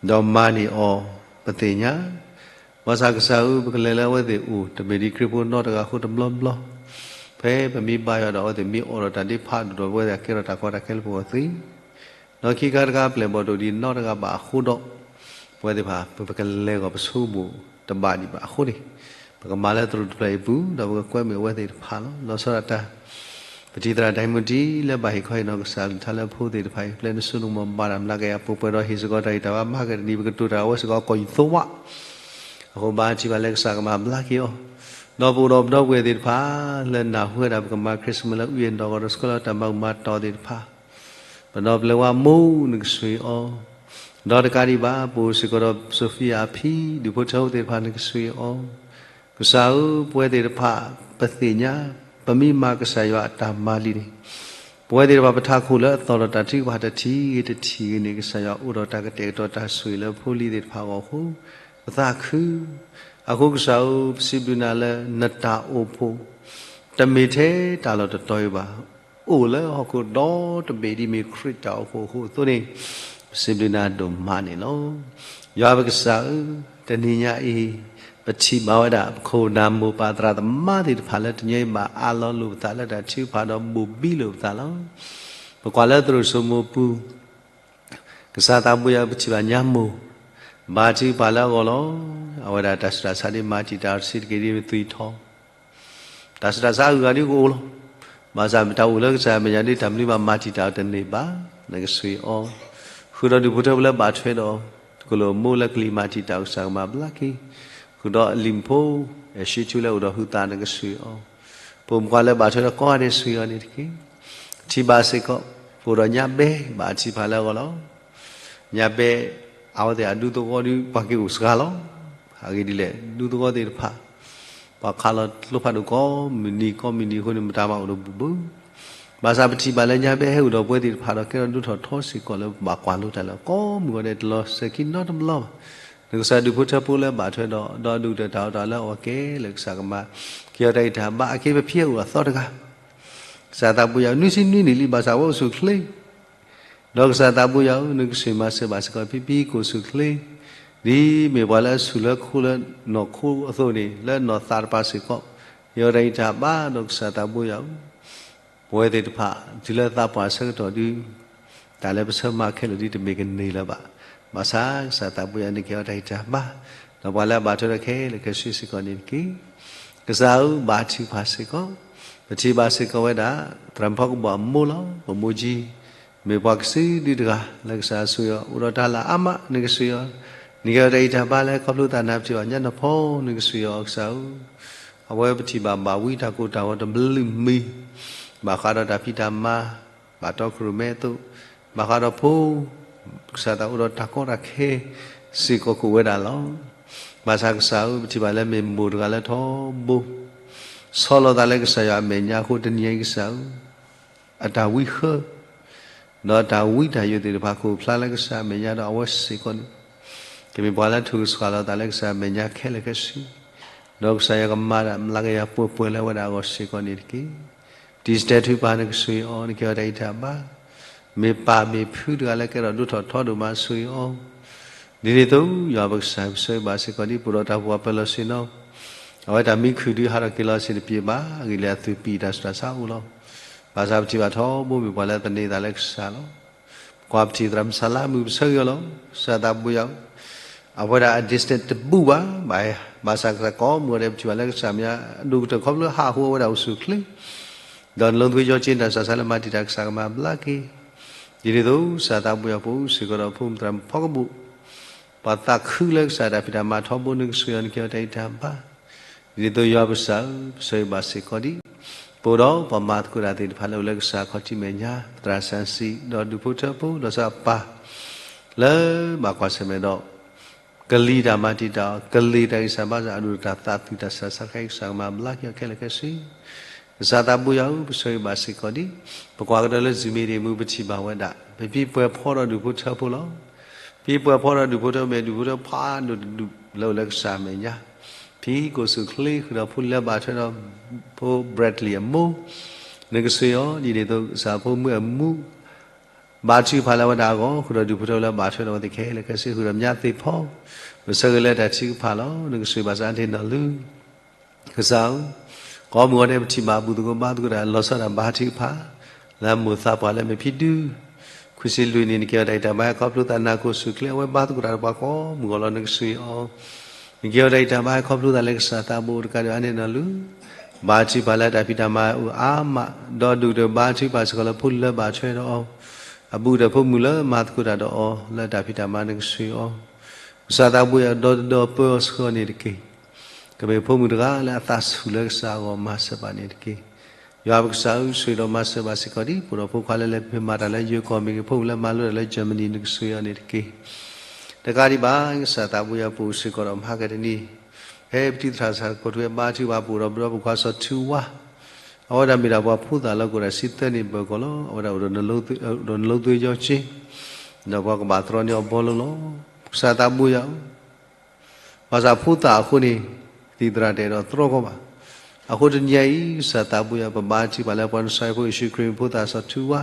ဒီးမၤန့ၢ်အီၤ ပသ့ၣ်ညါ, ဘၣ်ဆၣ်ကစၢ်ဧၢ, ပကလဲၤလၢအဝဲသ့ၣ်အိၣ် တမ့ၢ်ဒ်ခရံာ်ဖိနီတဂၤအဃိတဘျီဘျီ ဖဲပမ့ၢ်ဘါယွၤဒီး အဝဲသ့ၣ်မ့ၢ်အိးထီၣ်တၢ်ဒ့ဖးဒိၣ်ဒီး ပဝဲသ့ၣ်ကဲထီၣ်တၢ်ကီတၢ်ခဲလၢပဂီၢ်သ့, ဒီးခံခါတခါ ပျဲၢ်ဘီၣ်ဒိၣ်ဒံးနီတဂၤဘၣ်အဃိဒီး ပဝဲသ့ၣ်တဖၣ် ပကလဲၤဂီၤပဆိကမိၣ်တဘၣ်ဒံးဘၣ်အဃိန့ၣ်, ပကမၤလၢသရိာ်တဖျၢၣ်အံၤအပူၤ ဒီးပကကွဲမုာ်အဝဲသ့ၣ်တဖၣ်လီၤ. လီၤဆီဒၣ်တၢ် ပထံၣ်သရၣ်ဒဲမူတံ လၢဘၣ်ဟ့ၣ်ခီဟ့ၣ်နီၤကစၢ်အကလုၢ်ကထါလၢအဖိသ့ၣ်တဖၣ်အံၤ ပျဲနဆိနကမိၣ်ဘၣ်တၢ်မျးကယၤပှဲၤပှဲၤဒီး ဟ့ၣ်စ့ၢ်ကီးတၢ်ဂံၢ်တၢ်ဘါမၤကဒနံၣ် ပကတိၤတၢ်အဝဲစ့ၢ်ကီး ကီၢ်ယူၢ်သိဝး အဃိဘါထုကဖၣ်လၢကစၢ်ကမၤဘျါက့ၤအီၤ, ဒီးပအိၣ်ဒီးပဒီပုၢ်ဝဲၢ်သ့ၣ်တဖၣ် လၢနၢ်ဟူဝဲဒၣ်ပကမၤ Christmas လၢအုၣ်ယဲၢ်နီၢ်ဂီၤဒီး ဆှၢလီၤတၢ်မၤမၤတီၢ်သ့ၣ်တဖၣ် ပဒီပုၢ်ဝဲၢ်မိၢ်နကဆှၢအီၤ, ဒီးတကးဒံးဘၣ် ပအိၣ်စ့ၢ်ကီးဒီး Sophia အဖံ ဒူၣ်ဖိထၢဖိသ့ၣ်တဖၣ်နကဆှၢအီၤ, ကစၢ်ဧၢ ပဝဲသ့ၣ်တဖၣ် ပသ့ၣ်ညါ ပမ့ၢ်မၤကစၢ်ယွၤအတၢ်မၤလံန့ၣ် ပဝဲသ့ၣ်တဖၣ်ပထးခိၣ်လၢအသီၣ်ဒီးတၢ်ထုကဖၣ်တထံၣ်ဂ့ၤတထံၣ်ဂ့ၤန့ၣ် ကစၢ်ယွၤအိၣ်ဒီးတၢ်ကတဲာ်ကတီၤတၢ်ဆိၣ်ဂ့ၤလၢဖိလံၤသ့ၣ်တဖၣ်အဂီၢ်အဃိ ပသးခု, အဃိကစၢ်ဧၢ ပစံးဘျုးနၤလၢနတၢ်အိၣ်ဖှိၣ် တမ့ၢ်ထဲတၢ်လီၢ်တတီၤအံၤဘၣ်, အိၣ်လၢဟီၣ်ခိၣ်ဒီတဘ့ၣ်ဒ်မ့ၢ်ခရံာ်တၢ်အိၣ်ဖှိၣ်အဃိအသိးန့ၣ် ပစံးဘျုးနၤဒိၣ်မးန့ၣ်လီၤ. ယွၤပကစၢ်ဧၢ, တနံၤညါအံၤ ပထံၣ်ဘၣ်ဝဲဒၣ် ပခိၣ်နၢ်မိၢ်ပၢ်သရၣ်သမါသ့ၣ်တဖၣ်လၢတနံၤအံၤဘၣ်အးလီၤလိာ်ပသးလၢတၢ်ထုကဖၣ်ဒီးဘိၣ်ဘံလိာ်ပသးလီၤ. ပကွၢ်လၢသရိာ်စိမိၤပူၤ ကစၢ်သးဘိယွၤ ပထံၣ်ဘၣ်ညါမိၢ် ဘါထုကဖၣ်လၢအဂီၢ်လီၤ. အဝဲဒၣ်တၢ်ဆူးတၢ်ဆါဒ်မၤတံာ်တာ်အီၤတဆံးတက့ၢ်ဒ်မ့ၢ်သွံၣ်ထီၣ် တၢ်ဆူးတၢ်ဆါအဂုၤအဂၤဒ်ကအိၣ်လီၤ. ဘၣ်ဆၣ်မ့ၢ်တၢ်အိၣ်လၢကစၢ်အမဲာ်ညါဒ်တၢ်မနုၤဘၣ်မၤတံာ်တာ်အီၤတန့ၢ်ဘၣ်, နကဆှၢအီၤ, ဃုာ်ဒီးဒူၣ်ဖိထၢဖိလၢဘၣ်ထွဲဒီး ကလိာ်မိၢ်လၢကလံၤမၤတံာ်တာ်အီၤကစၢ်ကမၤဘျါက့ၤ, ဃုာ်ဒီးအလံၤဖိ အၡံထူလၢအိၣ်ဒီးဟုသးနကဆှၢအီၤ, ပအိၣ်မူကွၢ်လၢဘၣ်ထွဲဒီးကိးဂၤဒဲးဆှၢအီၤန့ၣ်တက့ၢ်. ထံၣ်ဘၣ်စ့ၢ်ကီး ပအိၣ်ဒီးညါဘဲဘၣ်ထံၣ်ဖးလၢအဂီၢ်လီၤ. ညါဘဲ အဝဲသ့ၣ်အဒူသဝီဒုး ပှၤက့ၤအိၣ်စှၤလီၤ. အဂ့ၢ်ဒ်လဲၣ် ဒူသဝီသ့ၣ်တဖၣ် ပှၤခးလီၤကျိဖးဒိၣ်ကိးမုၢ်နံၤကိးမုၢ်နံၤအဃိန့ၣ် မတၤမၤအိၣ်ဒီးဘူးဘူး, ဘၣ်ဆၣ်ပထံၣ်ဘၣ်လၢညါဘဲဟဲအိၣ်ဒီးပဝဲသ့ၣ်တဖၣ်ဒီး ကဲထီၣ်ဒိၣ်ထီၣ်ထီစ့ၢ်ကီးလၢပဘၣ်ကွၢ်လိတၢ်လၢကိးမုၢ်ဂီၤဒဲးတလီၤစဲၤခံနီတဘျီဘၣ်. နကစၢ်ဒူၣ်ဖိထၢဖိလၢဘၣ်ထွဲဒီး ဒီးဒူၣ်တၢ်တၢ်အီၣ်တၢ်လၢအဝဲကဲလၢကစၢ်ကမၤ က့ၤအီၤတၢ်ဂံၢ်တၢ်ဘါအက့ပဖံအအိၣ်အသီတဂၤ ကစၢ်သးဘိယွၤ နွံဆံနွံနံၣ်လံ ဘၣ်ဆၣ်အဝဲအိၣ်ဆူၣ်ချ့, ဒီးကစၢ်သးဘိယွၤဧၢ, နကဆှၢမၤစၢၤဘၣ်စ့ၢ်ကီးဖံဖံကိၣ်ဆူၣ်ချ့, ဒ်မ့ၢ်ပှၤလၢအဆူၣ်လၢခိလၢနီၢ်ခိအသိးန့ၣ် လၢနီၢ်သးတပၤစ့ၢ်ကီး, ယီတၢ်ဂံၢ်တၢ်ဘါဒီးကစၢ်သးဘိယွၤဧၢ ပဝဲသ့ၣ်တဖၣ် တုၤလၢသးပှၢ်ဆၢကတီၢ်ဒုး တၢ်လၢပဆၢမၤခဲလၢာ်ဒ်တမ့ၢ်ကန့ၢ်လၢၤဘၣ်. ဘၣ်ဆၣ်ကစၢ်သးဘိယွၤ နက့ၤအီၤတၢ်ဂံၢ်တၢ်ဘါ, ဒီးပှၤလၢအဘၣ်ထွဲဒီးခဲလၢာ်ခဲဆ့စ့ၢ်ကီးန့ၣ်တက့ၢ်. ကစၢ်ဧၢ, ဘါထုကဖၣ်စ့ၢ်ကီး, ပထံၣ်ဘၣ်စ့ၢ်ကီးဝဲဒၣ် သရၣ်မုၣ်ဖီကဘီၣ်အမိၢ်လီၤ. ပမိၢ်ကၠံ မ့ၢ်ပှၤကစုဒုတဂၤ လၢကစၢ်ဆိၣ်ဂ့ၤအီၤ အိၣ်ဒီးတၢ်လၢအါမး နကဆှၢအီၤ, နက့ၤအီၤတၢ်ဂံၢ်တၢ်ဘါလၢခီဖျိသးနၢ်ပထံၣ်ဘၣ်ညါနီၢ်ဖီ နကဆှၢအီၤ ကစၢ်ဧၢ အဝဲပထံၣ်ဘၣ်ဘၣ်ဝံတၢ်ကိၢ်တၢ်ဂီၤတဘျုးမံၤ, ဘၣ်ဃးဒီးတၢ်ဖံးတၢ်မၤ, ဘၣ်တီခိၣ်ရိၣ်မဲအသိး, ဘၣ်ဃးဒီးဖိ, ကစၢ်သးအိၣ်ဒီးတၢ်ကီတၢ်ခဲ စ့ၢ်ကီးကအိၣ်ဝဲဒၣ်လီၤ. ဘၣ်ဆၣ်ကစၢ်ဧၢ ပထံၣ်ဘၣ်လၢမ့ၢ်မိၢ်တဂၤလၢထီဘိ, ဆီလီၤသးလၢကစၢ်ယွၤအမဲာ်ညါအဃိ တနံၤအံၤကစၢ်ဧၢ အတၢ်ဝံဃၢ ဒီးတၢ်ဝံတၢ်ယိးသ့ၣ်တဖၣ် ကအိၣ်ဖျါလၢကစၢ်အမဲာ်ညါဒီးအဝဲစ့ၢ်ကီးန့ၣ် ကမ့ၢ်ပှၤလၢထုကဖၣ်လီၤသးလၢကစၢ်အမဲာ်ညါခဲလၢာ်ခဲဆ့, ဒီးကစၢ်ယွၤကမၤတၢ်မျးကယၤပှဲၤပှဲၤလၢအဝဲဒၣ်အဂီၢ်စ့ၢ်ကီးန့ၣ်တက့ၢ်. တံၤစတဲထုကဖၣ် နကဆှၢအီၤ နက့ၤအီၤတၢ်ဂံၢ်တၢ်ဘါ, မ့ၢ်ပၢ်မ့ၢ်ဖုတဂၤလၢကဲထီၣ်ဒိၣ်ထီၣ်ထီဒိၣ်မး ဆှၢအီၤ ဒ်န့ၣ်အသိး ယွၤပကစၢ် ပဆၢဂ့ၤဘၣ်စ့ၢ်ကီးဒ် ပအိၣ်ဒီးတၢ်ဘူၣ်အပၢၤလီၢ်ဆ့ၣ်နီၤ, အဝဲတၢ်မံခုၣ်ဒုးဟးထီၣ်က့ၤလီၤအဆင်တပြေဘၣ်, အဂ့ၢ်လၢအသူၣ်ပံၢ်တၢ်ဆူးတၢ်ဆါအိၣ်လီၤ. ဘၣ်ဆၣ်ပထံၣ်ဘၣ်ထီဘိ မ့ၢ်ပှၤလၢသန့ၤသးလၢကစၢ်လီၤ. ပကွၢ်ပထံၣ်သရၣ်မုၣ်ဆၣ်လါမုၣ် ပဆၢဂ့ၤအီၤလီၤ. ကစၢ်သးဘိယွၤ အဝဲဒၣ်အ distance တဘူၣ်ဘၣ်, ဘၣ်ဆၣ်ကစၢ်ကိးမုၢ်ဂီၤဒဲး ပထံၣ်ဘၣ်လၢကစၢ်မဲာ်ညါ အဒိၣ်ကတၢၢ်ခီဖျိဟးဟူဝဲဒၣ်အိၣ်ဆူၣ်ချ့, ဒီးနလိသဝံယီက့ တၢ်ဆူးတၢ်ဆါလၢမၤတံာ်တာ် ကစၢ်ကမၤဘျါက့ၤ ဒ်န့ၣ်အသိး ကစၢ်သးဘိယွၤ ပအိၣ်စ့ၢ်ကီးဒီးဖိမုၣ်သရၣ်မုၣ်ဖီကဘီၣ်, ပှၤသးခုလၢကစၢ်တၢ်ဖံးတၢ်မၤထီဘိ နကဆှၢအီၤ နက့ၤအီၤတၢ်ဂံၢ်တၢ်ဘါ, ဒ်န့ၣ်အသိး ယွၤပကစၢ်ဧၢ, ပဆၢဂ့ၤဘၣ်စ့ၢ်ကီးဒ် ပအိၣ်ဒီးပှၤမၤသကိးတၢ်သ့ၣ်တဖၣ်လၢအိၣ်လၢကစၢ်ခီၣ်ထံးမဲာ်ညါ သရၣ်စၣ်စံး ဒီးဒူၣ်ဖိထၢဖိ ဒီးဆၢအပၢ် လၢဘၣ်ကွၢ်ဆၢၣ်မဲာ်ဒီး ကလံၤတၢ်မၤတံာ်တာ်အီၤ, ကလံၤတၢ်ဂံၢ်စၢ်ဘါစၢ် အဒိၣ်တၢ်သးသူၣ်တၢ်ဆူးတၢ်ဆါခဲအံၤ ကစၢ်ကမၤဘျါက့ၤအီၤခဲလၢာ်ခဲဆ့, ကစၢ်သးဘိယွၤဧၢ, ပဆၢဂ့ၤဘၣ်စ့ၢ်ကီးဒ် ပကွၢ်ကဒီးလၢ Zoom meeting မူ ပထံၣ်ဘၣ်ဝဲဒၣ် ပဖံပှဲၤဖီဒီးဒူၣ်ဖိထၢဖိလီၤ. ဖံပှဲၤဖီဒီးဒူၣ်ဖိထၢ မ့ၢ်ဒူၣ်ဖိထၢဖးဒိၣ်တဒူၣ်လၢအိၣ်လၢကစၢ်မဲာ်ညါ, ဖံကိၣ်ဆူၣ်ချ့ဃုာ်ဒီးဖိလၢဘၣ်ထွဲဒီး ဖိ Bradley အမိၢ်, နကဆှၢအီၤ ဒ်န့ၣ်အသိး ကစၢ်ဖိမုၣ်အမူ ဘါထုကဖၣ်လၢအဝဲဒၣ်အဂီၢ် ဃုာ်ဒီးဒူၣ်ဖိထၢလၢဘၣ်ထွဲဒီးအဝဲသ့ၣ်ခဲလၢာ်ခဲဆ့ ဃုာ်ဒီးမၠါသ့ၣ်ဖီ, ပဆၢဂ့ၤလၢတၢ်ထုကဖၣ်လီၤ. နကဆှၢဘၣ်ဆၣ်အါတ့ၢ်နီၢ်လုၢ် ကစၢ်ဧၢ, ကိးမုၢ်ဂီၤန့ၣ် ပထံၣ်ဘၣ်ဘူၣ်သကိးဘါသကိးတၢ် လီၤဆီဒၣ်တၢ်ဘါထုကဖၣ် လၢအမိၢ်သးပှၢ်လၢအမ့ၢ်ဖံဒု ခွံဆံလွံၢ်နံၣ် နကဲထီၣ်တၢ်အံးတၢ်ဘါ ခီဖျိသးနၢ်ကိၣ်ဆူၣ်ချ့ အဝဲဘါသကိးတၢ်ဒီးပှၤကိးမုၢ်ဂီၤလီၤ နကဆှၢအီၤ နကဲထီၣ်တၢ်အံးတၢ်ဘါ ခီဖျိသးလၢကစၢ်သးဘိတကးဒံးဘၣ်န့ၣ်နီၤလူၤ ဘါထုကဖၣ်လၢတၢ်ဖံးတၢ်မၤအိၣ်အါမး ဒီးဒိၣ်ကတၢၢ်ဘါထုကဖၣ်စ့ၢ်ကီးလၢ ဖိလၢဘၣ်ထွဲဒီးအီၤ အဘူးကတၢၢ်ဖိမုၣ်လၢမၤသကိးတၢ်ဒီးအီၤ လၢတၢ်ဖံးတၢ်မၤ နကဆှၢအီၤ ကစၢ်သးဘိယွၤ ဒီတဒီးပၢအီၤဆှၢအီၤန့ၣ်တက့ၢ်. ကမ့ၢ်ဖိမုၣ်တဂၤလၢအသးဆူၣ်လၢကစၢ်အဂီၢ် မၤစၢၤဘၣ်န့ၣ်တက့ၢ်. ယွၤပကစၢ်ဧၢ ဆှၢဒီးမၤစၢၤဘၣ်စ့ၢ်ကီးဒံး ပအိၣ်ဒီးဖိခွါလၢလဲၤဖံးမၤတၢ်လၢယိၤကီၢ်မ့ၢ်ဂ့ၤ ဖိမုၣ်လၢမၤလိတၢ်လၢ Germany နကဆှၢအီၤန့ၣ်တက့ၢ်. တကးဒံးဘၣ် ကစၢ်သးဘိယွၤ ပအိၣ်စ့ၢ်ကီးဒီးမဟါကတနံၤ ဖဲပတံၤသရၣ်စၢ်ကိးထူဝဲဘါထုကဖၣ် ပအိၣ်ဒီးပဒီပုၢ်ခွါစီၤထူဝါ အဝဲဒၣ်မ့ၢ်ဒၣ်ပှၤဖိသၣ်လၢကအိၣ်ဒၣ်ဆံသၢနံၣ်ဘၢၣ်ကီးလီၤ. အဝဲဒၣ်အိၣ်ဒီးနလိသုးယီၤက့ ဒီးပှၤကဘၣ်တြီန့ၢ်အီၤဘီလိလီၤ. ကစၢ်သးဘိယွၤဧၢ ဘၣ်ဆၣ်ဖိသၣ်အဃိန့ၣ် တံၤသရၣ်တအဲၣ်ဒိးတြီကီးဘၣ်. အဃိတနံၤအံၤ ကစၢ်သးဘိယွၤ ပဘါထုကဖၣ်လၢပှၤနဆါဟံဖိယ့ၣ်ၡူးခရံာ်ဖိသၣ်စီၤထူဝါ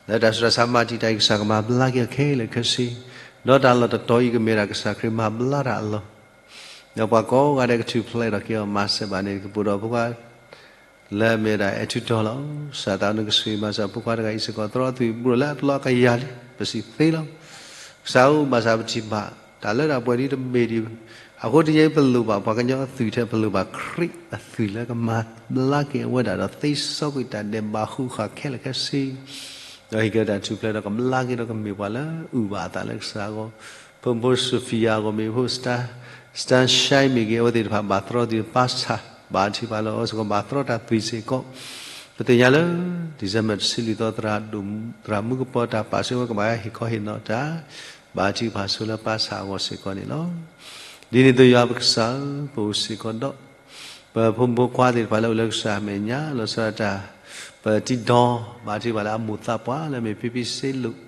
လၢတၢ်ဆူးတၢ်ဆါမၤတံာ်တာ်အံၤ ကစၢ်ကမၤဘျါက့ၤအီၤခဲလၢာ်ခဲဆ့ ဒီးတၢ်လီၢ်တတီၤအံၤကမ့ၢ်ဒၣ်ကစၢ်ခရံာ်မၤဘျါတၢ်အလီၢ် ဒီးပှၤကိးဂၤဒဲးကထူၣ်ဖျဲးထီၣ်က့ၤအီၤ မၤစၢၤဘၣ်န့ၣ် ကပအိၣ်ဒီးဖိခွါ လၢအမ့ၢ်ဒၣ်အဲၣ်ထူတီလီၤ. ကစၢ်သးနကဆှၢမၤစၢၤဖိခွါတဂၤအံၤစ့ၢ်ကီး တြီအသွံၣ်အဘူးဒီးလၢအပျီအကယၤလံ ပစံးသ့လီၤ. ကစၢ်ဧၢ ဘၣ်ဆၣ်ပထံၣ်ဘၣ် တၢ်လၢတၢ်ပှဲၤဒ်တမ့ၢ်ဒံး အဃိတနံၤအံၤ ပလိၣ်ဘၣ်ပှၤကညီအသွံၣ်ထဲ ပလိၣ်ဘၣ်ခရံာ်အသွံၣ်လၢကမၤဘျါက့ၤအဝဲဒၣ်ဒီး သ့စီကွံာ်တၢ်ဒဲးဘးဃုာ်ဃာ်ခဲလၢာ်ခဲဆ့ ဒီးဟ့ၣ်က့ၤတၢ်ထူၣ်ဖျဲးဒီးကဘျါက့ၤဒီးကမ့ၢ်ပှၤလၢအုၣ်ဘၣ်အသးလၢကစၢ်အဂီၢ် ဖိမုၣ်ဖိစီၤဖံယၤအဂီၢ်မ့ၢ်ဂ့ၤ ဖိ Stan Shine မ့ၢ်ဂ့ၤ အဝဲသ့ၣ်တဖၣ်ဘၣ်တြီသ့ၣ်တဖၣ် ဘါထုကဖၣ်လၢအဝဲစ့ၢ်ကီးဘၣ်တြီတၢ်သွံၣ်စ့ၢ်ကီး ပသ့ၣ်ညါလၢ December တဆံလွံၢ်သီ သရၣ်မုၣ်ကပီၤတၢ်ပာ်ဆှၢဝဲကဘၣ်ဟ့ၣ်ခီဟ့ၣ်နီၤတၢ် ဘါထုကဖၣ်ဆိလၢပၢ်ဆၣ်အဂီၢ်စ့ၢ်ကီးန့ၣ်လီၤ. ဒ်န့ၣ်အသိးယွၤပကစၢ်ဧၢ ပအိၣ်စ့ၢ်ကီးဒီး ပဖိမုၣ်ဖိခွါသ့ၣ်တဖၣ်လၢအိၣ်လၢကစၢ်အမဲာ်ညါ လီၤဆီဒၣ်တၢ် ပတံၤဒီ ဘါထုကဖၣ်လၢအမိၢ်သးပှၢ်လၢအမ့ၢ်ဖံဖံစ့လိာ်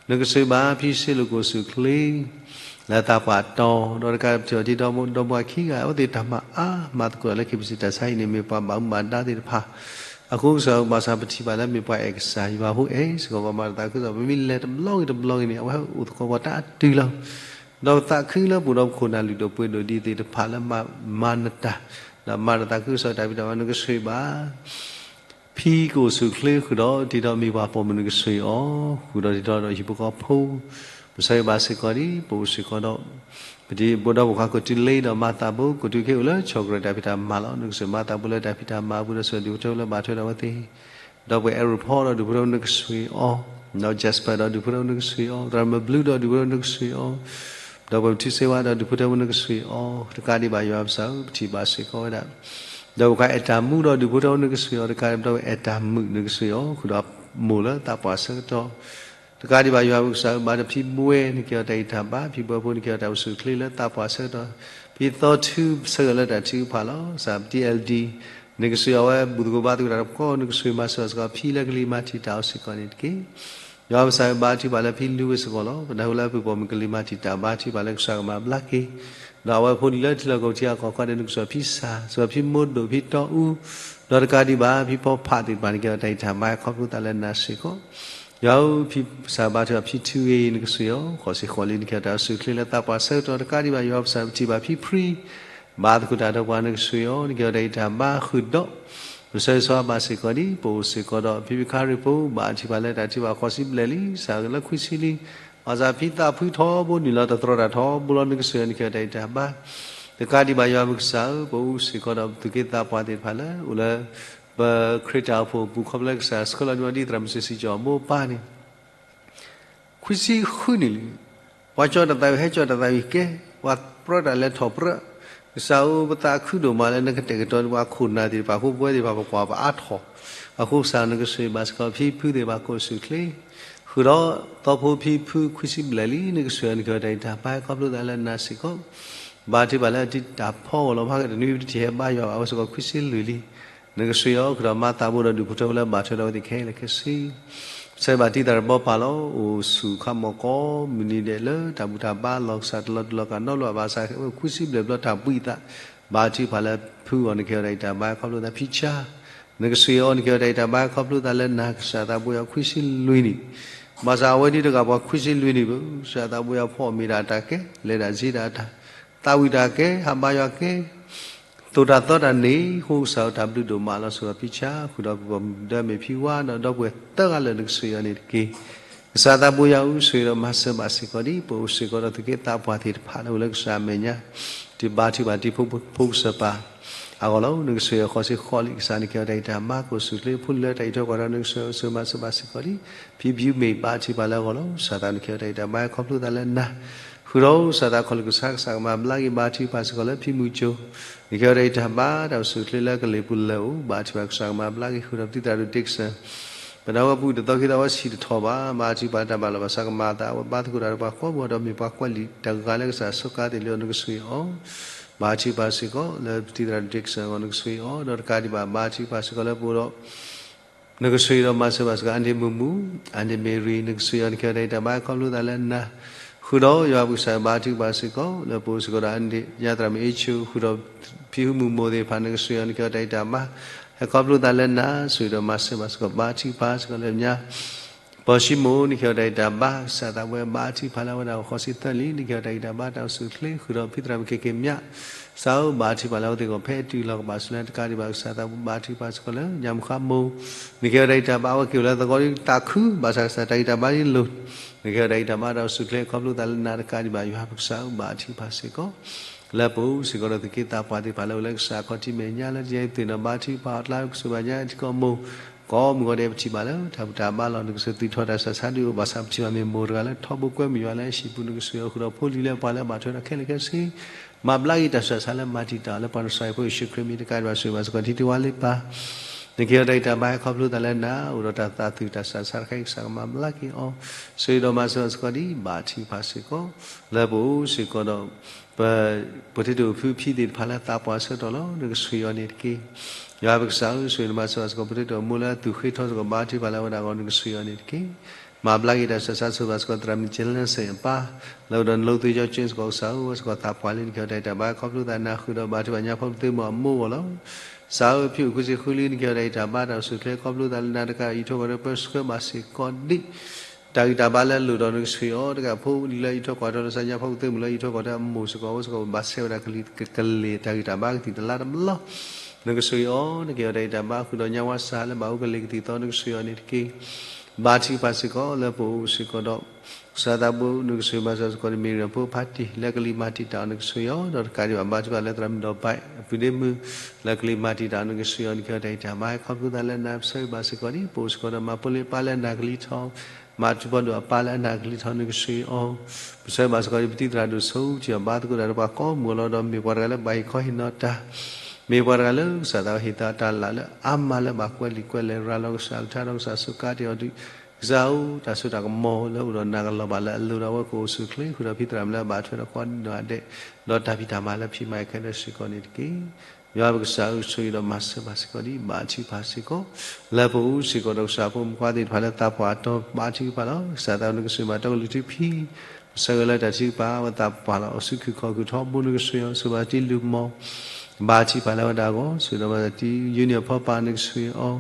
နကဆှၢဘၣ်ဖံစ့လိာ်ကအိၣ်ဆူၣ်ချ့ လၢသးပှၢ်တီၤ ဒီးတကးပထံၣ်အီၤဒ်ဒီမိၢ်ဒီမါခံဂၤ အဝဲသ့ၣ်တၢ်မၤအါမၤသကိးလၢ ခ့ၣ်ပစံး တၢ်ဆါဟံၣ်န့ၣ် မ့ၢ်ပှၤဘၣ်မူဘၣ်ဒါသ့ၣ်တဖၣ် အဃိကစၢ်ဧၢ ဘၣ်ဆၣ်ပထံၣ်ဘၣ်လၢမ့ၢ်ပှၤအဲၣ်ကစၢ် ယွၤဖိအဲၣ်စ့ၢ်ကီးပှၤမၤတၢ်သးခုကစီၣ် ပမ့ၢ်လဲၤတဘျီဂ့ၤတဘျီဂ့ၤန့ၣ် အဝဲဟဲအိၣ်သကိးပှၤတၢ်အတုၤလီၤ ဒီးပသးခုလၢပအိၣ်ဒီးပခိၣ်နၢ်လုၢ်ဒိၣ်ပှ့ၤဒိၣ်ဒ်သ့ၣ်တဖၣ်လၢမၤနတၢ် ဒီးမၤနတၢ်သးခုကစီၣ်တၢ်ဖံးတၢ်မၤ နကဆှၢဘၣ် ဖံကအိၣ်ဆူၣ်ချ့ဃုာ်ဒီးတံၤဒီးမ့ၢ်ပှၤပိာ်မုၣ် နကဆှၢအီၤ ဃုာ်ဒီးတံၤဒီးဒီးဟံၣ်ဖိဃီဖိ ပဆၢဂ့ၤဘၣ်စ့ၢ်ကီးဒ် ပအိၣ်စ့ၢ်ကီးဒီး ပတံၤဖိဒီးဖိခွါ ကိးတုၤလ့ဒီးမၤသးဘိ ကိးတုၤခဲအံၤအိၣ်လၢ ဆီၣ်ကရၢၣ် တၢ်ဖံးတၢ်မၤလီၤ နကဆှၢမၤသးဘိလၢတၢ်ဖံးတၢ်မၤအပူၤ ဒီးဆှၢဒူၣ်ဖိထၢဖိလၢဘၣ်ထွဲဒီးအဝဲသ့ၣ် ဒီးပှၤအဲၣ်ရူၢ်ဖီဒီးဒူၣ်ဖိထၢဖိ နကဆှၢအီၤ ဒီး Jasper ဒီးဒူၣ်ဖိထၢဖိ နကဆှၢအီၤ သရၣ်မုၣ်ဘျုးဒီးဒူၣ်ဖိထၢဖိ နကဆှၢအီၤ ဒီးပှၤပထံၣ်စ့ဝါဒီးဒူၣ်ဖိထၢဖိ နကဆှၢအီၤ တကးဒံးဘၣ်ယွၤပကစၢ်ဧၢ ပထံၣ်ဘၣ်စ့ၢ်ကီးဝဲဒၣ် ဒီးပှၤအဲၣ်တၢ်မူဒီးဒူၣ်ဖိထၢဖိ နကဆှၢအီၤ တကးဒံးဘၣ် အဲၣ်တၢ်မုာ် နကဆှၢအီၤ ဃုာ်ဒီးမိၢ်လၢသးပှၢ်ဆၢကတီၢ် တကးဒံးဘၣ်ယွၤပကစၢ်ဧၢ ဘၣ်ဒီးဖံဘှဲ နကဲထီၣ်တၢ်အံးတၢ်ဘါ ဖံဘှဲဖိ နကဲထီၣ်တၢ်အိၣ်ဆူၣ်ချ့လၢသးပှၢ်ဆၢကတီၢ် ဖံသီထု ဆၢဂ့ၤလၢတၢ်ထုကဖၣ်လီၤ ကစၢ် ပတံၤ အဲလ်ဒံ နကဆှၢအဝဲဘူၣ်သကိးဘါသကိးတၢ်တပှီၤ နကဆှၢမၤစၢၤစ့ၢ်ကီးဖံလၢကလံၤမၤတံာ်တာ်အီၤစ့ၢ်ကီးန့ၣ်တက့ၢ်. ယွၤပကစၢ်ဧၢ ဘါထုကဖၣ်လၢဖံလူဝ့စ့ၢ်ကီးလီၤ ပနၢ်ဟူလၢအပုၢ်ပိာ်မုၣ်ကလံၤမၤတံာ်တာ် ဘါထုကဖၣ်လၢကစၢ်ကမၤဘျါက့ၤ ဒီးအဝဲဖိလံၤလၢထံလီၢ်ကီၢ်ပူၤထံဂၤကီၢ်ခီန့ၣ် နကဆှၢဖံစၢ် ဆှၢဖံမိၢ်ဒိၣ်ဖံတီအူ ဒီးတကးဒံးဘၣ် ဖံဖီဖးသ့ၣ်တဖၣ် နကဲထီၣ်တၢ်အံးတၢ်ဘါ ခီဖျိသးလၢနၤစ့ၢ်ကီး ယွၤဧၢ ဖံစၢ်ဘါထုကဖၣ်ဖံထုဂ့ၤ နကဆှၢအီၤ ဃိးဆံဃိးလံ နကဲထီၣ်တၢ်အိၣ်ဆူၣ်ချ့လၢသးပှၢ်ဆၢကတီၢ် တကးဒံးဘၣ် ယွၤပကစၢ်ပထံၣ်ဘၣ်ဖံဖှံ ဘါသကိးတၢ်ဒီးပှၤ နကဆှၢအီၤ နကဲထီၣ်တၢ်အံးတၢ်ဘါဃုာ်ဒီး ပဆၢဂ့ၤဆၢဝါဘၣ်စ့ၢ်ကီးဒ် ပအိၣ်စ့ၢ်ကီးဒီး ဖံဖံခါရံၣ်ဖိ ဘၣ်ထံၣ်ဘၣ်လၢတၢ်ထုကဖၣ်ဃိးဆံဘျဲၣ်လံ စးလၢခွံဆံလံ ဘၣ်ဆၣ်ဖံသးဖှံထီဘိနုာ်လီၤ တသရီတၢ်ထီဘိလီၤ နကဆှၢအီၤ နကဲထီၣ်တၢ်အံးတၢ်ဘါ တကးဒံးဘၣ် ယွၤပကစၢ်ဧၢ ပအိၣ်စ့ၢ်ကီးဒီးပသူၣ်က့သးပှၢ်သ့ၣ်တဖၣ်လၢ အိၣ်လၢ ပခရံာ်တၢ်အိၣ်ဖှိၣ်အပူၤ ခီဖျိလၢကစၢ်ဆှၢလီၤန့ၢ်အီၤဒ်သရၣ်မုၣ်စံးစံးကၠီၣ်အမိၢ်ပၢ်န့ၣ် ခွံဆံဃုနံၣ်လံ ပှၤကၠီတၢ်သးဝံၣ် ဟဲကၠီတၢ်သးဝံၣ်ကဲ ပှၤပြၢတၢ်လဲၤထီၣ်ပြၢ ကစၢ်ဧၢ ပသးခုဒိၣ်မးလၢနကတဲာ်ကတီၤန့ၢ်ပှၤခိၣ်နၢ်သ့ၣ်တဖၣ် ဃိပဝဲသ့ၣ်တဖၣ် ပကွၢ်ပအါထီၣ် အဃိကစၢ်နကဆှၢဘၣ်စ့ၢ်ကီး ဖံဖုသ့ၣ်တဖၣ်ကအိၣ်ဆူၣ်ချ့ ဃုာ်ဒီးသီဖိဖံဖုခွံဆံဘျဲၣ်လံ နကဆှၢအီၤ နကဲထီၣ်တၢ်အံးတၢ်ဘါ ခီဖျိသးလၢနၤစ့ၢ်ကီး ဘါထုကဖၣ်လၢအတံၤတၢ်ဖီဂီၢ်လီၤ မၤကတနွံ ပတထံၣ်ဟဲဘါယွၤဘၣ် အဝဲစ့ၢ်ကီးခွံဆံလွံၢ်လံ နကဆှၢအီၤ ဃုာ်ဒီးမၤသးဘိဒီးဒူၣ်ဖိထၢဖိလၢဘၣ်ထွဲဒီးအဝဲသ့ၣ်ခဲလၢာ်ခဲဆ့ ဆၢဘၣ်တံၤသရၣ်ဘီပၢ်လီၤ အိၣ်ဆူၣ်ခါမီၢ်ကိးမုၢ်နံၤဒဲးလၢတၢ်ဘူၣ်တၢ်ဘါလီၢ် ကစၢ်တလီၤတူာ်လီၤကာ်နီတဘျီ ဘၣ်ဆၣ်ဝဲခွံဆံဘျဲၣ်ဘျီတၢ်ဘှံးအသး ဘါထုကဖၣ်လၢဖုအီၤ နကဲထီၣ်တၢ်အံးတၢ်ဘါ ခီဖျိသးဖံဆါ နကဆှၢအီၤ နကဲထီၣ်တၢ်အံးတၢ်ဘါ ခီဖျိသးလၢနၤ ကစၢ်သးဘိယွၤခွံဆံလွံၢ်နံၣ် ဘၣ်ဆၣ်အဝဲဒ်တဂၤပှၤခွံဆံလွံၢ်နံၣ်ဘၣ် ကစၢ်သးဘိယွၤဖီအီၣ်မ့ၢ်ဒၣ်တၢ်ကဲ လဲၤဒၣ်စ့ဒၣ်တၢ် သးဝံၣ်တၢ်ကဲ ဟးဘါယွၤကဲ သိၣ်တၢ်သီတၢ်န့ၣ် ဃိကစၢ်ဧၢ တၢ်ဘျုးဒိၣ်မးလီၤ. ဆိၣ်ဂ့ၤဖံဆါ ဃုာ်ဒီးပဂီၢ်မုၢ်ဒၢမဲာ်ဖံဝါဒီး ဒီပုၢ်ဝဲၢ်သၢဂၤလၢာ် နကဆိၣ်ဂ့ၤအီၤန့ၣ်တက့ၢ်. ကစၢ်သးဘိယွၤဧၢ, ဆိၣ်ဂ့ၤဒီးမၤစၢၤဘၣ်စ့ၢ်ကီးဒံး ပအိၣ်စ့ၢ်ကီးဒီးသုးက့သးပှၢ်သ့ၣ်တဖၣ်လၢအိၣ်လၢကစၢ်အမဲာ်ညါ တံၢ်ဘါထုကဖၣ်တံၢ်ဖိကစၢ်ပၤအဂီၢ်လီၤ. နကဆိၣ်ဂ့ၤအဃိစ့ၢ်ကီးလံ ကစၢ်နကဲထီၣ်တၢ်ဂံၢ်တၢ်ဘါ ကိၣ်စူၣ်ချ့ ဖိလၢတၢ်အံးထွဲကွၢ်ထွဲ နကဆိၣ်ဂ့ၤ ဆိၣ်ဂ့ၤမၤစၢၤဘၣ်စ့ၢ်ကီးဒံး ဖံဘျုးမ့ၢ် ဘါထုကဖၣ်လၢအဂီၢ်လီၤ. ကစၢ်သးနကဲထီၣ်တၢ်ဂံၢ်တၢ်ဘါ ခီဖျိသးလၢနၤ ဃုာ်ဒီးကစၢ်သးခီၣ်လ့ၣ်ကဆှါ ကစၢ်ကမၤဘျါက့ၤ ဘါထုကဖၣ်စ့ၢ်ကီးလၢဖံမုၢ်ကၠိ နကဲထီၣ်တၢ်ဂံၢ်တၢ်ဘါ တၢ်အိၣ်ဆူၣ်အိၣ်ချ့လၢကလ့ၢ်ပူၤလၢအအိၣ် ဘါထုကဖၣ်ကစၢ်ကမၤဘျါက့ၤ ဃုာ်ဒီးပတံၤသရၣ်ဒိၣ် Dickson ပနၢ်ဝဲပူၤတသီခံသီဝဲဆံးတထီၣ်ဘၣ် ဘါထုကဖၣ်လၢတၢ်ဘၣ်လီၢ်ဘၣ်စးကမၤအသး အဝဲဘါသကိးတၢ်ဒီးပှၤကိးမုၢ်ဂီၤဒီးမ့ၢ်ပှၤကွဲးလံာ်တဂၤလၢကစၢ်ဆိးကါသ့ၣ်လံအီၤ နကဆိၣ်ဂ့ၤအီၤ ဘါထုကဖၣ်စ့ၢ်ကီး လၢပတံၤသရၣ်ဒိၣ် Dickson အဂီၢ် နကဆိၣ်ဂ့ၤအီၤ ဒီးတကးဒံးဘၣ် ဘါထုကဖၣ်စ့ၢ်ကီးလၢပအိၣ်ဒီး နကဆိၣ်ဂ့ၤဒီးမၤစၢၤဘၣ်စ့ၢ်ကီး အၣ်ဒ့ၣ်မုၢ်မုၢ် အၣ်ဒ့ၣ်မ့ၢ်ရံ နကဆိၣ်ဂ့ၤအီၤ နကဲထီၣ်တၢ်ဂံၢ်တၢ်ဘါ ခီဖျိသးလၢနၤ ဃုာ်ဒီးယွၤပကစၢ်ဘါထုကဖၣ်စ့ၢ်ကီး လၢပအိၣ်စ့ၢ်ကီးဒီး အၣ်ဒ့ၣ်ညါသရၣ်မုၣ်အ့ၣ်ဆူၣ် ဃုာ်ဒီးဖံဃုမုၢ်မိၢ်သ့ၣ်တဖၣ် နကဆိၣ်ဂ့ၤအီၤ နကဲထီၣ်တၢ်ဂံၢ်တၢ်ဘါ ဟဲခီဖျိသးလၢနၤ ဆိၣ်ဂ့ၤဒီးမၤစၢၤဘၣ်စ့ၢ်ကီး ဘါထုကဖၣ်စ့ၢ်ကီးလၢညါ ပီၢ်ၡံမိၣ် နကဲထီၣ်တၢ်ဂံၢ်တၢ်ဘါ ကစၢ်သးဝဲဘါထုကဖၣ်လၢအဝဲဒၣ်အဂီၢ် ဃီစံသၢလံ နကဲထီၣ်တၢ်ဂံၢ်တၢ်ဘါ တၢ်အိၣ်ဆူၣ်အိၣ်ချ့ ဃုာ်ဒီးဖံသရၣ်မုၣ် က့က့မၠး ကစၢ်ဧၢ ဘါထုကဖၣ်လၢအဝဲသ့ၣ်အဂီၢ် ဖဲအတုၤလီၤကဘၣ်ဆိးလၢတကးဒံးဘၣ် ကစၢ်သးဘိ ဘါထုကဖၣ်စ့ၢ်ကီးလၢညါမုၢ်ဃါမိၢ် နကဲထီၣ်တၢ်ဂံၢ်တၢ်ဘါ အဝဲက့ၤအိၣ်လၢသကိးဒ်တၢ်ခု ဘၣ်ဆၣ်ကစၢ်တၢ်ဂံၢ်တၢ်ဘါဒ်လိၤ နကဲထီၣ်တၢ်ဂံၢ်တၢ်ဘါ တၢ်အိၣ်ဆူၣ်အိၣ်ချ့ ခီဖျိသးလၢနၤတကးဒံးဘၣ် ယွၤပကစၢ်ဧၢ ဘါထုကဖၣ်စ့ၢ်ကီး လၢပအိၣ်စ့ၢ်ကီးဒီးသုးက့သးပှၢ်သ့ၣ်တဖၣ်လၢအိၣ်လၢကစၢ်ခီၣ်ထံးမဲာ်ညါ လၢတယံၤသုးနီၢ် ဘါထုကဖၣ်အီၤ ကျါကစၢ်ဘၣ်ညါထံကီၢ်မိၢ် ကိးမုၢ်ဂီၤဒဲး ပထံၣ်ဘၣ်လၢတၢ်ဘူၣ်တၢ်ဘါလီၤ နကစၢ်သူၣ်ထီၣ်တၢ်ဆးဆါဒုးအိၣ် ဘၣ်ဆၣ်ပထံၣ်ဘၣ်မ့ၢ်မိၢ်တဂၤလၢ ထီဘိကွဲမုာ်ယွၤလၢအဟံၣ်ပူၤ နကဆိၣ်ဂ့ၤအီၤ ဃုာ်ဒီးဖိလံၤလၢပှၤလၢအဘၣ်ထွဲဒီးခဲလၢာ်ခဲဆ့ မၤဘျါက့ၤတၢ်ဆူးတၢ်ဆါလၢမၤတံာ်တာ်အီၤ လၢပှၤနစၢ်ဖိယ့ၣ်ၡူးခရံာ်မံၤတကးဒံးဘၣ် ဆိၣ်ဂ့ၤဘၣ်စ့ၢ်ကီး ထံတဝါလ့ပၢ် နကဲထီၣ်တၢ်ဂံၢ်တၢ်ဘါ ဟဲခီဖျိသးလၢနၤ အိၣ်ဒီးတၢ်သးသူၣ်တၢ်ဆူးတၢ်ဆါတခါအံၤ ကစၢ်ကမၤဘျါက့ၤအီၤ ဆိၣ်ဂ့ၤဒီးမၤစၢၤဘၣ်စ့ၢ်ကီးဒံး ဘါထုကဖၣ်စ့ၢ်ကီး လၢပအိၣ်စ့ၢ်ကီးဒီး ပ ပှၤတဒူၣ်ဖုဖံသ့ၣ်တဖၣ်လၢသးပှၢ်ဆၢကတီၢ်လီၤ နကဆိၣ်ဂ့ၤအီၤန့ၣ်တက့ၢ်. ယွၤပကစၢ်ဧၢ ဆိၣ်ဂ့ၤဒီးမၤစၢၤဘၣ်စ့ၢ်ကီး ပှၤတဒူၣ်အမိၢ်လၢအသူၣ်ဃ့ထီစ့ၢ်ကီး ဘါထုကဖၣ်လၢအဝဲဒၣ်အဂီၢ် နကဆိၣ်ဂ့ၤအီၤန့ၣ်တက့ၢ်. မၤဘျါက့ၤတၢ်ဆူးတၢ်ဆါ ဆိၣ်ဂ့ၤဘၣ်စ့ၢ်ကီး သရၣ်မုၣ်ကၠဲလၢစ့ၣ်အပၢ် လၢအိၣ်ဒီးနလိသ့ကၠီကၠ့စ့ၢ်ကီး ကစၢ်ဧၢ ဝဲစ့ၢ်ကီးသးပှၢ်လံ နကဲထီၣ်တၢ်ဂံၢ်တၢ်ဘါ ခီဖျိသးနၤ ဃုာ်ဒီးဘါထုကဖၣ်ညါဖီကသ့မုၣ်အမိၢ်အဂီၢ်လီၤ. ကစၢ်ဧၢ ဖံအိၣ်ဃုဆံဃုလံ နကဲထီၣ်တၢ်ဂံၢ်တၢ်ဘါ တၢ်အိၣ်ဆူၣ်အိၣ်ချ့ ခီဖျိသးလၢနၤတကးအံးထွဲကွၢ်ထွဲ ပၢဆှၢဘၣ်စ့ၢ်ကီးဒံး တၢ်ဂံၢ်တၢ်ဘါလၢအလိၣ်ဒီး နကဆိၣ်ဂ့ၤအီၤတကး ဖိလံၤလၢအံးထွဲကွၢ်ထွဲ ဒီးကစၢ်ညါဖီကသ့မုၣ်လၢအံးထွဲကွၢ်ထွဲ အမိၢ်စ့ၢ်ကီး အဝဲစ့ၢ်ကီး ဘၣ်ဆဲးဝဲဒၣ်ကလံၤကလ့ၢ် တၢ်ဂံၢ်တၢ်ဘါကသံၣ်တလါတဘျီ နကဆိၣ်ဂ့ၤအီၤ နကဲထီၣ်တၢ်ဂံၢ်တၢ်ဘါ ဃုာ်ဒီးညါဝါစၢ်လၢဘၣ်အိၣ်ကလ့ၢ်ကသံၣ်သီ နကဆိၣ်ဂ့ၤအီၤန့ၣ်တက့ၢ်. ဘါထုကဖၣ်စ့ၢ်ကီး လၢပအိၣ်စ့ၢ်ကီးဒီး ကစၢ်သးဘိ နကဆိၣ်ဂ့ၤဘၣ်စ့ၢ်ကီး မ့ၢ်ရဖိဖါတံၢ် လၢကလံၤမၤတံာ်တာ်အီၤ နကဆိၣ်ဂ့ၤအီၤ ဒီးတကးဒံးဘၣ် ဘါထုကဖၣ်လၢသရၣ်မုၣ်ဒီးဘၣ် အပုၢ်ဒ့မုၣ် လၢကလံၤမၤတံာ်တာ်အီၤ နကဆိၣ်ဂ့ၤအီၤ နကဲထီၣ်တၢ်ဂံၢ်တၢ်ဘါ ဟဲခီဖျိသးလၢနၤ ပၢဆှၢဘၣ်စ့ၢ်ကီးဒံး ပအိၣ်စ့ၢ်ကီးဒီးမၤဖိလံၤအပၢ်လၢအနၢ်ကလံၤထီၣ် မၤထူးဖီဒိၣ်အပၢ်လၢအနၢ်ကလံၤထီၣ် နကဆိၣ်ဂ့ၤအီၤ ပၢဆှၢဘၣ်စ့ၢ်ကီးဒံး ပတံၤသရၣ်ဒိၣ်ဆိ ထံၣ်အီၤဘါသကိးတၢ်ဒီးပှၤကိးမုၢ်အလီၢ်ဒီး မ့ၢ်ပှၤတဂၤလၢဘၣ်ဟ့ၣ်ခီဟ့ၣ်နီၤတၢ် မ့ၢ်ပှၤတဂၤလၢကစၢ်သးဟ့ၣ်သါတၢ်လၢ်လၢအါမးလၢဘၣ်ကွဲးလံာ်ကွဲးလဲၢ်ရၤလီၤကစၢ်ကထါဒီးကစၢ်စူးကါတ့ၢ်အီၤဒုး ကစၢ်ဧၢ တၢ်စိတၢ်ကမီၤလၢအိၣ်ဒီးနၤကလီၤဘၣ်လၢအလိၤဒီး အဝဲကအိၣ်ဆူၣ်အိၣ်ချ့ဃုာ်ဒီးဖံသရၣ်မုၣ်လၢအဘၣ်ထွဲဒီးကိးဒံနီၢ်ဂၤဒဲး ဒီးတၢ်ဖံးတၢ်မၤလၢဖံးမၤအခဲလၢာ်စ့ၢ်ကီးန့ၣ်တက့ၢ်. ယွၤပကစၢ်ဧၢ ဆိၣ်ဂ့ၤဒီးမၤစၢၤဘၣ်စ့ၢ်ကီးဒံး ဘါထုကဖၣ်စ့ၢ်ကီး လၢပအိၣ်စ့ၢ်ကီးဒီးကစၢ်ဖိမုၣ်ဖိခွါသ့ၣ်တဖၣ်လၢသးပှၢ်အတီၤ ဘါထုကဖၣ်လီၤ. ကစၢ်သးနကဆိၣ်ဂ့ၤဘၣ်တီကလုၢ်ထူဖံ ပဆၢဂ့ၤလၢတၢ်ထုကဖၣ် အဝဲသးပှၢ်လီၤ အိၣ်ဆူခုၣ်ခီၣ်ခုၣ်ထီဘိ နကဆိၣ်ဂ့ၤအီၤ ဆိၣ်ဘၣ်တံၢ်လုၢ်မီၢ် ဘါထုကဖၣ်လၢအဝဲဒၣ်အဂီၢ် ဆိၣ်ဂ့ၤဒီးမၤစၢၤတံၢ် ယူနံၣ်အဖီပၢ် နကဆိၣ်ဂ့ၤ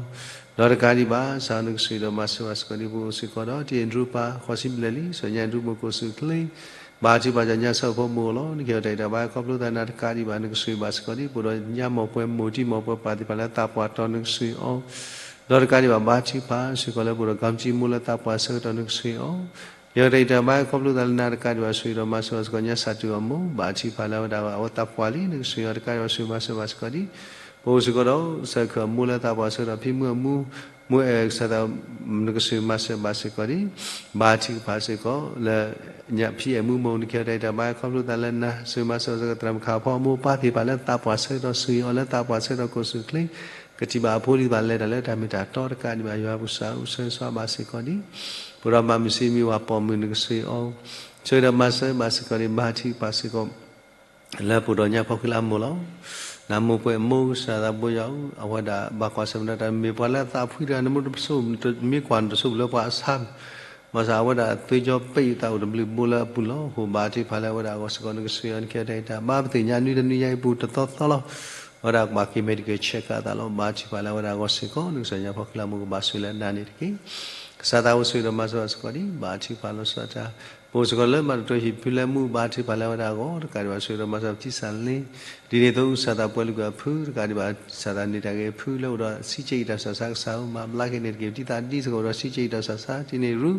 အီၤ ဒီးတကးဒံးဘၣ် ကစၢ်နကဆိၣ်ဂ့ၤဒီးမၤစၢၤဘၣ်စ့ၢ်ကီးဒံး ပအိၣ်စ့ၢ်ကီးဒီး တံၢ်အဲၣ်ဒြူပၢ် ဃိးဆံဘျဲၣ်လံ စီၤညါအဲၣ်ဒြူမိၢ် ကအိၣ်ဆူၣ်အိၣ်ချ့ ဘါထုကဖၣ်စီၤညါဆၢဖိမိၢ်အဂီၢ်လီၤ. နကဲထီၣ်တၢ်ဂံၢ်တၢ်ဘါ ခီဖျိသးနၤတကးဒံးဘၣ် နကဆိၣ်ဂ့ၤဘၣ်စ့ၢ်ကီးဒံး ပအိၣ်ဒီးညါမိၢ်ပှဲၤမိၢ်တံၢ်မိၢ်ပှဲၤပၢ်သ့ၣ်တဖၣ်လၢသးပှၢ်တီၤ နကဆိၣ်ဂ့ၤအီၤ ဒီးတကးဒံးဘၣ် ဘါထုကဖၣ်စ့ၢ်ကီးလၢပအိၣ်ဒီး ကၣ်စံမိၢ်လၢသးပှၢ်ဆၢကတီၢ် နကဆိၣ်ဂ့ၤအီၤ ကဲထီၣ်တၢ်ဂံၢ်တၢ်ဘါ ခီဖျိသးလၢနၤတကးဒံးဘၣ် ဆိၣ်ဂ့ၤဒီးမၤစၢၤဘၣ်စ့ၢ်ကီး ညါစၢ်တူၢ်အမိၢ် ဘါထုကဖၣ်လၢအဝဲဒၣ်အဂီၢ် အဝဲသးပှၢ်လံ နကဆိၣ်ဂ့ၤအီၤ တကးဒံးဘၣ် ဆိၣ်ဂ့ၤမၤစၢၤဘၣ်စ့ၢ်ကီးဒံး ပအိၣ်စ့ၢ်ကီးဒီး ကစၢ်ခရံာ်အမိၢ်လၢသးပှၢ်ဆၢကတီၢ် ဖံမုၢ်အမူ မူအဲၣ်ကစၢ်သး နကဆိၣ်ဂ့ၤမၤစၢၤဘၣ်စ့ၢ်ကီးဒံး ဘါထုကဖၣ်စ့ၢ်ကီးလၢ ဖံအဲၣ်မူမိၢ် နကဲထီၣ်တၢ်ဂံၢ်တၢ်ဘါ ခီဖျိသးလၢနၤ ဆိၣ်ဂ့ၤမၤစၢၤဘၣ်စ့ၢ်ကီး သရၣ်မုၣ်ခါဖီအမိၢ်အပၢ်သ့ၣ်တဖၣ်လၢသးပှၢ်ဆၢကတီၢ် ဆိၣ်ဂ့ၤအီၤလၢသးပှၢ်ဆၢကတီၢ် ကအိၣ်ဆူၣ်အိၣ်ချ့ ကထံၣ်ဘၣ်အဖိသ့ၣ်တဖၣ်လဲၤတၢ်လၢတၢ်မ့ၢ်တၢ်တီတကးဒံးဘၣ် ယွၤပကစၢ်ဧၢ ဆိၣ်ဂ့ၤဆိၣ်ဂ့ၤဘၣ်စ့ၢ်ကီးဒံး ပအိၣ်ဒီးမၤမုၢ်ဆ့ၣ်မံဝၤပိာ်မုၣ် နကဆိၣ်ဂ့ၤအီၤ ဆိၣ်ဂ့ၤဒီးမၤစၢၤဘၣ်စ့ၢ်ကီးဒံး ဘါထုကဖၣ်စ့ၢ်ကီး လၢပအိၣ်ဒီးညါဖီခိၣ်လၢအမိၢ်လီၤ. နမိၢ်ပှဲၤမိၢ်ကစၢ်သးဘိယွၤဧၢ, အဝဲဒၣ်ဘၣ်ကွၢ်ဆၢၣ်မဲာ်ဒီးတၢ်မ့ၢ်ပှၤလၢအသးဖှံတဂၤ နမိၢ်တပစိ မ့ၢ်ကွၢ်နတစိပူၤလၢပှၤအဆါ ဘၣ်ဆၣ်အဝဲဒၣ်သွ့ၣ်စီပ့ၢ်အသးအိၣ်တဘျုးဘိလၢအပူၤလီၤ. အဃိဘါထုကဖၣ်လၢအဝဲဒၣ်အဂီၢ်စ့ၢ်ကီး နကဆိၣ်ဂ့ၤအီၤ နကဲထီၣ်တၢ်ဂံၢ်တၢ်ဘါ ပသ့ၣ်ညါနွံတနွံညါအံၤပူၤတသီသီလီၤ. အဝဲဒၣ်ကဘၣ်က့ၤမဲာ်တက့ၤဆဲးကးအသးလီၤ. ဘါထုကဖၣ်လၢအဝဲဒၣ်အဂီၢ်စ့ၢ်ကီး နကစၢ်ညါဖီခိၣ်လၢအမိၢ်ကဘၣ်ဆိၣ်ဂ့ၤလၢနၤန့ၣ်တက့ၢ်. ကစၢ်သးအိၣ်ဆိၣ်ဂ့ၤဒီးမၤစၢၤဘၣ်စ့ၢ်ကီးဒံး ဘါထုကဖၣ်လီၤဆီဒၣ်တၢ်, ပအိၣ်စ့ၢ်ကီးလၢမၤတတီဟံၣ်ဖုလဲၢ်မူ ဘါထုကဖၣ်လၢအဝဲဒၣ်အဂီၢ် တကးဒံးဘၣ်ဆိၣ်ဂ့ၤဒီးမၤစၢၤပထံၣ်စၢ်လ့ ဒ်န့ၣ်အသိး ကစၢ်သးပှဲၤလုၢ်ကွံာ်အဖု တကးဒံးဘၣ် ကစၢ်သးန့ၢ်တၢ်ဂ့ၤအဖုလၢအိၣ်ဒီးဆံးကဲအံၤတၢ်ဆူးတၢ်ဆါ ကစၢ်ဧၢ မၤဘျါက့ၤန့ၣ်တက့ၢ် ပတံၤသးဒ်စ့ၢ်ကီးအိၣ်ဒီးဆံးကဲအံၤတၢ်ဆူးတၢ်ဆါ တနံၤရူ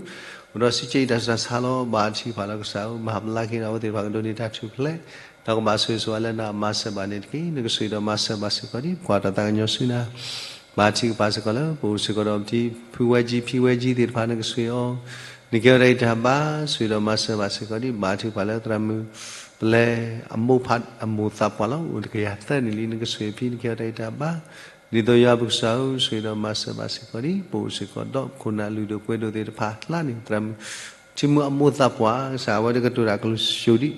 အိၣ်ဒီးဆံးကဲအံၤတၢ်ဆူးတၢ်ဆါလီၤ ဘါထုကဖၣ်လၢကစၢ်ဧၢ မၤဘျါက့ၤန့ၣ် အဝဲသ့ၣ်တဖၣ်ကဒိးန့ၢ်တၢ်ထူၣ်ဖျဲး ဒီးကဘၣ်ဆိၣ်ဂ့ၤဆိၣ်ဝါလၢနၤ မၤစၢၤဘၣ်န့ၣ်တက့ၢ် နကဆိၣ်ဂ့ၤဒီးမၤစၢၤဘၣ်စ့ၢ်ကီးဒံး ပကွၢ်တၢ်သးကညီၤဆူနၤ ဘါထုကဖၣ်စ့ၢ်ကီးလၢ ပအိၣ်စ့ၢ်ကီးဒီးပတံၤဖုဝဲကၠံ ဖံဝဲကၠံသ့ၣ်တဖၣ် နကဆိၣ်ဂ့ၤအီၤ နကဲထီၣ်တၢ်အံးတၢ်ဘါ ဆိၣ်ဂ့ၤဒီးမၤစၢၤဘၣ်စ့ၢ်ကီးဒံး ဘါထုကဖၣ်လၢသရၣ်မုၣ် ပလဲ အမိၢ်ဖးအမိၢ်သးပှၢ်လီၤ အိၣ်တကယၤသၢနံၣ်လံ နကဆိၣ်ဂ့ၤဖံ နကဲထီၣ်တၢ်အံးတၢ်ဘါ ဒ်သိးယွၤပကစၢ်ဧၢ ဆိၣ်ဂ့ၤဒီးမၤစၢၤဘၣ်စ့ၢ်ကီးဒံး ပအိၣ်စ့ၢ်ကီးဒီးခိၣ်နၢ်လုၢ်ဒိၣ်ပှ့ၤဒိၣ်သ့ၣ်တဖၣ် ကျါန့ၣ် သရၣ်မုၣ် ထံမူအမိၢ်သးပှၢ် ကစၢ်အဝဲတကတိၤတၢ်ကလုၢ်ယိာ်ဒံး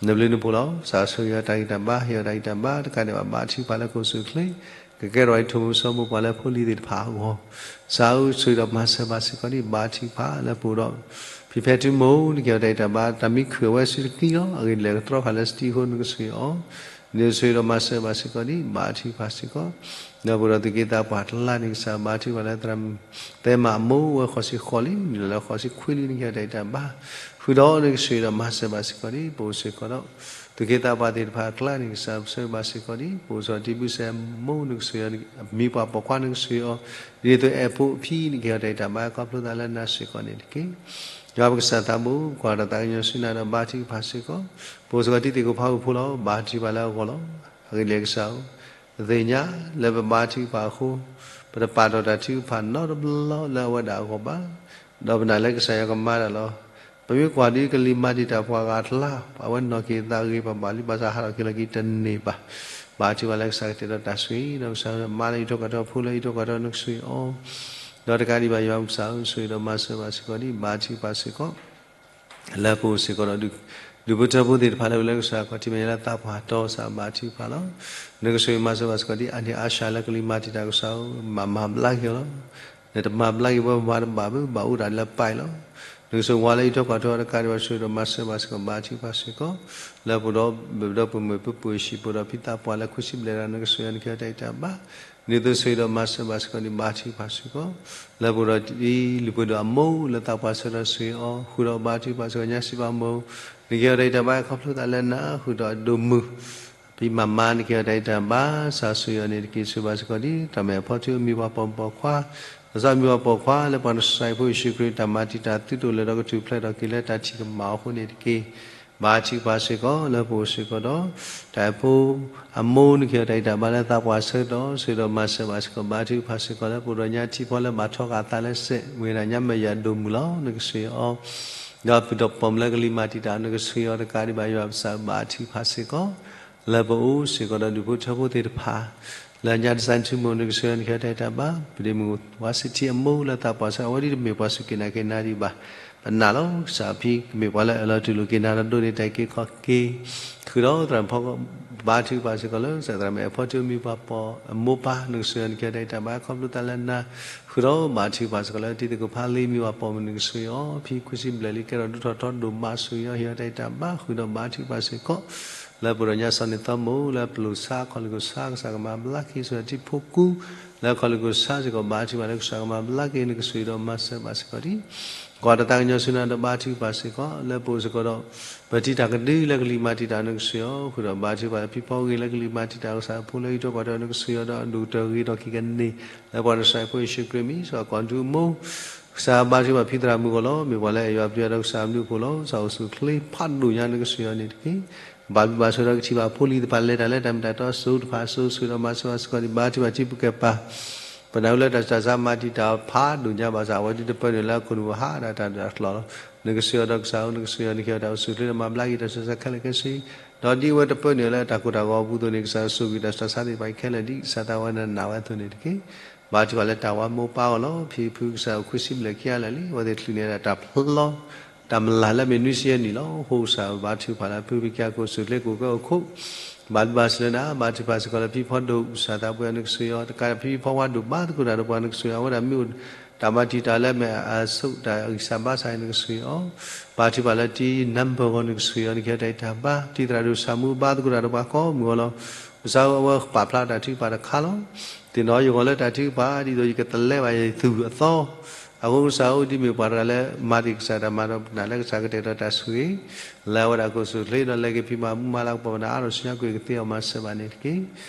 နဘျုးနဖှိၣ်လီၤ ကစၢ်ဆိၣ်ဂ့ၤအီၤတၢ်ဂံၢ်တၢ်ဘါ ဟ့ၣ်အီၤတၢ်ဂံၢ်တၢ်ဘါ တကးဒံးဘၣ် ဘါထုကဖၣ်လၢကအိၣ်ဆူၣ်အိၣ်ချ့ ကကဲထီၣ်အံၤထိၣ်မူစီၤမိၢ်ပှၢ်လၢဖိလံၤသ့ၣ်တဖၣ်အဂီၢ် ကစၢ်ဧၢ ဆိၣ်ဂ့ၤဒီးမၤစၢၤဘၣ်စ့ၢ်ကီးဒံး ဘါထုကဖၣ်လၢပအိၣ်ဒီး ဖံဖဲထူမိၢ် နကဲထီၣ်တၢ်အံးတၢ်ဘါ တၢ်မံခုၣ်အဝဲဆူတကံလီၤ အဂ့ၢ်ဒ်လဲၣ်ကတြီဃာ်လၢစတံအဃိ နကဆိၣ်ဂ့ၤအီၤ ဒ်ဆိၣ်ဂ့ၤဒီးမၤစၢၤဘၣ်စ့ၢ်ကီးဒံး ဘါထုကဖၣ်စ့ၢ်ကီး လၢပအိၣ်ဒီးသူၣ်က့သးပှၢ်ကျါန့ၣ် ကစၢ်ဘါထုကဖၣ်လၢသရၣ်မုၣ် သဲမၤအမိၢ်ဝဲဃိးဆံဃိးလံ နုာ်လီၤလၢဃိးဆံခွံလံ နကဲထီၣ်တၢ်အံးတၢ်ဘါ ဃုာ်ဒီးနကဆိၣ်ဂ့ၤဒီးမၤစၢၤဘၣ်စ့ၢ်ကီးဒံး ပအိၣ်စ့ၢ်ကီးဒီး သူၣ်က့သးပှၢ်သ့ၣ်တဖၣ်အကျါန့ၣ် ကစၢ်ဆိၣ်ဂ့ၤဘၣ်စ့ၢ်ကီးဒံး ပအိၣ်စ့ၢ်ကီးတံၤဘုစဲမိၢ် နကဆိၣ်ဂ့ၤအီၤ မံၤပှၤပိာ်ခွါ နကဆိၣ်ဂ့ၤအီၤ ဒ်သိးအဲၣ်ဖိအဖံ နကဲထီၣ်တၢ်အံးတၢ်ဘါ ခီဖျိသးလၢနၤစ့ၢ်ကီးန့ၣ်တက့ၢ် ယွၤပကစၢ်သးဘိ ပကွၢ်တၢ်သးကညီၤဆူနၤဒီးဘါထုကဖၣ်စ့ၢ်ကီး ပအိၣ်စ့ၢ်ကီးတံၤသကိးဖးဂူာ်ဖိလီၤ ဘါထုကဖၣ်လၢအဂီၢ်လီၤ အဂ့ၢ်ဒ်လဲၣ်ကစၢ်ဧၢ ပသ့ၣ်ညါလၢပဘါထုကဖၣ်အဃိ ပတပာ်ထီၣ်တၢ်ထုကဖၣ်နီတဘျီလၢအဝဲဒၣ်အဂီၢ်ဘၣ် ဒီးပနာ်လၢကစၢ်ယွၤကမၤတၢ်လီၤ ပမ့ၢ်ကွၢ်ဒ်ကလံၤမၤတံာ်တာ်ပှၤဂၤအကျါ အဝဲနီၢ်က့ၤသးဂ့ၤ ပှၤဘၣ်လံဘၣ်စးဟးထီၣ်က့ၤလီၤက့ၤတန့ၢ်ဘၣ် ဘါထုကဖၣ်လၢကစၢ်ကတဲာ်ဒီးတၢ်ဆိၣ်ဂ့ၤ ဒီးကစၢ်မၤလၢအံးထွဲကွၢ်ထွဲဖိလၢအံးထွဲကွၢ်ထွဲ နကဆိၣ်ဂ့ၤအီၤ ဒီးတကးဒံးဘၣ် ယွၤပကစၢ်ဧၢ ဆိၣ်ဂ့ၤဒီးမၤစၢၤဘၣ်စ့ၢ်ကီးဒံး ဘါထုကဖၣ်စ့ၢ်ကီး လၢပအိၣ်စ့ၢ်ကီးဒီး ဒူၣ်ဖိထၢဖိသ့ၣ်တဖၣ်လၢဝဲလၢကစၢ်ခီၣ်ထံးမဲာ်ညါလၢသးပှၢ်တီ ကစၢ်ဘါထုကဖၣ်လီၤ နကဆိၣ်ဂ့ၤမၤစၢၤဘၣ်စ့ၢ်ကီးဒ်အါန့ၢ်အါစှၤလၢကလံၤမၤတံာ်တာ် ကစၢ်ဧၢ မၤမၤဘျါက့ၤအီၤလီၤ နတမၤဘျါက့ၤဝဲ ပမၤတဘၣ်ဘၣ် ဘၣ်အိၣ်ဒၣ်လၢပၢ်အံၤလီၤ နကဆိၣ်ဂ့ၤဝဲလၢအံးထွဲကွၢ်ထွဲ တကးဒံးဘၣ် ဆိၣ်ဂ့ၤဒီးမၤစၢၤဘၣ်စ့ၢ်ကီး ဘါထုကဖၣ်စ့ၢ်ကီး လၢပအိၣ်ဒီး ပဒီပုၢ်ဝဲၢ် ပပုၢ်ဝဲၢ် ဟံၣ်ဖိဒီးဖံသးပှၢ်လၢ ခွံဆံဘျဲၣ်ဒီး နကဆိၣ်ဂ့ၤ နကဲထီၣ်တၢ်အံးတၢ်ဘါ ဒ်သိးဆိၣ်ဂ့ၤဒီးမၤစၢၤဘၣ်စ့ၢ်ကီးဒံး ဘါထုကဖၣ်စ့ၢ်ကီး လၢပအိၣ်ဒီးတံၤလုၢ်ပှ့ၤဒိၣ်အမိၢ်လၢသးပှၢ်ဆၢဒီး ဆိၣ်ဂ့ၤအီၤ ဃုာ်ဒီးဘါထုကဖၣ်စ့ၢ်ကီး ညါစံးဘၣ်မိၢ် နကဲထီၣ်တၢ်အံးတၢ်ဘါ ခီဖျိသးလၢနၤ ဃုာ်ဒီးအဒိၣ်မုၢ် ဖံမၤမါ နကဲထီၣ်တၢ်အံးတၢ်ဘါ ကစၢ်ဆိၣ်ဂ့ၤအီၤန့ၣ်တက့ၢ် ဆိၣ်ဂ့ၤဘၣ်စ့ၢ်ကီးဒံး တၢ်မဲာ်ဖီထိ အမံၤပှၤပိာ်မုၣ်ပိာ်ခွါ ကစၢ်မံၤပှၤပိာ်ခွါ လၢပှၤနစဲးဖိယ့ၣ်ၡူးခရံာ် တၢ်မၤတံာ်တာ်သုတအိၣ်လၢၤဒီး ကထူၣ်ဖျဲးထီၣ်က့ၤလၢတၢ်ထံၣ်ကမၣ်အဃိန့ၣ်တက့ၢ် ဘါထုကဖၣ်စ့ၢ်ကီး လၢပအိၣ်စ့ၢ်ကီးဒီး တၢ်အဲၣ်ဖိအမိၢ် နကဲထီၣ်တၢ်အံးတၢ်ဘါလၢသးပှၢ်ဆၢကတီၢ် ဆိၣ်ဂ့ၤဒီးမၤစၢၤဘၣ်စ့ၢ်ကီး ဘါထုကဖၣ်စ့ၢ်ကီး လၢပအိၣ်ဒီးညါထံဖီလၢဘၣ်ထီဃာ်အသးလၢစဲး မ့ၢ်ဝဲဒၣ်ညါမဲာ်ယွၤအဒိၣ်မုၢ်လီၤ နကဆိၣ်ဂ့ၤအီၤ ဒီးပုၢ်ဒီးပိာ်မုၣ်လၢကလံၤမၤတံာ်တာ် နကဆိၣ်ဂ့ၤအီၤ တကးဒံးဘၣ် ယွၤပကစၢ်ဘါထုကဖၣ်စ့ၢ်ကီး လၢပအိၣ်စ့ၢ်ကီးဒီးဒူၣ်ဖိထၢဖိသ့ၣ်တဖၣ် လၢညါတစဲးထူမိၢ် နကဆိၣ်ဂ့ၤအီၤ နကဲထီၣ်တၢ်အံးတၢ်ဘါ ပဒ့မုၣ်ဝါစံထံအမိၢ်လၢသးပှၢ်ဆၢ အဝဲဒ်တမ့ၢ်ပှၤစူၢ်က့ၤနာ်က့ၤနၤဒံးဘၣ် ပနာ်လီၤ ကစၢ်ဖံကမ့ၢ်ပှၤလၢအၢၣ်လီၤတူၢ်လိာ်က့ၤနၤဒီး ဒိးန့ၢ်တၢ်အုၣ်က့ၤခီၣ်က့ၤ ဃုာ်ဒီးသရၣ်မုၣ်ဖီ ဘါထုကဖၣ်စ့ၢ်ကီးလၢ ကစၢ်သရၣ်မုၣ်အဲၣ်ဖီထိ အမံၤပှၤပိာ်အမိၢ်ပၢ် နကဆိၣ်ဂ့ၤအီၤ နကဲထီၣ်တၢ်အံးတၢ်ဘါ ခီဖျိသးလၢနၤ ဃုာ်ဒီးဘါထုကဖၣ်စ့ၢ်ကီးလၢ တံၤသကိးဖးလံ မံၤပှၤပိာ်မုၣ် နကဆိၣ်ဂ့ၤအီၤ ဖံခွံဆံဘျဲၣ်လံ ကဲထီၣ်ဒိၣ်ထီၣ်ထီဒိၣ်မး ဆိၣ်ဂ့ၤအီၤ ဟ့ၣ်အီၤတၢ်အံးတၢ်ဘါ ဃုာ်ဒီးဘါထုကဖၣ်စ့ၢ်ကီး လၢပအိၣ်ဒီးညါစီၤန့ၣ်သီမိၢ် လၢပလိာ်ဆါခီၣ်လိာ်ကစါ ကစၢ်ကမၤဘျါက့ၤ ဆိၣ်ဂ့ၤအီၤတံၤဖိကူ လၢခီၣ်လိာ်ကစါစ့ၢ်ကီး ဘါထုကဖၣ်လၢကစၢ်ကမၤဘျါက့ၤ နကဆိၣ်ဂ့ၤဒီးမၤစၢၤဘၣ်စ့ၢ်ကီးဒံး ကွၢ်တၢ်သးကညီၤဆူနၤဒီးဘါထုကဖၣ်စ့ၢ်ကီး လၢပအိၣ်စ့ၢ်ကီးဒီး ပတံၤတၢ်ကဒုလၢကလံၤမၤတံာ်တာ် နကဆိၣ်ဂ့ၤအီၤ ဃုာ်ဒီးဘါထုကဖၣ်လၢဖံဖီဂ့ၤလၢကလံၤမၤတံာ်တာ် ကစၢ်ဖိလၢအံးထွဲကွၢ်ထွဲ နကဆိၣ်ဂ့ၤအီၤဒီးအဒိၣ်ကတၢၢ်ဂ့ၤထီၣ်က့ၤကန့ၢ် လၢပှၤနစဲးဖိယ့ၣ်ၡူးခရံာ်အမံၤ စ့ၢ်ကီးကွၢ်ဒူအမိၢ် ကစၢ်ဘါထုကဖၣ်ဖံသရၣ်မုၣ်အဂီၢ်လီၤ. မ့ၢ်ပှၤလၢအယွၤပျံၤဒီးကစၢ်အဘျုးအဖှိၣ်လီၤ. ကစၢ်အိၣ်ဆူၣ်အိၣ်ချ့ဖးဒိၣ်ညါ နကဆိၣ်ဂ့ၤအီၤန့ၣ်တက့ၢ်. ဘၣ်ဘျုးဘၣ်ဆိၣ်ဒီးကထံၣ်ဘၣ်ဖိလံၤတဖၣ် လဲၤတၢ်လၢတၢ်မ့ၢ်တၢ်တီအစိၤတဖၣ်အစိၤ ဆိၣ်ဂ့ၤဒီးမၤစၢၤဘၣ်စ့ၢ်ကီးဒံး ဘါထုကဖၣ်ထံပူၤကဲပၤ ပနၢ်ဟူလၢတၢ်ဆူးတၢ်ဆါမၤတံာ်တာ်အီၤဖးဒိၣ်ညါဘၣ်ဆၣ် အဝဲဒ်တပၢနုာ်လၢအခိၣ်နူာ်ဟးဒၣ်တၢ်ဒၣ်ကျီလီၤ. နကဆိၣ်ဂ့ၤအီၤဒီးကစၢ်ဧၢ နကဆိၣ်ဂ့ၤအီၤ နကဟ့ၣ်အီၤတၢ်အိၣ်ဆူၣ်အိၣ်ချ့ဒီးမၤဘျါက့ၤတၢ်ဆူးတၢ်ဆါခဲလၢာ်ခဲဆ့ ဒီးဒ်အဝဲတပၢနုာ်လၢတၢ်ကိၢ်တၢ်ဂီၤအပူၤအသိးန့ၣ် ကစၢ်ဆိၣ်ဂ့ၤတၢ်ဆူးတၢ်ဆါသ့ၣ်တဖၣ်ခဲလၢာ်ဒ်ကစၢ်သးဝဲနနာ်ဝဲအသိးန့ၣ်တက့ၢ်. ဘါထုကဖၣ်လၢတၢ်ဝါမိၢ်ပၢ်အဂီၢ်လီၤ. ဖံဖုကစၢ်အိၣ်ခွံဆံဘျဲၣ်ခံဂၤလၢာ်လံ အဝဲသ့ၣ်ချုးန့ၢ်ဒၣ်တၢ်ဖျီ တၢ်မလၢ်လၢမ့ၢ်နွံဆံယဲၢ်နံၣ်လီၤ. အဃိကစၢ်ဘါထုကဖၣ်လၢဖုဖံခံဂၤကိးဆူၣ်ချ့ကိးကဲအိၣ်ခိး ဘၣ်ဘျုးဘၣ်ဆိၣ်လၢနၤ ဘါထုကဖၣ်စ့ၢ်ကီးလၢဖံဖီဒိၣ် ကစၢ်သးပှဲၤ နကဆိၣ်ဂ့ၤအီၤ တကးဒံးဖံဖီဝါဒိၣ်ဘါသကိးတၢ်ဒီးပှၤ နကဆိၣ်ဂ့ၤအီၤ အဝဲဒၣ်မ့ၢ်အိၣ်တၢ်မၤတံာ်တာ်လၢအမဲာ်အဆိးတၢ်ဂံၢ်စၢ်ဘါစၢ်အံၤ နကဆိၣ်ဂ့ၤအီၤ ဘါထုကဖၣ်လၢတံၤနၢ်ပၢၢ်အဂီၢ် နကဆိၣ်ဂ့ၤအီၤ နကဟ့ၣ်အီၤတၢ်ဂံၢ်တၢ်ဘါ တံၤသရၣ်ဒိၣ်ဆၣ်မူဘါသကိးတၢ်ဒီးပှၤကိးမုၢ်အဂီၢ်လီၤ. ကစၢ်ဧၢ အဝဲပာ်ဖျါတၢ်ထုကဖၣ်တခါလီၤ. သ့ၣ်နီၣ်ယဂီၢ်လၢတၢ်ထုကဖၣ် ဒ်သိးယကတလဲဘၣ်ယသူၣ်အသီ အဃိကစၢ်ဧၢ ဒ်မ့ၢ်ပှၤတဂၤလၢမၤတ့ၢ်ကစၢ်တၢ်မၤဒီးပနာ်လၢကစၢ်ကတဲာ်ကတီၤတၢ်ဆိၣ်ဂ့ၤ လၢအဝဲဒၣ်ကီၢ်သူးလ့ၣ်ဒီးလဲၤက့ၤဖံးမၤမူမၤလၤကပီၤပနာ်အါထီၣ်ဆူညါကွံာ်ကသ့အီၤမၤစၢၤဘၣ်န့ၣ်တက့ၢ်.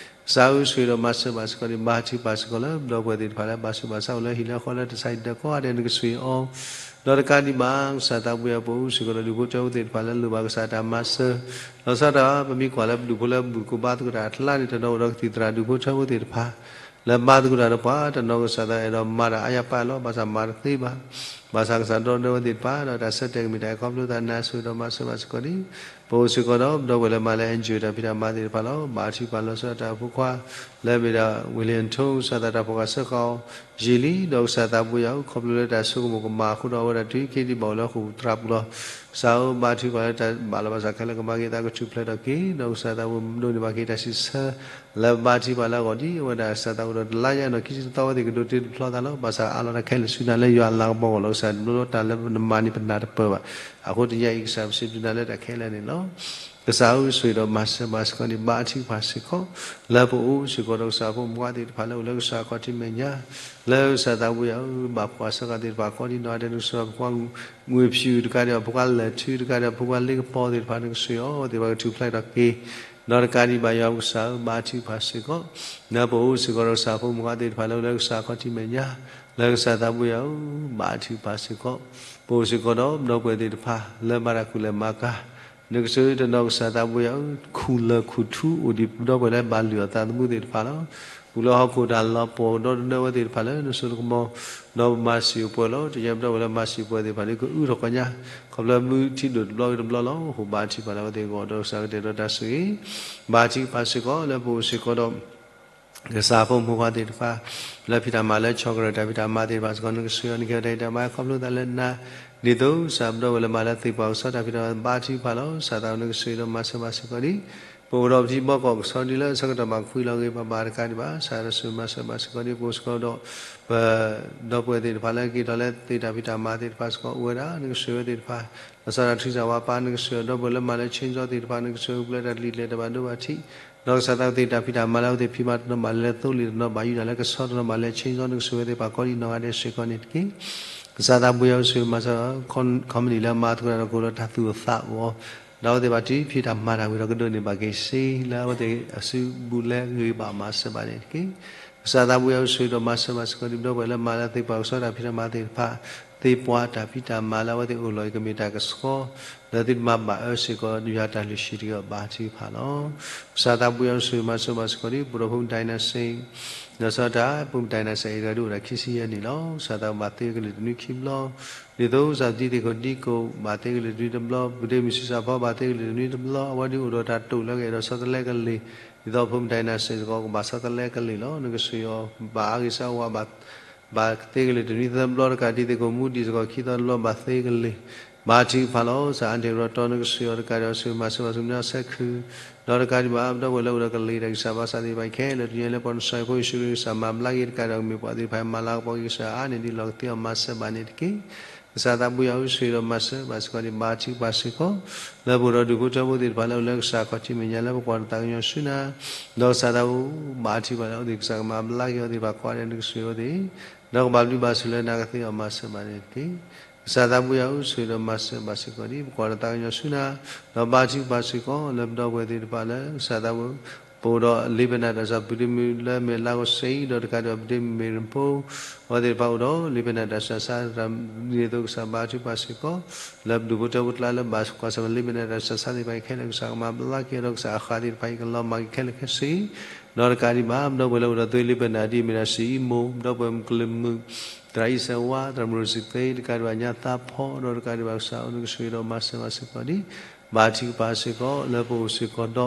ကစၢ်ဧၢ ဆိၣ်ဂ့ၤဒီးမၤစၢၤဘၣ်စ့ၢ်ကီးန့ၣ် ဘါထုကဖၣ်စ့ၢ်ကီးလၢပဒီပုၢ်ဝဲၢ်သ့ၣ်တဖၣ်လၢဘၣ်ဆူးဘၣ်ဆါအိၣ်လၢဟံၣ်လၢဃီလၢတၢ်ဆါဟံၣ်တၢ်ကီအါဒဲးနကဆိၣ်ဂ့ၤအီၤ ဒီးတကးဒံးဘၣ် ကစၢ်သးပူၤယၤပအိၣ်စ့ၢ်ကီးဒီး ဒူၣ်ဖိထၢဖိသ့ၣ်တဖၣ်လၢလိၣ်ဘၣ်ကစၢ်တၢ်မၤစၢၤ, ဒီးစးထီၣ်ပမ့ၢ်ကွၢ်လၢပဒူၣ်ဖိလၢဘူၣ်သကိးဘါသကိးတၢ်အကျါန့ၣ် တနီၤအိၣ်ဒီးကသံၣ်သရၣ်ဒူၣ်ဖိထၢဖိသ့ၣ်တဖၣ် လၢမၤသကိးတၢ်ဒီးပှၤ တနီၤကစၢ်သးအဲၣ်ဒိးမၤတၢ်အါယါပာ်လီၤ ဘၣ်ဆၣ်မၤတသ့ဘၣ် ဘၣ်ဆၣ်ကစၢ်ဒီသဒၢဝဲသ့ၣ်တဖၣ် ဒီးတၢ်ဆၢတဲာ်ကမ့ၢ်တၢ်အဲၣ်ခီဖျိသးနၤဆိၣ်ဂ့ၤဒီးမၤစၢၤဘၣ်စ့ၢ်ကီးန့ၣ် ပအိၣ်စ့ၢ်ကီးဒီးပဒီပုၢ်ဝဲၢ်လၢမၤလၢ NGO တၢ်ဖံးတၢ်မၤသ့ၣ်တဖၣ်လီၤ. ဘါထုကဖၣ်လီၤဆီဒၣ်တၢ်အဖိခွါ လၢမ့ၢ်ဒၣ် ဝ့ၢ်လ့ၣ်အထိ ကစၢ်သးတၢ်ဖီၣ်ဃာ်စၢဃာ်အီၤ ယံာ်လံ ဒီးကစၢ်သးပူၤယၤဧၢ ခီဖျိလၢတၢ်ဆိကမိၣ်ကမၣ်အဃိဒီး အဝဲဒၣ်တုၤခဲအံၤဒံးဘၣ်အိၣ်လၢဃိာ်ပူၤသရၣ်ပူၤလီၤ. ကစၢ်ဧၢ ဘါထုကဖၣ်လၢတၢ်ဘၣ်လီၤဘၣ်ဆၣ်ခဲလၢာ်ကမၤက့ၤသးကထူၣ်ဖျဲးထီၣ်က့ၤ ဒီးကစၢ်သးပူၤဒိးန့ၢ်ဘၣ်က့ၤတၢ်စံးဆၢ လၢဘါထုကဖၣ်လၢအဂီၢ်ဒ်အဝဲဒၣ်ကစၢ်သးပူၤဒီးတလါညါအနီၢ်ခံဆံတသီဝဲသ့ၣ်ကဒိးတ့တဖျီသးလီၤ. ဘၣ်ဆၣ်အးလီၤတၢ်ခဲလၢာ်ဆူနၤလၢယွၤအလၤကပီၤအဂီၢ်လီၤ. ကစၢ်တဘျီလီၤတၢ်လၢနမၤန့ၣ်ပနၢ်တပၢၢ်ဘၣ်. အဃိတနံၤအံၤကစၢ်ပစံးဘျုးနၤလၢတၢ်ခဲလၢာ်န့ၣ်လီၤ. ကစၢ်ဧၢ ဆိၣ်ဂ့ၤဒီးမၤစၢၤဘၣ်စ့ၢ်ကီးန့ၣ် ဘါထုကဖၣ်စ့ၢ်ကီး လၢပအိၣ်စ့ၢ်ကီးဒီးကစၢ်ဖိမုၣ်ဖိခွါသ့ၣ်တဖၣ်လၢအိၣ်လၢကစၢ်ခီၣ်ထံးမဲာ်ညါ လၢကစၢ်သးပူၤယၤဧၢ ဘၣ်ဖှီၣ်စၢဃာ်သ့ၣ်တဖၣ်ကိးဒံနီၢ်ဂၤဒဲး နကစၢ်ဖိခွါ ငွေဖြူ တကးဒံး ဖိခွါလ့ကပီၤသ့ၣ်တဖၣ် နကဆိၣ်ဂ့ၤအီၤသ့ၣ်တဖၣ်ကထူၣ်ဖျဲးထီၣ်က့ၤ ဒီးတကးဒံးဘၣ်ယွၤပကစၢ်ဧၢ ဘါထုကဖၣ်စ့ၢ်ကီး လၢပအိၣ်စ့ၢ်ကီးဒီးကစၢ်ဖိမုၣ်ဖိခွါသ့ၣ်တဖၣ်လၢအိၣ်လၢကစၢ်ခီၣ်ထံးမဲာ်ညါ လၢကစၢ်သးပူၤယၤဧၢ ဘါထုကဖၣ်စ့ၢ်ကီး ပအိၣ်စ့ၢ်ကီးဒီးပဒီပုၢ်ဝဲၢ်သ့ၣ်တဖၣ် လၢမၤတၢ်ကူၣ်လဲၤမၤကၤ နကဆိၣ်ဂ့ၤတနီၤကစၢ်သးပူၤယၤဧၢ ခူၣ်လၢၢ်ခူၣ်ထူ အိၣ်ဒံးပဒီပုၢ်ဝဲၢ်လၢဘၣ်လုၢ်အီၣ်သးသမူသ့ၣ်တဖၣ်လီၤ. ပူၤလၢဟီၣ်ခိၣ်တၢ်လီၤပှီၢ်ဒီတဒၢဝဲသ့ၣ်တဖၣ်လၢနစိတကမီၤ ဒီးပမၤစံၣ်အိၣ်ပှဲၤလီၤ. တယဲပဒီပုၢ်ဝဲၢ်လၢမၤစံၣ်အိၣ်ပှဲၤသ့ၣ်တဖၣ်န့ၣ် ကအုထီၣ်ကညါ ခီဖျိမုၢ်ထံဒိၣ်တဘျီဂ့ၤတဘျီလီၤ. အဃိဘါထုကဖၣ်လၢအဝဲသ့ၣ်အဂီၢ်ဒီးကစၢ်ကတဲာ်ကတီၤတၢ်ဆိၣ်ဂ့ၤ ဘါထုကဖၣ်စ့ၢ်ကီး လၢပအိၣ်စ့ၢ်ကီးဒီး ကစၢ်ဖိမုၣ်ဖိခွါသ့ၣ်တဖၣ် လၢဖံးတၢ်မၤလၢဆီၣ်ကရၢၢ်တၢ်ဖံးတၢ်မၤသ့ၣ်တဖၣ်စ့ၢ်ကီး နကဆိၣ်ဂ့ၤအီၤ နကဟ့ၣ်အီၤတၢ်မၤခီဖျိသးလၢနၤ ဒ်သိးကစၢ်ပဒီပုၢ်ဝဲၢ်လၢမၤလၢသ့ၣ်ပှၢ်ကစီဒီတၢ်ဖံးတၢ်မၤ ဘါထုကဖၣ်လီၤ. ကစၢ်သးနကဆိၣ်ဂ့ၤဒီးမၤစၢၤဘၣ်စ့ၢ်ကီးဒံး ပအိၣ်ဒီးပထံပကီၢ်ကဆီဒုလၢအဆၢကတီၢ်ဘၣ်ကွံာ်လီၤဂ့ၤဘၣ်ဘၣ်တကးဒံးဘၣ် ကစၢ်ယွၤဆိၣ်ဂ့ၤမၤစၢၤဘၣ်စ့ၢ်ကီးဒံး ပအိၣ်စ့ၢ်ကီးဒီး ပဒီပုၢ်ဝဲၢ်သ့ၣ်တဖၣ်လၢက့ၤထီၣ်လၢသ့ၣ်တၢ်ဖံးတၢ်မၤသ့ၣ်တဖၣ်စ့ၢ်ကီး အိၣ်ဝဲဒၣ် နကဆိၣ်ဂ့ၤဝဲသ့ၣ်တဖၣ် လီၤဆီဒၣ်တၢ်ထုကဖၣ်ပၢ် နကဆိၣ်ဂ့ၤဒီပုၢ်ဝဲၢ်လၢမၤလၢ chainsaw သ့ၣ်တဖၣ် နကဆိၣ်ဂ့ၤပျဲတၢ်လံာ်လဲၢ်တၢ်ဘၣ်ဒိဘၣ်ထံး ဒီးကစၢ်သးဝဲသ့ၣ်တၢ်ဖံးတၢ်မၤလၢအဝဲသ့ၣ်ဖံးမၤတနီၤဘၣ်လဲၤလၢသိလ့ၣ်တနီၤဘၣ်ယုၢ်တၢ်လၢကဆီတနီၤဘၣ်လဲၤ chainsaw နကဆိၣ်ဂ့ၤဝဲသ့ၣ်တဖၣ်ကိးဒံနီၢ်ဂၤဒဲးစ့ၢ်ကီးန့ၣ်တက့ၢ်. ကစၢ်သးပူၤယၤဆိၣ်ဂ့ၤမၤစၢၤ company လၢအမၤသကိးတၢ်ဒီးကအိၣ်ဒီးတၢ်သူၣ်အိၣ်သးအိၣ်အီၤ ဒီးအဝဲသ့ၣ်ဘၣ်တၢ်ဖံးတၢ်မၤတၢ်ဝံၤဒီးကဒိးန့ၢ်ဘၣ်က့ၤစ့လၢအဝဲသ့ၣ်အစုဘူးလၢ ဂ့ၤဘၣ်မၤစၢၤဘၣ်န့ၣ်တက့ၢ်. ကစၢ်သးပူၤယၤဆိၣ်ဂ့ၤဒီးမၤစၢၤဘၣ်စ့ၢ်ကီးဒံး ပဒီပုၢ်ဝဲၢ်လၢမၤလၢသ့ၣ်ပှၢ်ကဆီတၢ်ဖံးတၢ်မၤသ့ၣ်တဖၣ် သ့ၣ်ပှၢ်တၢ်ဖံးတၢ်မၤလၢအဝဲသ့ၣ်အိၣ်လီၤအံၤကမ့ၢ်တၢ်ကဆှီ လၢသုတမၤဘၣ်အၢစ့ၢ်ကီး ယွၤတၢ်လုၢ်ဟံၣ်တဂ့ၤ ဘါထုကဖၣ်လီၤ. ကစၢ်သးပူၤယၤဆိၣ်ဂ့ၤမၤစၢၤဘၣ်စ့ၢ်ကီးဒံး ပဒီပုၢ်ဖိမုၣ်ဒိၣ်နၤစ့ၣ် လီၤဆီဒၣ်တၢ် ဖိမုၣ်ဒိၣ်နၤစ့ၣ်အံၤတဂၤဒုးအိၣ်ဒၣ်ခံဆံယဲၢ်နံၣ်လီၤ. ကစၢ်သးဘၣ်သ့ကလုာ်တနွံခံဘျီ ဒ်သိးကစၢ်သံသ့ၣ်ခိၣ်ဒံကိၣ် ဘၣ်သ့ကလုာ်တနွံတဘျီ ပူၤတ့ၢ်မုၢ်ဆံးစၢ်ဖီ ဘၣ်သ့ကလုာ်တနွံတဘျီ အဝဲဒုးအိၣ်ဒီးတၢ်တိာ်လၢကအဲၣ်ဒိးဆီတလဲကလံၤ ဒ်သိးဖိမုၣ်ဒိၣ်နၤစ့ၣ်စ့ၢ်ကီးကဘၣ်ဆီတလဲကလံၤလီၤ. နကဆိၣ်ဂ့ၤအီၤ ဘၣ်အါဂ့ၤစၢ်ဝါ ဘၣ်သ့ကလုာ်တနွံသၢဘျီတကး ဒ်သ့ၣ်ခိၣ်မူဒံးစ့ၢ်ကီးခံသီတဘျီ ဘၣ်သ့ကလံၤ ဘါထုကဖၣ်လီၤ. ကစၢ်အါန့ၢ်ရီတီနကဆိၣ်ဂ့ၤအီၤတကးဒီး ဆိၣ်ဂ့ၤမၤစၢၤဘၣ်စူၢ်မုၢ်နံၤဆဲးခု ဒီးတကးဒံးဘၣ် ပဒီပုၢ်ဝဲၢ်လၢအိၣ်ဒီးကလံၤတၢ်ဂံၢ်စၢ်ဘါစၢ်သ့ၣ်တဖၣ်အံၤခဲလၢာ် တနံၤအံၤလၢပှၤကစၢ်ယွၤဖိယ့ၣ်ၡူးခရံာ်ကစၢ်မၤဘျါက့ၤတကးဒီး ကမ့ၢ်ပှၤသ့ၣ်တဖၣ်အံၤမၤလၤကပီၤက့ၤကစၢ်အါန့ၢ်ဒံးလီၤကသ့အီၤ မၤစၢၤဘၣ်န့ၣ်တက့ၢ်. ကစၢ်သးပူၤယၤဆိၣ်ဂ့ၤဒီးမၤစၢၤဘၣ်စ့ၢ်ကီးဒံး ဘါထုကဖၣ်စ့ၢ်ကီး လၢပအိၣ်ဒီးဒူၣ်ဖိထၢဖိသ့ၣ်တဖၣ်လၢအိၣ်လၢကစၢ်ခီၣ်ထံးမဲာ်ညါလၢပကွၢ်တၢ်သးကညီၤဆူနၤ ဒီးကစၢ်သးဘိ ဘါထုကဖၣ်လၢအဝဲသ့ၣ်ကစၢ်ကမၤဘျါက့ၤအဝဲသ့ၣ်တဖၣ်ကိးဂၤဒဲး နကဆိၣ်ဂ့ၤအဝဲသ့ၣ် ဒီးကဘၣ်ဘျုးဘၣ်ဆိၣ်လၢနၤကသ့အီၤ မၤစၢၤဘၣ်န့ၣ်တက့ၢ်. ကစၢ်သးပူၤယၤဆိၣ်ဂ့ၤဒီးမၤစၢၤဘၣ်စ့ၢ်ကီးဒံး ပကွၢ်တၢ်သးကညီၤဆူနၤ ဒီးဘါထုကဖၣ်စ့ၢ်ကီး လၢပဒီပုၢ်ဝဲၢ်သ့ၣ်တဖၣ်လၢကစၢ်သးဘိ ပအိၣ်ဒီးလံာ်ပနၢ်တၢ်စၢ် ပူၤတ့ၢ်မုၢ်လၢမဲာ်လါကစ့အံၤ ဒီးတကးဒံးဘၣ်ပူၤတ့ၢ်မုၢ်မ့ၢ်ရ့ၣ်ဖိ အဝဲသ့ၣ်တဖၣ်အိၣ်ဒီး လံာ်ပနၢ်တၢ်စၢ်ဆါ ဒ်သိးကစၢ်ဘါထုကဖၣ်စ့ၢ်ကီး လၢပဒူၣ်ဖိထၢဖိကျါလၢဘၣ်ကွၢ်ဆၢၣ်မဲာ်လံာ်ပနၢ်တၢ်စၢ်ဆါသ့ၣ်တဖၣ်အံၤခဲလၢာ် ကစၢ်ကမၤဘျါက့ၤအီၤဒီးကစၢ်အဃၢ်သ့ၣ်တဖၣ်အံၤကလီၤမၢ်က့ၤခဲလၢာ်ခဲဆ့ ဒီးတကးဒံးဘၣ် ပဒီပုၢ်ဝဲၢ်လၢအိၣ်ဒီးသွံၣ်လံာ်ပနၢ်ဒ်အမ့ၢ်ဒၣ်စံၣ်အံမူး ပဒီပုၢ်ဝဲၢ်မုၣ်ကလုာ်မုာ် သရၣ်အံၣ်စၢၤဝါ သရၣ်မုၣ်ရိၣ်စံၣ်သ့ တကးဒံးဘၣ်ညါသးဖီ ဒီးတကးဒံးဘၣ်ကစၢ်အိၣ်နကဆိၣ်ဂ့ၤဒီးမၤစၢၤဘၣ်စ့ၢ်ကီးဒံး ဘါထုကဖၣ်စ့ၢ်ကီး လၢပအိၣ်စ့ၢ်ကီးဒီး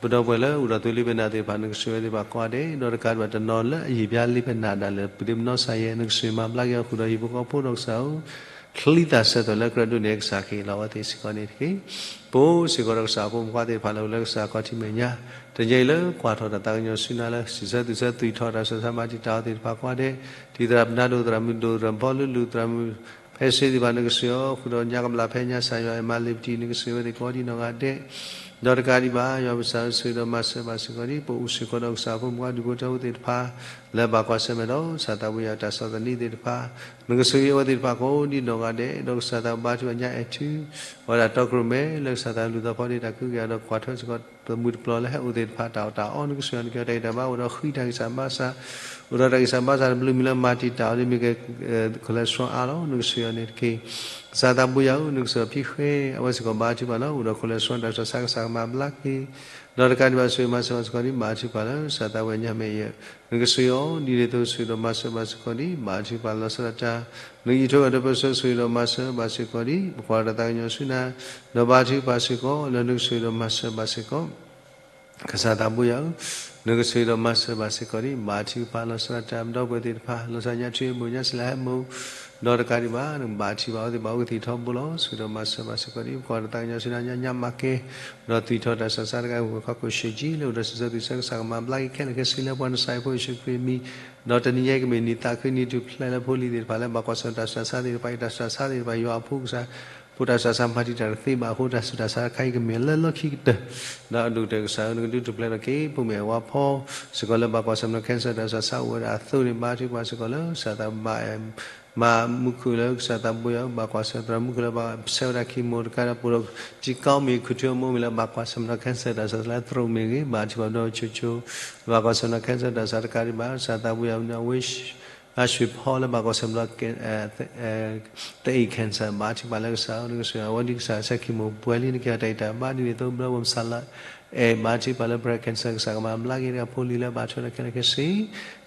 ပဒီပုၢ်ဝဲၢ်လၢအိၣ်ဒီးသွံၣ်လံာ်ပနၢ်သ့ၣ်တဖၣ် နကဆိၣ်ဂ့ၤသ့ၣ်တဖၣ်ကိးဂၤဒဲး ဒီးတကးဒံးဘၣ်တနီၤလၢအယံာ်ဘၣ်လံာ်ပနၢ်ဒၣ်လဲာ် ပူၤတ့ၢ်မုၢ်နီၢ်ကစၢ်ယဲၢ် နကဆိၣ်ဂ့ၤမၤဘျါက့ၤအီၤဃုာ်ဒီးဟံၣ်ဖိဃီဖိဒီးကစၢ်ဧၢ ချံသၣ်ဆၢထၢၣ်လၢကြၢးဒိးန့ၢ်ကစၢ်ကဟ့ၣ်လီၤအဝဲသ့ၣ်စ့ၢ်ကီးန့ၣ်တက့ၢ်. ပအိၣ်စ့ၢ်ကီးဒီးကစၢ်ဖိမုၣ်ဖိခွါသ့ၣ်တဖၣ်လၢအိၣ်လၢကစၢ်ခီၣ်ထံးမဲာ်ညါ တနံၤအံၤလၢကွၢ်ထီၣ်တၢ်သးကညီၤဆူနၤလၢ စံးဆၢသူၣ်ဆၢသွံၣ်ထီၣ်တၢ်ဆၢဆါမၤတံာ်တာ်အီၤသ့ၣ်တဖၣ်ကိးဂၤဒဲး တံၤသရၣ်ပနါဒိၣ် သရၣ်မုၢ်ဒိၣ် သရၣ်ဘီလူလူ သရၣ်မုၢ်ဖဲစ့သ့ၣ်တဖၣ် နကဆိၣ်ဂ့ၤအီၤဃုာ်ဒီးညါကဘျၣ်ဖဲညါ ကစၢ်ယွၤအဲၣ်မၤလ့ၤပတံၢ် နကဆိၣ်ဂ့ၤဝဲသ့ၣ်ကိးဒံးနီၢ်ဂၤဒဲး ဒီးတကးဒံးဘၣ် ယွၤပကစၢ်ဧၢ, ဆိၣ်ဂ့ၤဒီးမၤစၢၤဘၣ်စ့ၢ်ကီးဒံး ပအိၣ်စ့ၢ်ကီးဒီးကစၢ်ဖိမုၣ်ဖိခွါဒူၣ်ဖိထၢဖိသ့ၣ်တဖၣ် လၢဘၣ်ကွၢ်ဆၢၣ်မဲာ်ဒီး ကစၢ်သးဘိယွၤတၢ်ဆီၣ်သနံးသ့ၣ်တဖၣ်, နကဆိၣ်ဂ့ၤအဝဲသ့ၣ်တဖၣ်ကိးဒ်နီၢ်ဂၤဒဲး, ဒီးကစၢ်သးဘါထုကဖၣ်ညါအဲၣ်ထု အဝဲဒၣ်တီခိၣ်ရိၣ်မဲ လၢကစၢ်သးလူၤသးဖီဒၣ်တၢ်ကဟုကယာ်ဒီးကွၢ်ထွဲစ့ၢ်ကီး သမုၢ်တပျီၤလၢဟဲအိၣ်သ့ၣ်တဖၣ် တၢ်အီၣ်တၢ်အီ နကဆိၣ်ဂ့ၤအီၤ နကဲထီၣ်တၢ်အံၣ်တၢ်ဘၣ် အိၣ်ဒီးဃံတၢ်ဂံၢ်စၢ်ဘါစၢ်, အိၣ်ဒီးတၢ်ဂံၢ်စၢ်ဘါစၢ်တဘျုးမံၤလၢမၤတံာ်တာ်အီၤဒ်မ့ၢ်ဂ့ၤ cholesterol အါလီၤ နကဆိၣ်ဂ့ၤအီၤန့ၣ်တက့ၢ်. ကစၢ်သးဘိယွၤဧၢ, နကစၢ်ဖံးဃဲ အဝဲစ့ၢ်ကီးဘါထုကဖၣ်လီၤ. အိၣ်ဒီး cholesterol တၢ်ဆူးတၢ်ဆါ ကစၢ်ကမၤဘျါက့ၤ ဒီးတကးဒံးဘၣ် ဆိၣ်ဂ့ၤမၤစၢၤဘၣ်စ့ၢ်ကီးဒံး ဘါထုကဖၣ်လၢ ကစၢ်သးဝဲညါမ့ၢ်ယဲ, နကဆိၣ်ဂ့ၤအီၤ ဒ်န့ၣ်အသိး ဆိၣ်ဂ့ၤဒီးမၤစၢၤဘၣ်စ့ၢ်ကီးဒံး ဘါထုကဖၣ်လီၤဆီဒၣ်တၢ်, နကအံးထွဲအီၤဒီးပၢဆှၢ ဆိၣ်ဂ့ၤဒီးမၤစၢၤဘၣ်စ့ၢ်ကီးဒံး ပကွၢ်တၢ်သးကညီၤဆူနၤ, ဒီးဘါထုကဖၣ်စ့ၢ်ကီး လၢနကဆိၣ်ဂ့ၤဒီးမၤစၢၤဘၣ်စ့ၢ်ကီး ကစၢ်သးဘိယွၤဧၢ, နကဆိၣ်ဂ့ၤဒီးမၤစၢၤဘၣ်စ့ၢ်ကီးဒံး ဘါထုကဖၣ်လီၤဆီဒၣ်တၢ် ပဒီပုၢ်ဝဲၢ်သ့ၣ်တဖၣ် လီၤဆီညါထွံၣ်အမုာ်ညါစံးလၢဟဲမုာ်, ဒီးတကးဒံးဘၣ် နကဘၣ်ထံၣ်ဘၣ်အဝဲသ့ၣ်ဘၣ်အိၣ်ကသံၣ်ထီဘိလီၤ. ဆိၣ်ဂ့ၤဒီးမၤစၢၤဘၣ်စ့ၢ်ကီးဒံး ပကွၢ်တၢ်သးကညီၤဆူနၤ ညါညါမၤကဲ ဒီးသွံၣ်ထီၣ်တၢ်ဆူးတၢ်ဆါတဂၤ ဝဲၤခီခိၣ်ရှ့ကၠံ လၢအိၣ်ဒီးစံးဆၢသွံၣ်ဆၢ ကစၢ်ကမၤဘျါက့ၤခဲလၢာ်ခဲဆ့ လၢပှၤနစၢ်အဖိယ့ၣ်ၡူးခရံာ်အမံၤ, ဒီးတနံၤညါအံၤကမ့ၢ်နံၣ်သးခုနံၣ်ထူၣ်ဖျဲးလၢဖိလံၤသ့ၣ်တဖၣ် လၢဘၣ်ကွၢ်ဆၢၣ်တၢ်ဆူးတၢ်ဆါသ့ၣ်တဖၣ်အံၤ တၢ်ဆူးတၢ်ဆါသ့ၣ်တဖၣ် ယွၤအဖိကစၢ် ဖိတၢ်ဆူးတၢ်ဆါမၤတံာ်တာ်တသ့ဘၣ်အဃိ တၢ်ဆူးတၢ်ဆါတခါအံၤကမ့ၢ်လၢလီၢ်ခံကတၢၢ်, ဒီးအဒိၣ်ကတၢၢ်ကစၢ်ဧၢ နကဒုးထူၣ်ဖျဲးထီၣ်က့ၤ ဖိမုၣ်အဲၣ်ဝါဖီ စ့ၢ်ကီးလၢဘၣ်ကွၢ်ဆၢၣ်မဲာ်ဒီး cancer တၢ်ဆူးတၢ်ဆါအိၣ်ဝဲဒၣ်အသိးန့ၣ် ဘါထုကဖၣ်စ့ၢ်ကီးလၢ ကစၢ်သးဘိယွၤ မၤမူခိၣ်လၢကစၢ်သးဘိယွၤ ဘၣ်ကွၢ်ဆၢၣ်သရၣ်မူခိၣ်လၢဘၣ်ဆဲးဝဲဒၣ် chemo တကးဒီး ပိာ်ဒီး ထံကီၢ်မ့ၢ်ခူၣ်ထံအမိၢ်မ့ၢ်လၢဘၣ်ကွၢ်ဆၢၣ်မဲာ်ဒီး cancer တၢ်ဆူးတၢ်ဆါလၢသရိာ်မ့ၢ်ဂ့ၤ ဘါထုကဖၣ်ဒီးဆိဆိ ဘၣ်ကွၢ်ဆၢၣ်မဲာ်ဒီး cancer တၢ်ဆူးတၢ်ဆါတကးဒံးဘၣ် ကစၢ်သးဘိယွၤ အဝဲ အရွှေဖီလၢဘၣ်ကွၢ်ဆၢၣ်မဲာ်ဒီး သအ့ၣ် cancer ဘါထုကဖၣ်လၢကစၢ်ဧၢ နကဆိၣ်ဂ့ၤအဝဲဒ်ကစၢ်ဆဲး chemo ပှဲၤလံ နကဲထီၣ်တၢ်အံၣ်တၢ်ဘၣ် ဒ်န့ၣ်အသိး ဘျၢဝဲမဆါလၢ အဲၣ် ဘါထုကဖၣ်လၢ breast cancer ကစၢ်ကမၤဘျါက့ၤတဂၤ ဖိလံၤလၢဘၣ်ထွဲဒီးခဲလၢာ်ခဲဆ့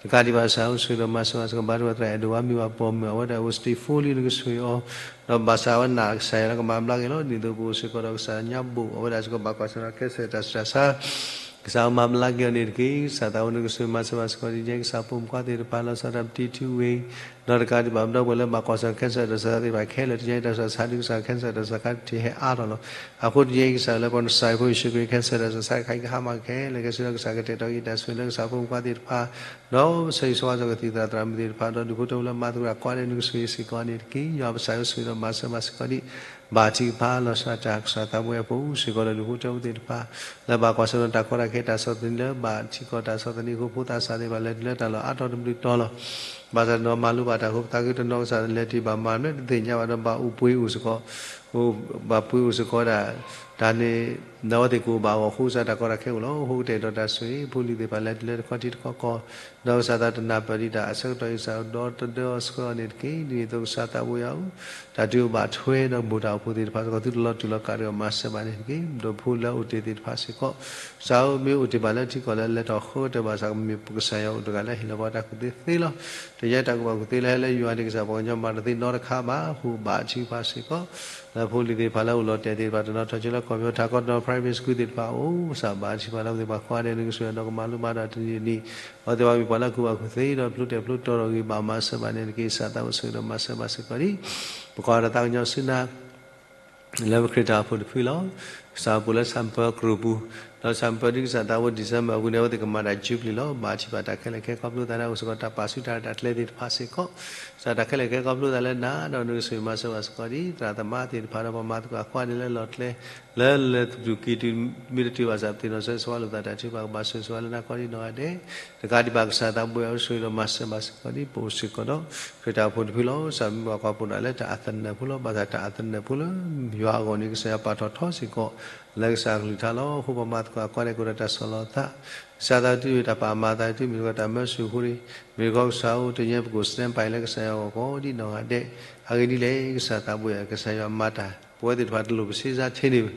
တကးဒံးဘၣ် ကစၢ်ဧၢ ဆိၣ်ဂ့ၤဒီးမၤစၢၤဘၣ်စ့ၢ်ကီး ဘါထုကဖၣ်သရၣ်အဲၣ်ဒိးဝါမံၤဝၤပိာ်မုၣ် အဝဲဒၣ်အိၣ် stage four လံ နကဆိၣ်ဂ့ၤအီၤ ဒီးဘၣ်ဆၣ်အဝဲနာ်ကစၢ်ယွၤလၢကမၤဘျါက့ၤလီၤ ဒ်သိးပအိၣ်စ့ၢ်ကီးဒီးကစၢ်ညါဘိၣ် အဝဲဒၣ်စ့ၢ်ကီးဘၣ်ကွၢ်ဆၢၣ်မဲာ်ဒီး cancer တၢ်ဆူးတၢ်ဆါ ကစၢ်မၤဘျါက့ၤအီၤန့ၣ်တက့ၢ်. ကစၢ်သးဝဲ နကဆိၣ်ဂ့ၤမၤစၢၤဘၣ်စ့ၢ်ကီး ဒ်ကစၢ်ဖိမုၣ်ခွါသ့ၣ်တဖၣ် လီၤဆီဒၣ်တၢ်ပတံၤထူဝ့ၢ် ဒီးတကးဒံးဘၣ် ပဒီပုၢ်ဝဲၢ်လၢဘၣ်ကွၢ်ဆၢၣ်မဲာ်ဒီး cancer တၢ်ဆူးတၢ်ဆါသ့ၣ်တဖၣ်ခဲလၢာ် တနံၤညါအံၤတၢ်ဆူးတၢ်ဆါဒ်ကစၢ် cancer တၢ်ဆူးတၢ်ဆါကထံၣ်ဟဲအါထီၣ်လီၤ. အဃိတနံၤညါအံၤကစၢ်လၢပှၤနစၢ်ဖိယ့ၣ်ၡူးခရံာ် cancer တၢ်ဆူးတၢ်ဆါတခါအံၤကဟါမၢ်ခဲလၢာ်ခဲဆ့လၢ ကစၢ်ကတဲာ်ကတီၤက့ၤတၢ်ဆိၣ်ဂ့ၤလၢကစၢ်ဖိမုၣ်ခွါသ့ၣ်တဖၣ် ဒီးပဆၢဂ့ၤဆၢဝါစ့ၢ်ကီးကသံၣ်သရၣ်သရၣ်မုၣ်သ့ၣ်တဖၣ် ဒီးဒူၣ်ဖိထၢဖိလၢမၤသကိးတၢ်ကိးဂၤဒဲး နကဆိၣ်ဂ့ၤစ့ၢ်ကီးန့ၣ်တက့ၢ်. ယွၤပကစၢ်ဧၢ ဆိၣ်ဂ့ၤဒီးမၤစၢၤဘၣ်စ့ၢ်ကီးဒံး ဘၣ်ထုကဖၣ်လီၤဆီဒၣ်တၢ် ကစၢ်သးဘိယွၤ ပအိၣ်စ့ၢ်ကီးဒီးဒူၣ်ဖိထၢဖိသ့ၣ်တဖၣ် လၢဘၣ်ကွၢ်ဆၢၣ်ဒီးတၢ်ကီတၢ်ခဲတၢ်ဆီၣ်သနံး လၢဘၣ်ထံကီၢ်တၢ်ဆီၣ်သနံးအဃိ ဖိသၣ်ဆံးသ့ၣ်တဖၣ် လဲၤတုၤလၢတၢ်လီၢ်အါတီၤတဘျုးတီၤလီၤ. ဘၣ်ဆၣ်တနီၤမၤလိဘၣ်တၢ်အဃိ ပသးခုတနီၤ ကစၢ်လဲၤတုၤဘၣ်မၤမနုၤ တသ့ၣ်ညါဘၣ်ဒီး ဘၣ်အိၣ်ပှ့ၤအိၣ်စ့ၢ်ကီး ဘၣ်ပှ့ၤအိၣ်စ့ၢ်ကီးဒၣ် တၢ်န့ၣ် ဒီးအဝဲသ့ၣ်ကအိၣ်ဘၣ်အဂီၢ်အဃိ ကစၢ်တၢ်ကီတၢ်ခဲအိၣ်လီၤ. အဃိကတဲာ်ကတီၤတၢ်ဆိၣ်ဂ့ၤ ဖိလံၤသ့ၣ်တဖၣ် လဲၤတုၤလၢတခီထံတခီကီၢ် ဒီးကစၢ်သးတနၢ်ပၢၢ်ဒံးတၢ်အဆၢကတီၢ်အံၤ ကစၢ်ဒီတဒၢအီၤဆှၢအီၤန့ၣ်တက့ၢ်. ဒ်န့ၣ်အသိး ကစၢ်သးဘိယွၤဧၢ တၢ်ဒုးအိၣ်ဘၣ်ထွဲဒီးဘူးတၢ်အိၣ်ဖှိၣ်သ့ၣ်တဖၣ်စ့ၢ်ကီး သုတလီၤတူာ်လီၤကာ်ဒီးမၤစၢၤဘၣ်န့ၣ်တက့ၢ်. ဒီးဖိလၢအိၣ်တ့ၢ်သ့ၣ်တဖၣ်စ့ၢ်ကီး ကစၢ်ဧၢ မ့ၢ်အိၣ်တ့ၢ်ဘၣ်လၢထံကီၢ်လၢလဲၤထီၣ်ဃုကတၢၢ်ဘၣ်ဆၣ် ကမ့ၢ်ပကစၢ်ယွၤအိၣ်တဂၤလၢဟ့ၣ်လီၤပှၤတၢ်ကူၣ်သ့သ့လီၤ. တနံၤညါတၢ်ကူၣ်ဘၣ်ကူၣ်သ့လၢဟဲလၢယွၤန့ၣ် ကစၢ်ပှၤကညီမၤတသ့နီတခါဘၣ်အဃိ ဘၣ်ထုကဖၣ်စ့ၢ်ကီး လၢဖိလံၤသ့ၣ်တဖၣ်လၢအိၣ်လီၤတဲာ်သ့ၣ်တဖၣ် တနီၤထီၣ်ကၠိလၢကီၢ်ပယီၤထးကီၢ် တနီၤ private school သ့ၣ်တဖၣ်အိၣ် ကစၢ်ဘၣ်ထုကဖၣ်လၢအဝဲသ့ၣ်ပှၤကိးဂၤဒဲး နကဆိၣ်ဂ့ၤဒီးကမၤလိဘၣ်ဒီးတနံၤတနံၤ အဝဲသ့ၣ်ဘၣ်မ့ၢ်ပှၤလၢကူၣ်ဘၣ်ကူၣ်သ့ဒီးဖျိတဲာ်ဖျိတီၤဒီးဂ့ၤဘၣ်မၤစၢၤဘၣ်န့ၣ်တက့ၢ်. ကစၢ်သးဘိဆိၣ်ဂ့ၤဒီးမၤစၢၤဘၣ်စ့ၢ်ကီးဒံး ပကွၢ်တၢ်သးကညီၤဆူနၤ လၢပခရံာ်တၢ်အိၣ်ဖှိၣ်တဖုလီၤ. ကစၢ်အိၣ်လၢ Saint Paul ကရူၢ်ပူၤ, ဒီး Saint Paul ဒ်ကစၢ်သးဘိ December အပူၤန့ၣ် အဝဲသ့ၣ်ကမၤတၢ် Jubilee လီၤ. ဘၣ်ထုကဖၣ်တၢ်ခဲလၢာ်ခဲဆ့ခီဖျိသးန့ၣ် အိၣ်စ့ၢ်ကီးတၢ်ပာ်ဆူးတၢ်ရဲၣ်တၢ်ကျဲၤသ့ၣ်တဖၣ်စ့ၢ်ကီး ကစၢ်တၢ်ခဲလၢာ်ခဲဆ့ခီဖျိသးလၢနၤ ဒီးနကဆိၣ်ဂ့ၤမၤစၢၤဘၣ်စ့ၢ်ကီးဒံး သရၣ်သမါသ့ၣ်တဖၣ်ဒီးပှၤမၤသကိးအကွၢ်ဒဲးလၢလီၢ်ကျဲ လၢလၢသူၣ်ကံၢ်သူ မ့ၢ်တတုၤဘၣ်ဆၣ် ပသ့ၣ်နီၣ်ဆၢဂ့ၤဆၢဝါလိာ်သးတၢ်ထုကဖၣ် ကဘၣ်ဆိၣ်ဂ့ၤဆိၣ်ဝါလၢနၤကိးဒံးနီၢ်ဂၤဒဲး တကးဒံးဘၣ် ကစၢ်သးဘိယွၤ ဆိၣ်ဂ့ၤဒီးမၤစၢၤဘၣ်စ့ၢ်ကီးဒံး ပအိၣ်စ့ၢ်ကီးဒီး ခရံာ်တၢ်အိၣ်ဖှိၣ်တဖုလီၤ. ကစၢ်မ့ၢ်ပှၤကွၢ်ဖှိၣ်ဒၣ်လၢတၢ်အသနၢၣ်ဖိလီၤ. ဘၣ်ဆၣ်တၢ်အသနၢၣ်ဖိလၢယွၤအဂီၢ်န့ၣ် ကစၢ်ယွၤပာ်ထီၣ်ထီစ့ၢ်ကီး လၢကစၢ်အကလုၢ်ကထါလီၤ. အဃိပှၤမၤသကိးအကွၢ်ဒဲးကအိၣ်ဒီးတၢ်ဆီၣ်လီၤသး ကစၢ်သးတမ့ၢ်တၢ်ပာ်မၤသးတမ့ၢ်စ့ၢ်ကီးတၢ်မၢဆူၣ်အဃိန့ၣ် မ့ၢ်တခီကစၢ်ဧၢ တနံၤအံၤပကအိၣ် stand by လၢကစၢ်ယွၤအဂီၢ်ကိးဒံးနီၢ်ဂၤဒဲး အဂ့ၢ်ဒ်လဲၣ် ကစၢ်သးဘိယွၤ ကစၢ်ယွၤမၤတၢ် ပဝဲသ့ၣ်တဖၣ်တလိၣ်ပစ့စါထဲန့ၣ်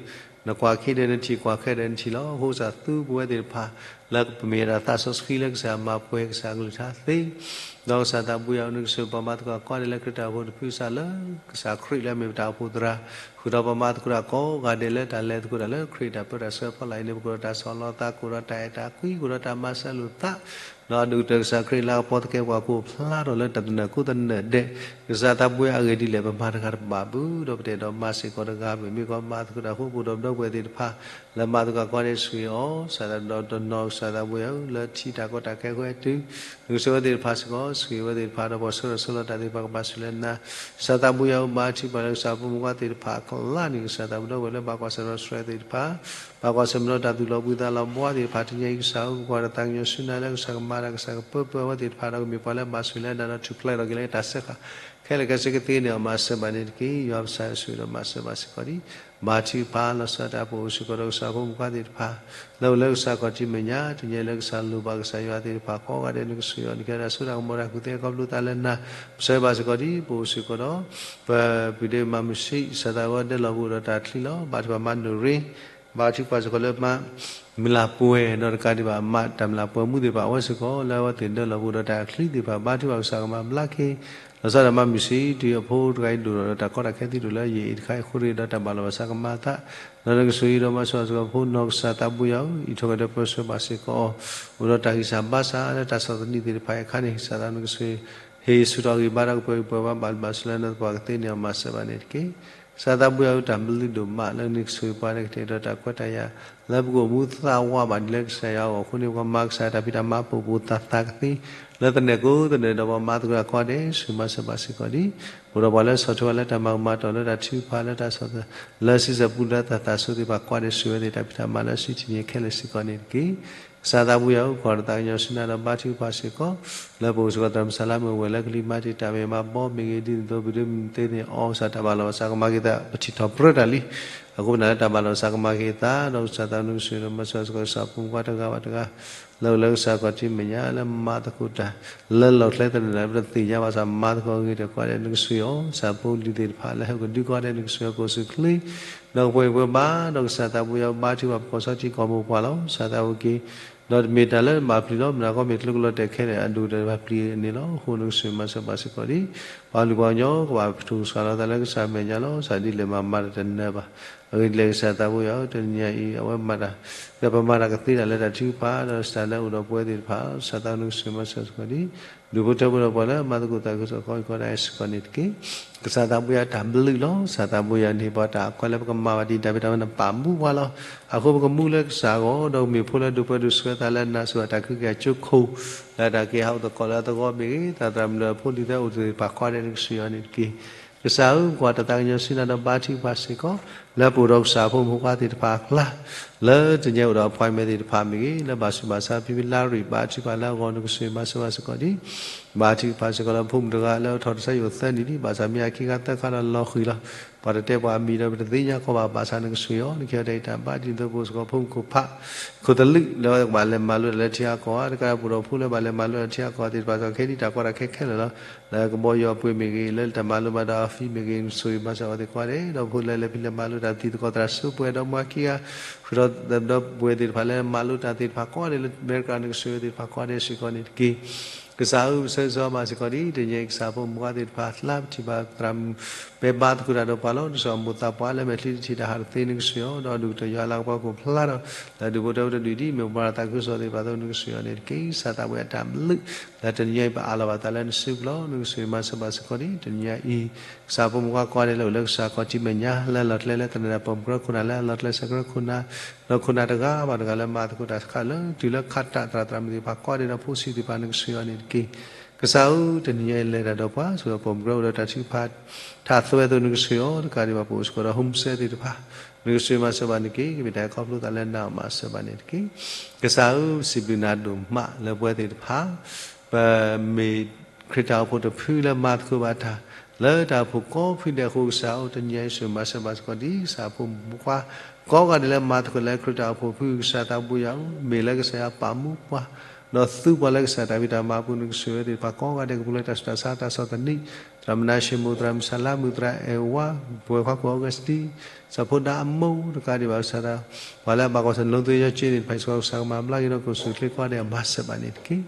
နကွၢ်ခံဒီးနထံၣ် ကွၢ်ခဲဒီးနထံၣ်လီၤ. အဃိကစၢ်သူပဝဲသ့ၣ်တဖၣ် လၢပမ့ၢ်ဝဲဒၣ်သးစီဆှံလၢကစၢ်ယွၤမၤပှဲၤ ကစၢ်အကလုၢ်ကထါသ့ ဒီးကစၢ်သးဘိယွၤ နကဆိၣ်ဂ့ၤပှၤမၤသကိးအကွၢ်ဒဲးလၢခရံာ်တၢ်အိၣ်ဖှိၣ်တဖုစ့ၢ်ကီးလၢ ကစၢ်ခရံာ်လၢအမ့ၢ်ပတၢ်အိၣ်ဖှိၣ်သရၣ် ဃုာ်ဒီးပှၤမၤသကိးတၢ်ကိးဂၤဒဲးလၢတၢ်လဲၤသကိးတၢ်လၢခရံာ်တၢ်ပၢတၢ်ဆှၢဖီလာ်အံၤန့ၣ် ပကအိၣ်ဒီးတၢ်ဆီၣ်လီၤသး ကအိၣ်ဒီးတၢ်အဲၣ်တၢ်ကွံ ကအိၣ်ဒီးတၢ်မၤစၢၤလိာ်သး ဒီးအဒိၣ်ကတၢၢ်ကစၢ်ခရံာ်လၢအကပီၤသကဲးပှၤကိးဖျါထီၣ်လၢတၢ်သနၢၣ်ကိးသနၢၣ်ဒဲး, ကစၢ်သးပှ့ၤအဂ့ၢ်ဒ်လဲၣ် ပမၤတဂၤတဘၣ်ဘၣ်, ဒီးပတအဲၣ်ဒိးမၤစ့ၢ်ကီးတဂၤ, မ့မ့ၢ်ကီးမၤသကိးတၢ်အဃိ ပအိၣ်ဒီးပဒီပုၢ်ဝဲၢ်သ့ၣ်တဖၣ် လၢမၤသကိးကိးဂၤဒဲး ဆိၣ်ဂ့ၤအီၤ, စးထီၣ်ဒီးတနီၤကစၢ်သးပှ့ၤအီၤ လၢထံတၢ်ကီတၢ်ခဲအဃိတုၤ နကဆိၣ်ဂ့ၤဝဲသ့ၣ်တဖၣ်စ့ၢ်ကီး, ဆိၣ်ဂ့ၤဝဲသ့ၣ်တဖၣ်ဒီးပှၤဆှၢထီၣ်ဆှၢလီၤတၢ်သ့ၣ်တဖၣ် ကဘၣ်ဆိၣ်ဂ့ၤလၢနၤ, ကစၢ်သးပှ့ၤအီၤ ဘါထုကဖၣ်လၢကစၢ်ဖိမုၣ်ဖိခွါသ့ၣ်တဖၣ်အကျါန့ၣ် ကစၢ်သးပှ့ၤဒီပုၢ်ဝဲၢ်လၢဘၣ်ကွၢ်ဆၢၣ်ဒီးဆှၢသ့ၣ်တဖၣ် ဘၣ်ကွၢ်ဆၢၣ်မဲာ်ဒီးတၢ်သူၣ်လီၤဘှံးသးလီၤဘှါသ့ၣ်တဖၣ် တနံၤအံၤကစၢ်ဧၢ ပကွၢ်ဒီးသးကညီၤဆူနၤလၢကစၢ်ကမၤတၢ်ကစၢ်ကပၢပၢအဝဲသ့ၣ်တဖၣ်ဒီးကမ့ၢ်ပှၤလၢဘၣ်ဆိၣ်ဂ့ၤလၢနၤဒီးထူၣ်ဖျဲးထီၣ်က့ၤလၢတၢ်စၢဃာ် ခဲလၢာ်ခဲဆ့ကသ့န့ၣ်အီၤ မၤစၢၤဘၣ်န့ၣ်တက့ၢ်. ယွၤပကစၢ်ယွၤဆိၣ်ဂ့ၤဒီးမၤစၢၤဘၣ်စ့ၢ်ကီးဒံး ဘါထုကဖၣ်လီၤစၢၤတၢ်ပအိၣ်စ့ၢ်ကီးဒီးကစၢ်ဖိမုၣ်ဖိခွါသ့ၣ်တဖၣ် လၢအိၣ်လၢကစၢ်ခီၣ်ထံးမဲာ်ညါ တနံၤအံၤလၢကစၢ်လိၣ်ဘၣ်ကစၢ်ယွၤသ့ၣ်တဖၣ်ကိးဂၤဒဲး နကဆိၣ်ဂ့ၤအီၤ နကဲတၢ်စိတၢ်ကမီၤတၢ်ကူၣ်သ့ခီဖျိသးလၢနၤ ပဆၢဘၣ်စ့ၢ်ကီးဒံး ပအိၣ်စ့ၢ်ကီးဒီး ပပုၢ်ဒ့မၤမုၢ်ဆံး ကစၢ်သးဝဲဒၢလီၢ်ပအိၣ်ဒီးတၢ်ချံလီၤ. ဘါထုကဖၣ်မါနိၣ်ရ့ ဘါထုကဖၣ်စ့ၢ်ကီးလၢမါ မုၢ်လၢ်ပှဲၤ ဒီးတကးဒံးဘၣ် မါတၢ်မုၢ်လၢ်ပှဲၤမူသ့ၣ်တဖၣ်အဝဲစ့ၢ်ကီး လၢအဝဲသ့ၣ်ဒၢလီၢ်ပအိၣ်ဒီးတၢ်ချံသ့ၣ်တဖၣ် ဘါထုကဖၣ်ကစၢ်ကမၤဘျါက့ၤ လီၤဆီဒၣ်မါမုၢ်ဆံး တုၤအဖိတဂၤအံၤဒိၣ်ထီၣ်ဒီးတၢ်ကီတၢ်ခဲသံဒိၣ်လၢယအံၤတခါအံၤအဃိတဂ့ၤဒီးတၢ်ဘၣ်လီၤဘၣ်စးကမၤအသး ဒီးနကဆိၣ်ဂ့ၤဒီးမၤစၢၤဘၣ်စ့ၢ်ကီးဖိနီၢ်ကစၢ်သးပှ့ၤယၤဧၢ အံးထွဲကွံာ်ဒီးပၢဆှၢဘၣ်စ့ၢ်ကီးအီၤ အိၣ်ဒီးတၢ်ဂံၢ်စၢ်ဘါစၢ်လၢတၢ်ဆီၣ်သနံးသ့ၣ်တဖၣ်အံၤအခါန့ၣ် ကစၢ်သးနကဆိၣ်ဂ့ၤ ဟ့ၣ်ဆူၣ်ထီၣ်ဂံၢ်ဘါဒီးကပၢၤကပၢၤဘၣ်ဘၣ် ဘၣ်ဆိၣ်လၢနသပှၢ်ကသ့န့ၣ်အီၤ မၤစၢၤဘၣ်န့ၣ်တက့ၢ်. ကစၢ်သးပှ့ၤယၤဧၢ တၢ်ဘျုးဒိၣ်မးလၢနကဆိၣ်ဂ့ၤပှၤန့ၣ် ကတဲာ်ဒီးတၢ်ခွဲးတၢ်ယာ် လၢပကအိၣ်မူသးဝးဘၣ်ဒ်လၢကစၢ်ယွၤအဂီၢ်အဃိန့ၣ် ပှၤမၤကစၢ်တၢ်ဖံးတၢ်မၤပအိၣ်ပအိၣ်သးသးကသ့ လၢသနၢၣ်ကိးသနၢၣ်ဒီးပှၤမၤသကိးတၢ်ကိးဂၤဒဲး ဆိၣ်ဂ့ၤမၤစၢၤဘၣ်စ့ၢ်ကီးဒံး ပအိၣ်ဒီးပှၤလၢဆီၣ်ထွဲဝဲလၢတၢ်မၤကမၣ်တီၢ်လၢတၢ်ထုကဖၣ်လၢတၢ်ဆီၣ်သနံး လၢစံးစၢ်ပူၤလၢတၢ်သၣ်ဆိသ့ၣ်တဖၣ်ကိးဂၤဒဲး ဆိၣ်ဂ့ၤဝဲသ့ၣ်တၢ်ဖံးတၢ်မၤလၢစုထံၣ်န့ၣ်ခဲလၢာ်စ့ၢ်ကီးန့ၣ်တက့ၢ်. ကစၢ်သးပှ့ၤယၤဧၢ ပကွၢ်ဒီးသးကညီၤဆူနၤဒီးဘါထုကဖၣ်စ့ၢ်ကီး လၢပအိၣ်စ့ၢ်ကီးသရၣ်မုၣ်စၢ်လါမ့ၢ်ဝဲၢ်လၢကလံၤမၤတံာ်တာ်မ့ၢ်မၤဘီမ့ၢ်ဂ့ၤ ဒ်သိးပဒိးမုၢ်သ့န့ၣ် အီၣ်ကစၢ်တၢ်ဘၣ်လီၤဘၣ်စးကမၤက့ၤသး ပထံၣ်ထီၣ်ပြၢတၢ်လံ အဃိပနာ်လၢတၢ်ဘၣ်လီၤဘၣ်စးကမၤက့ၤသး ဒီးကစၢ်သးနကဆိၣ်ဂ့ၤဒီးမၤစၢၤစ့ၢ်ကီးကစၢ်ဖိမုၣ်ဖိခွါတဂၤဘၣ်တဂၤ လၢအိၣ်လၢကစၢ်ခီၣ်ထံးမဲာ်ညါ လၢမၤသကိးတၢ် လၢလီၢ်ကျဲသနၢၣ်လၢပတသ့ၣ်ညါဘၣ်ဆၣ် မၤသကိးအဂ့ၤတၢ်ကိးဂၤဒဲး နကဆိၣ်ဂ့ၤအီၤ ကစၢ်ဖိလံၤသ့ၣ်တဖၣ်လၢဟဲကဒုကိးဂၤဒဲး နကဆိၣ်ဂ့ၤအီၤကိးဆူၣ်ချ့ ဒီးကပှဲၤကပှဲၤဘၣ် ဒီးကစၢ်သးပှ့ၤယၤဧၢ ဘါထုကဖၣ်ပကီၢ်ဆီထံကီၢ်မိၢ်ပှၢ်လီၤ ကစၢ်သးအိၣ်က့ၤ ဒီးတမ့ၢ်တၢ်လၢဘၣ်ပျံၤလီၤ မနုၤအဃိမ့ၢ်ကျိကလီၤတဲာ်ခဲလၢာ်အဒိၣ်ဒီးဘၣ်ပျံၤန့ၣ်လီၤ. အဃိနကဆိၣ်ဂ့ၤမၤစၢၤဘၣ်စ့ၢ်ကီးဒံး ပှၤလုၢ်ပှၤကညီကဘၣ်ပထိၣ်ကစှၤလီၤသးလၢကစၢ်မဲာ်ညါလီၤ. ကစၢ်ဒ်လဲၣ်မၤမၤတၢ်တနၢၤဘၣ်. အဂ့ၢ်ဒ်လဲၣ်ကစၢ်သးပှ့ၤယၤဧၢ တနံၤညါအံၤ အဝဲမၤတၢ် ဒီးပမၤတၢ်ကသ့တၢ်လၢတၢ်ထုကဖၣ် ဒီးကစၢ်လၢအိၣ်ဒီးပဝဲသ့ၣ်တဖၣ် ကစၢ်သးနကဆိၣ်ဂ့ၤမၤစၢၤစ့ၢ်ကီးဒံး ဒူၣ်ဖိထၢဖိဒီးပှၤလၢမၤသကိးသးခုစ့ၢ်ကီးကိးဂၤဒဲးစ့ၢ်ကီးန့ၣ်တက့ၢ်. ကစၢ်သးပှ့ၤယၤတၢ်ဘျုးလီၤ. ကစၢ်သးပှ့ၤယၤန့ၣ် ပှၤတၢ်အခွဲးလၢပကမၤဘၣ်ဒ်တၢ်ဖံးတၢ်မၤန့ၣ်ပာ်မူပှၤလီၤ. အဃိပကမူလၢကစၢ်အဂီၢ် ဒီးကမ့ၢ်ဖိလၢဒိးပှဲၤဒိးဆှၢသးလၢနၤ ဆိၣ်ဂ့ၤတၢ်ကဟုကယာ်ကၠိခိၣ် လၢတၢ်က့ၤဟးအိၣ်သကိးလၢအသဂီၢ်မ့ၢ်ဂ့ၤ သးသရၣ်မုၣ်လၢအဖိလံၤသ့ၣ်အိၣ်သ့ၣ်တဖၣ်ကိးဂၤဒဲးနကဆိၣ်ဂ့ၤအီၤန့ၣ်တက့ၢ်. ကစၢ်ဧၢ ပကွၢ်တၢ်သးကညီၤဆူနၤဒီးဘါထုကဖၣ်စ့ၢ်ကီး လၢပအိၣ်ဒီးကစၢ်ဖိမုၣ်ဖိခွါသ့ၣ်တဖၣ်အကျါ လၢတနံၤညါအိၣ်ဒီး appointment သ့ၣ်တဖၣ်မ့ၢ်ဂ့ၤ လၢဘၣ်ဆူးဘၣ်ဆါဖံဖံလါရံၣ် ဘါထုကဖၣ်လၢအဂီၢ် နကဆိၣ်ဂ့ၤမၤစၢၤဘၣ်စ့ၢ်ကီးဒံး ဘါထုကဖၣ်စ့ၢ်ကီးလၢဖိမုၣ်တဂၤလၢအထီၣ်တၢ်ဆါဟံၣ်အိၣ်သၢနံၣ်လံ ဘၣ်ဆၣ်မ့ၢ်အခံဂၤသၢခါလီၤလီၤဃံၤလီၤ. ပှၤတတဲပှၤအမံၤဒီးပတသ့ၣ်ညါကီးဘၣ် ဘၣ်ဆၣ်နကဆိၣ်ဂ့ၤအီၤ နကဟဲတၢ်အံၤတၢ်ဘါဒ်သိးပအိၣ်စ့ၢ်ကီးဖိမုၣ်ခိၣ်ဖး ခိၣ်သလုး လၢကဘၣ်လဲၤမၤလိတၢ်လၢထံအကီၢ်ဧါ တကးဒီးပအိၣ်ဒီးဖိလၢဘၣ်လဲၤမၤလိတၢ်လၢထံအကီၢ်သ့ၣ်တဖၣ်စ့ၢ်ကီး ခဲဒ်တၢ်ကီတၢ်ခဲခဲလၢာ်လီၤ. လၢကဘီယူၤအပှ့ၤမ့ၢ်ဂ့ၤ လၢတၢ်မၤလိဘၣ်ဒီးအ fee မ့ၢ်ဂ့ၤ နကဆိၣ်ဂ့ၤမၤစၢၤအဝဲသ့ၣ်ကိးဂၤဒဲး ဒီးဖိလၢလဲၤဖံးလဲၤမၤလိတၢ်သံသကိးသရၣ်စိပှဲၤဒီးမါခံဂၤ ဃုာ်ဒီးဒီပုၢ်ဝဲၢ်သ့ၣ်တဖၣ်လၢမၤလိတၢ်သ့ၣ်တဖၣ်ကိးဂၤဒဲးလၢအမဲရကၤ နကဆိၣ်ဂ့ၤအဝဲသ့ၣ်တဖၣ်ကိးဂၤဒဲးစ့ၢ်ကီးန့ၣ်တက့ၢ်. ကစၢ်ဧၢ ပဆၢဂ့ၤဆၢဝါဘၣ်စ့ၢ်ကီးဒ်တနံၤအံၤ ကစၢ်ဖိမုၣ်ဖိခွါသ့ၣ်တဖၣ် လၢပထံၣ်ဘၣ်သရၣ်မုၣ် ပဘါသကိးတၢ်ဒီးပှၤလီၤ နကဆိၣ်ဂ့ၤမိၢ်သးပှၢ်လၢမဲာ်ချံတထံၣ်တၢ်ဟးတသ့ နကဆိၣ်ဂ့ၤအီၤ ဒီးဒူၣ်ကတၢၢ်ယွၤလၤကပီၤကအိၣ်ဖျါဒီး လၢဒူၣ်ဖိထၢဖိတဒူၣ်ဒံး မ့ၢ်ပှၤတၢ်သးခုကစီၣ်သ့ၣ်တဖၣ်အသိး နကဆိၣ်ဂ့ၤအီၤန့ၣ်တက့ၢ်. ကစၢ်သးပှ့ၤအတၢ်ဘျုး လၢတနံၤအံၤပအးလီၤဘၣ်သးလၢနစုပူၤလီၤ နကဆိၣ်ဂ့ၤမၤစၢၤဘၣ်စ့ၢ်ကီးဒ် တနံၤအံၤ ကစၢ်ဖိမုၣ်ဖိခွါကိးဂၤဒဲးလၢအိၣ်လၢကစၢ်ခီၣ်ထံးမဲာ်ညါ လၢလီၢ်ကျဲလၢသနၢၣ်ဒီးပိာ်မုၣ်ကရၢခိၣ်နၢ် လၢအလီၢ်ကျဲစဲးကရၢခိၣ်နၢ် ဒီးခိၣ်နၢ်တဂၤဘၣ်တဂၤလၢမၤသကိးတၢ်စခါလၢ တုၤလၢခးတၢ်သရၣ်သရၣ်မုၣ်သ့ၣ်တဖၣ်ကိးဂၤဒဲးဒီးဖိဆံးသ့ၣ်တဖၣ် နကဆိၣ်ဂ့ၤအီၤန့ၣ်တက့ၢ်. ကစၢ်ဧၢ တနံၤညါအံၤလဲၤတၢ်ဒီးပှၤ ဆိၣ်ဂ့ၤဒီးပိာ်မုၣ်ကရၢအိၣ်ဒီးတၢ်ထုကဖၣ် ထးသွဲအသိး နကဆိၣ်ဂ့ၤအီၤ တကးဒံးဘၣ်ပအိၣ်စ့ၢ်ကီးဒီး homeless သ့ၣ်တဖၣ် နကဆိၣ်ဂ့ၤမၤစၢၤဘၣ်န့ၣ်တက့ၢ်. ကမ့ၢ်တၢ်ခီဖျိသးလၢနၤအမၤစၢၤဘၣ်န့ၣ်တက့ၢ်. ကစၢ်ဧၢ ပစံးဘျုးနၤဒိၣ်မးလၢပဝဲသ့ၣ်တဖၣ် ပမ့ၢ်ခရံာ်တၢ်အိၣ်ဖှိၣ်တဖုလၢမၤသကိးဘၣ်တၢ် လၢတၢ်အိၣ်ဖှိၣ်ကိးဖုဒဲးအဃိ ကစၢ်ဧၢ တနံၤညါအံၤဆိၣ်ဂ့ၤမၤစၢၤဘၣ်စ့ၢ်ကီးဒ်ကစၢ်ဖိမုၣ်ဖိခွါ ကိးဂၤဒဲးလၢမၤသကိးလၢခရံာ်တၢ်အိၣ်ဖှိၣ်ဖု ကစၢ်သးဘိယွၤဧၢ မ့ၢ်လၢကစၢ်ယွၤပာ်မူပှၤ ဒီးသူပှၤလၢကစၢ်တၢ်ဖံးတၢ်မၤအပူၤ နကဆိၣ်ဂ့ၤဝဲသ့ၣ်တဖၣ်ကိးဂၤဒဲး ကပူၤလၢတၢ်ဆူးတၢ်ဆါတၢ်ဆီၣ်သနံး သရၣ်မုၣ်နၤၡ့မိၣ် သရၣ်မုၣ်စၢ်လါမုၣ် သရၣ်အဲၣ်ဝါ ပဝဲၢ်ခွါခိၣ်အီကူးစတံ စီၤဖိဒါအမိၢ် တကးဒံးဘၣ်ကစၢ်ဒၣ် ပှၤလၢအဘၣ်ကွၢ်ဆၢၣ်နီၣ်သိယီၤက့န့ၣ် တဖၣ်စ့ၢ်ကီး ကစၢ်ကမၤဘျါက့ၤဒီး ကအိၣ်ဆူၣ်ချ့ကိးဂၤဒဲး မၤစၢၤဘၣ်န့ၣ်တက့ၢ်.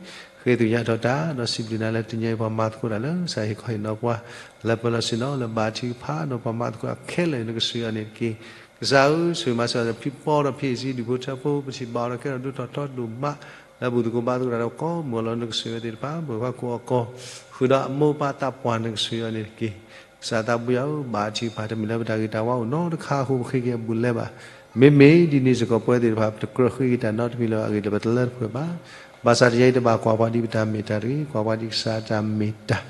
ဃ့ထုးညါထီၣ်တၢ် ဒီးစံးဘျုးနၤလၢတနံၤအံၤ ပှၤမၤသကိးတၢ်လၢကစၢ်ဟ့ၣ်ခီဟ့ၣ်နီၤပှၤ လၢပၢၤလီၢ်ဆ့ၣ်နီၤ လၢဘါထုကဖၣ် ဒီးပှၤမၤသကိးတၢ်ခဲလၢာ် နကဆိၣ်ဂ့ၤအီၤန့ၣ်တက့ၢ်. ကစၢ်ဧၢ ဆိၣ်ဂ့ၤမၤစၢၤ ဖံးပီဒီးဖံးစံး ဒူၣ်ဖိထၢဖိ ပထံၣ်ဘၣ်အီၤဒီးကဲထီၣ်ဒိၣ်ထီၣ်ထီဒိၣ်မး လၢဘူၣ်သကိးဘါသကိးတၢ်ဒီး ကိးမုၢ်အလီၢ်နကစၢ်ယွၤသ့ၣ်တဖၣ် ပှဲၤပှၤကိးအကီၢ် ဃုာ်ဒီးအမိၢ်ပၢ်သးပှၢ်နကစၢ်ယွၤန့ၣ်တက့ၢ်. ကစၢ်သးဘိယွၤဧၢ, ဘါထုကဖၣ်တမ့ၢ်လၢပတၢ်ဂ့ၤတၢ်ဝါအိၣ်နီတခါအဃိ ပဃ့က့ၤအဘူးအလဲဘၣ်. မ့မ့ၢ်ဒ်န့ၣ်စ့ၢ်ကီး ပဝဲသ့ၣ်တဖၣ် ပတကြၢးဃ့က့ၤတၢ်နီတမံၤလၢၤဘၣ်အဂ့ၢ် လၢပတလၢတပှဲၤဘၣ်. ဘၣ်ဆၣ်တယံာ်တဘၣ် ကွၢ်ပှၤဒ်ပတၢ်မ့ၢ်တၢ်တဂ့ၤ, ကွၢ်ပှၤဒ်ကစၢ်တၢ်မ့ၢ်တၢ်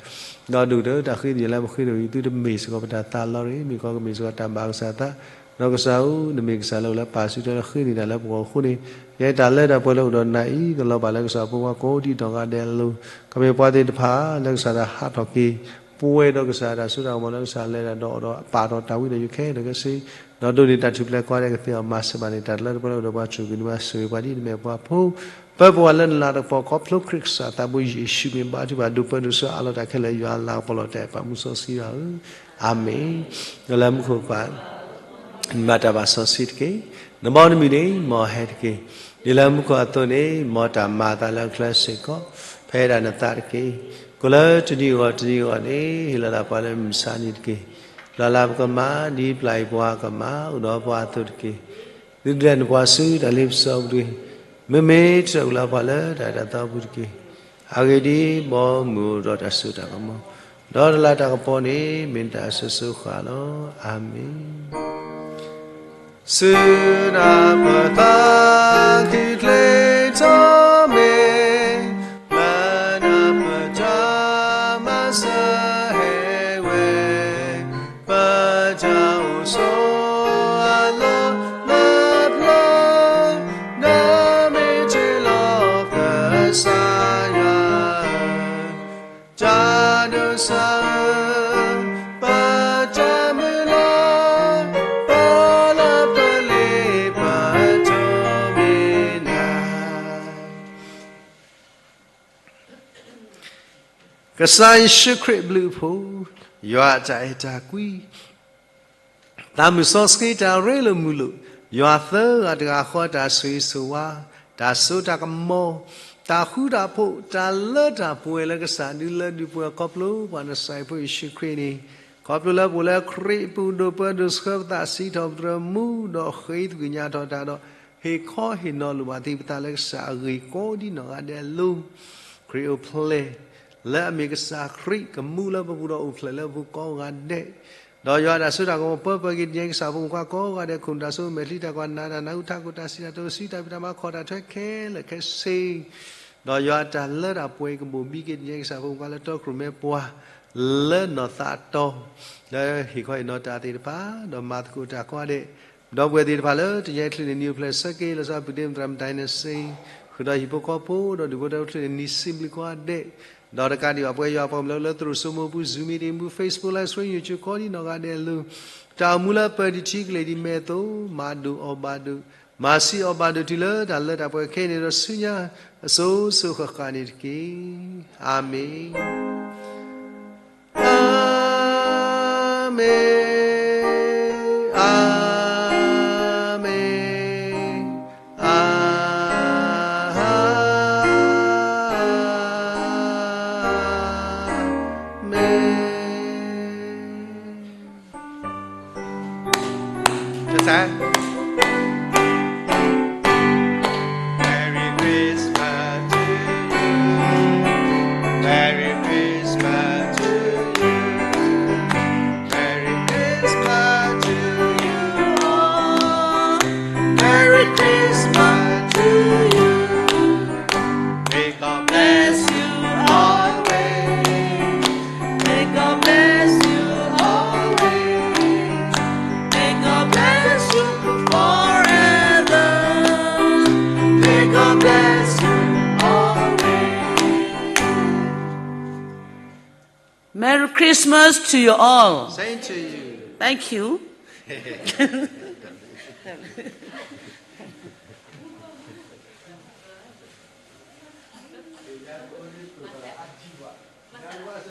ဒီးဒိၣ်ကတၢၢ်တၢ်ဃ့သ့ၣ်ညါလၢပဃ့တဂ့ၤ သုတမ့ၢ်စ့ၢ်ကီးပတၢ်သးလီတဂ့ၤ, မ့ၢ်ကီကမ့ၢ်စ့ၢ်ကီးတၢ်ဘၣ်ကစၢ်သး, ဒီးကစၢ်ဧၢ, နမ့ၢ်ကစၢ်လၢအိၣ်လၢပၢ်စုထွဲလၢဃ့န့ၢ်တၢ်လၢပဂီၢ်အဃိန့ၣ်, ယဲတၢ်လၢတၢ်ပှဲၤလၢအိၣ်ဒီးနၤအံၤ ကလီၤဘၣ်လၢကစၢ်ဖိခွါကိးဒံနီၢ်ဂၤဒဲးအလိၤ, ကမ့ၢ်ပှၤသ့ၣ်တဖၣ်လၢကစၢ်တၢ်ဟးထီၣ်က့ၤ ပှဲၤဒီးကစၢ်တၢ်စိတၢ်ကမီၤလၢကစၢ်လဲၤတၢ်ဒီးအီၤဒီးပာ်ထီၣ်တၢ်ဝံဒီးယိၤခဲလၢာ်ခဲဆ့, ဒီးဒိးန့ၢ်တၢ်ထူၣ်ဖျဲးကွၢ်ဒဲးကသ့အီၤမၤစၢၤဘၣ်န့ၣ် တၢ်လၢတပှဲၤလၢအိၣ်ဒီးပှၤဆိၣ်ဂ့ၤန့ၢ်ဘၣ်ဆိၣ်ဂ့ၤပှၤဒ်နမဲာ်ပှၤဖိ ပၢပှၤလၢနလၤတကပီၤ ခီဖျိခရံာ်ကစၢ်သးဘိယ့ၣ်ၡူးမံၤ ဘါထုကဖၣ်ဒိးပၢဒိးဆှၢအါလီၤတၢ်ခဲလၢာ် ယွၤလၤကပီၤလီၤတၢ်အဲၣ်ပာ်မူစီဆှံယွၤဧၢ, အၤမ့ၣ်. လၢမူခိၣ်ပၢ် မၤတၢ်ဘၣ်စီဆှံတက့ၢ်. နဘီနမုၢ်န့ၣ် မ်ဟဲတက့ၢ်. ဒ်လၢမူခိၣ်အသိးန့ၣ် မ်တၢ်မၤအသးလၢအချၢစ့ၢ်ကီး ဖဲဒၣ်နသးတက့ၢ်. ကိးလၢတနံၤအဂီၢ်တနံၤအဂီၢ်န့ၣ် ဟ့ၣ်လီၤသးပှၤလၢမုၢ်မဆါနံၤတက့ၢ်. ပျၢ်လၢပကမၤ ဒ်ပျၢ်အံၤပှၤကမၤ အိၣ်ဒီးပှၤအသိးတက့ၢ်. သုတလဲၤနပှၤဆူတၢ်လ့ပစီပူၤတဂ့ၤ. မ့မ့ၢ်တၢ်အုၣ်လီၤပှၤလၢတၢ်အဲၣ်တၢ်သီပူၤတက့ၢ်. အဂ့ၢ်ဒ်အံၤ, ဘီမုၢ်အိၣ်ဒီးတၢ်စိတၢ်ကမီၤ, ဒီးတလၤတၢ်ကပီၤန့ၣ် မ့ၢ်နတၢ်အစိၤစိၤဃၣ်ဃၣ်လီၤ. အၤမ့ၣ်. စုနၢ်ပၢၢ်သးခုချ့ထီၣ်မ့ၢ် လၢနၢ်ပၢၢ်တၢ်မၤစၢၤဟဲဝဲ ပတၢ်အိၣ်ဆိးအလီၢ်လၢပျၢၤ နမ့ၢ်တ့ၢ်လီၤကစၢ်ယွၤ တၢ်ဒိးစၢၤ ပတၢ်မုၢ်လၢ် ပလၢပလ့ပတိၢ်မ့ၢ်နၤ ကစၢ်ယ့ၣ်ၡူးခရံာ်အဘျုးအဖှိၣ်, ယွၤအတၢ်အဲၣ်တၢ်ကွံ သးမုၢ်စီဆှံတၢ်ရ့လိာ်မုာ်လိာ်, ယွၤသၢဂၤတဂၤဃီတၢ်ဆိၣ်ဂ့ၤဆိၣ်ဝါ, တၢ်စိတၢ်ကမီၤ, တၢ်ဃူတၢ်ဖိး, တၢ်လၢတၢ်ပှဲၤလၢကစၢ်ဒုးလၢဒုးပှဲၤခီဖျိပှၤနစဲးဖိယ့ၣ်ၡူးခရံာ်န့ၣ်, ခီဖျိလၢပအိၣ်လၢခရံာ်အပူၤဒိးပၢဒိးဆှၢပသးစံးထီၣ်ပတြၢၤမူဒီးဃ့သကွံာ်ညါထီၣ်တၢ်ဒီး ဟ့ၣ်ခီဟ့ၣ်နီၤလိာ်ဘၣ်သ့ၣ်ပသးလၢကစၢ်အဂ့ၢ်ကိးဒံနီၢ်ဂၤဒဲးအလိၤ ခရံာ်အိၣ်ဖျဲၣ် လၢအမ့ၢ်ကစၢ်ခရံာ် ကမူလၢပပူၤဒီးအိၣ်ဖျဲၣ်လၢပပူၤကိးဂၤဒဲး, ဒီးယွၤအတၢ်စိတၢ်ကမီၤပၢပှဲၤက့ၤတညဲကစၢ်ဖိမုၣ်ခွါကိးဂၤဒဲး ခိၣ်နူာ်တၢ်ဆိကမိၣ်မဲာ်ချံတၢ်ကွၢ်နးတၢ်နၢဟူထးခိၣ်တၢ်စံးတၢ်ကတိၤစုတၢ်ဖံးတၢ်မၤခီၣ်တၢ်ထွဲခဲလၢာ်ခဲဆ့, ဒီးယွၤအတၢ်လၢတၢ်ပှဲၤကဘိၣ်ဘံက့ၤတညဲကစၢ်ဖိမုၣ်ခွါလၢတီခိၣ်ရိၣ်မဲပှၤ လၢနီၢ်သးအတီၤ, လၢဟ့ၣ်ခီဟ့ၣ်နီၤတၢ်သ့ၣ်တဖၣ် ဒီးမၤသကိးတၢ်ကိးဂၤဒဲး ဒီပုၢ်ဝဲၢ်သ့ၣ်တဖၣ်လၢတညဲချံန့ၣ် နံၤအိၣ်ဖျဲၣ်ဆၢက့ၤ လီၤဆီပုၢ်ဒ့မတြၢ်မတၤအံၤန့ၣ်စ့ၢ်, ဃုာ်ဒီးဟံၣ်ဖိဃီဖိ ဒီးဒူၣ်ဖိထၢဖိချ့န့ၣ် နံၤစံးဘျုးကိးဂၤဒဲး, ဒီးတကးဒံးဘၣ်ပဝဲယွၤပှၤကမျၢၢ်လၢသရိာ်စိမိၢ်ပူၤ Zoom meeting ပူၤ Facebook Live Stream YouTube ကိးဒံနီၢ်ဂၤဒဲးအလိၤ, တၢ်အိၣ်မူလၢပၢၤတထံကလဲာ်ဒ်မဲာ်အသိး မၤဒိၣ်အီၣ်ဘၣ်ဒိၣ်, မၤဆံးအီၣ်ဘၣ်ဒိၣ်တုၤလၢတၢ်လၢတၢ်ပှဲၤခဲအံၤန့ၣ်ဒီးဆူညါ အစိၤစိၤဃၣ်ဃၣ်န့ၣ်တက့ၢ်. အၤမ့ၣ်. အၤမ့ၣ်, အၤမ့ၣ်, အၤမ့ၣ်. Merry Christmas to you. Merry Christmas to you. Merry Christmas to you all. Merry Christmas to you. May God bless you always. May God bless you always. May God bless you forever. May God bless you always. Merry Christmas to you all. Same to you. Thank you.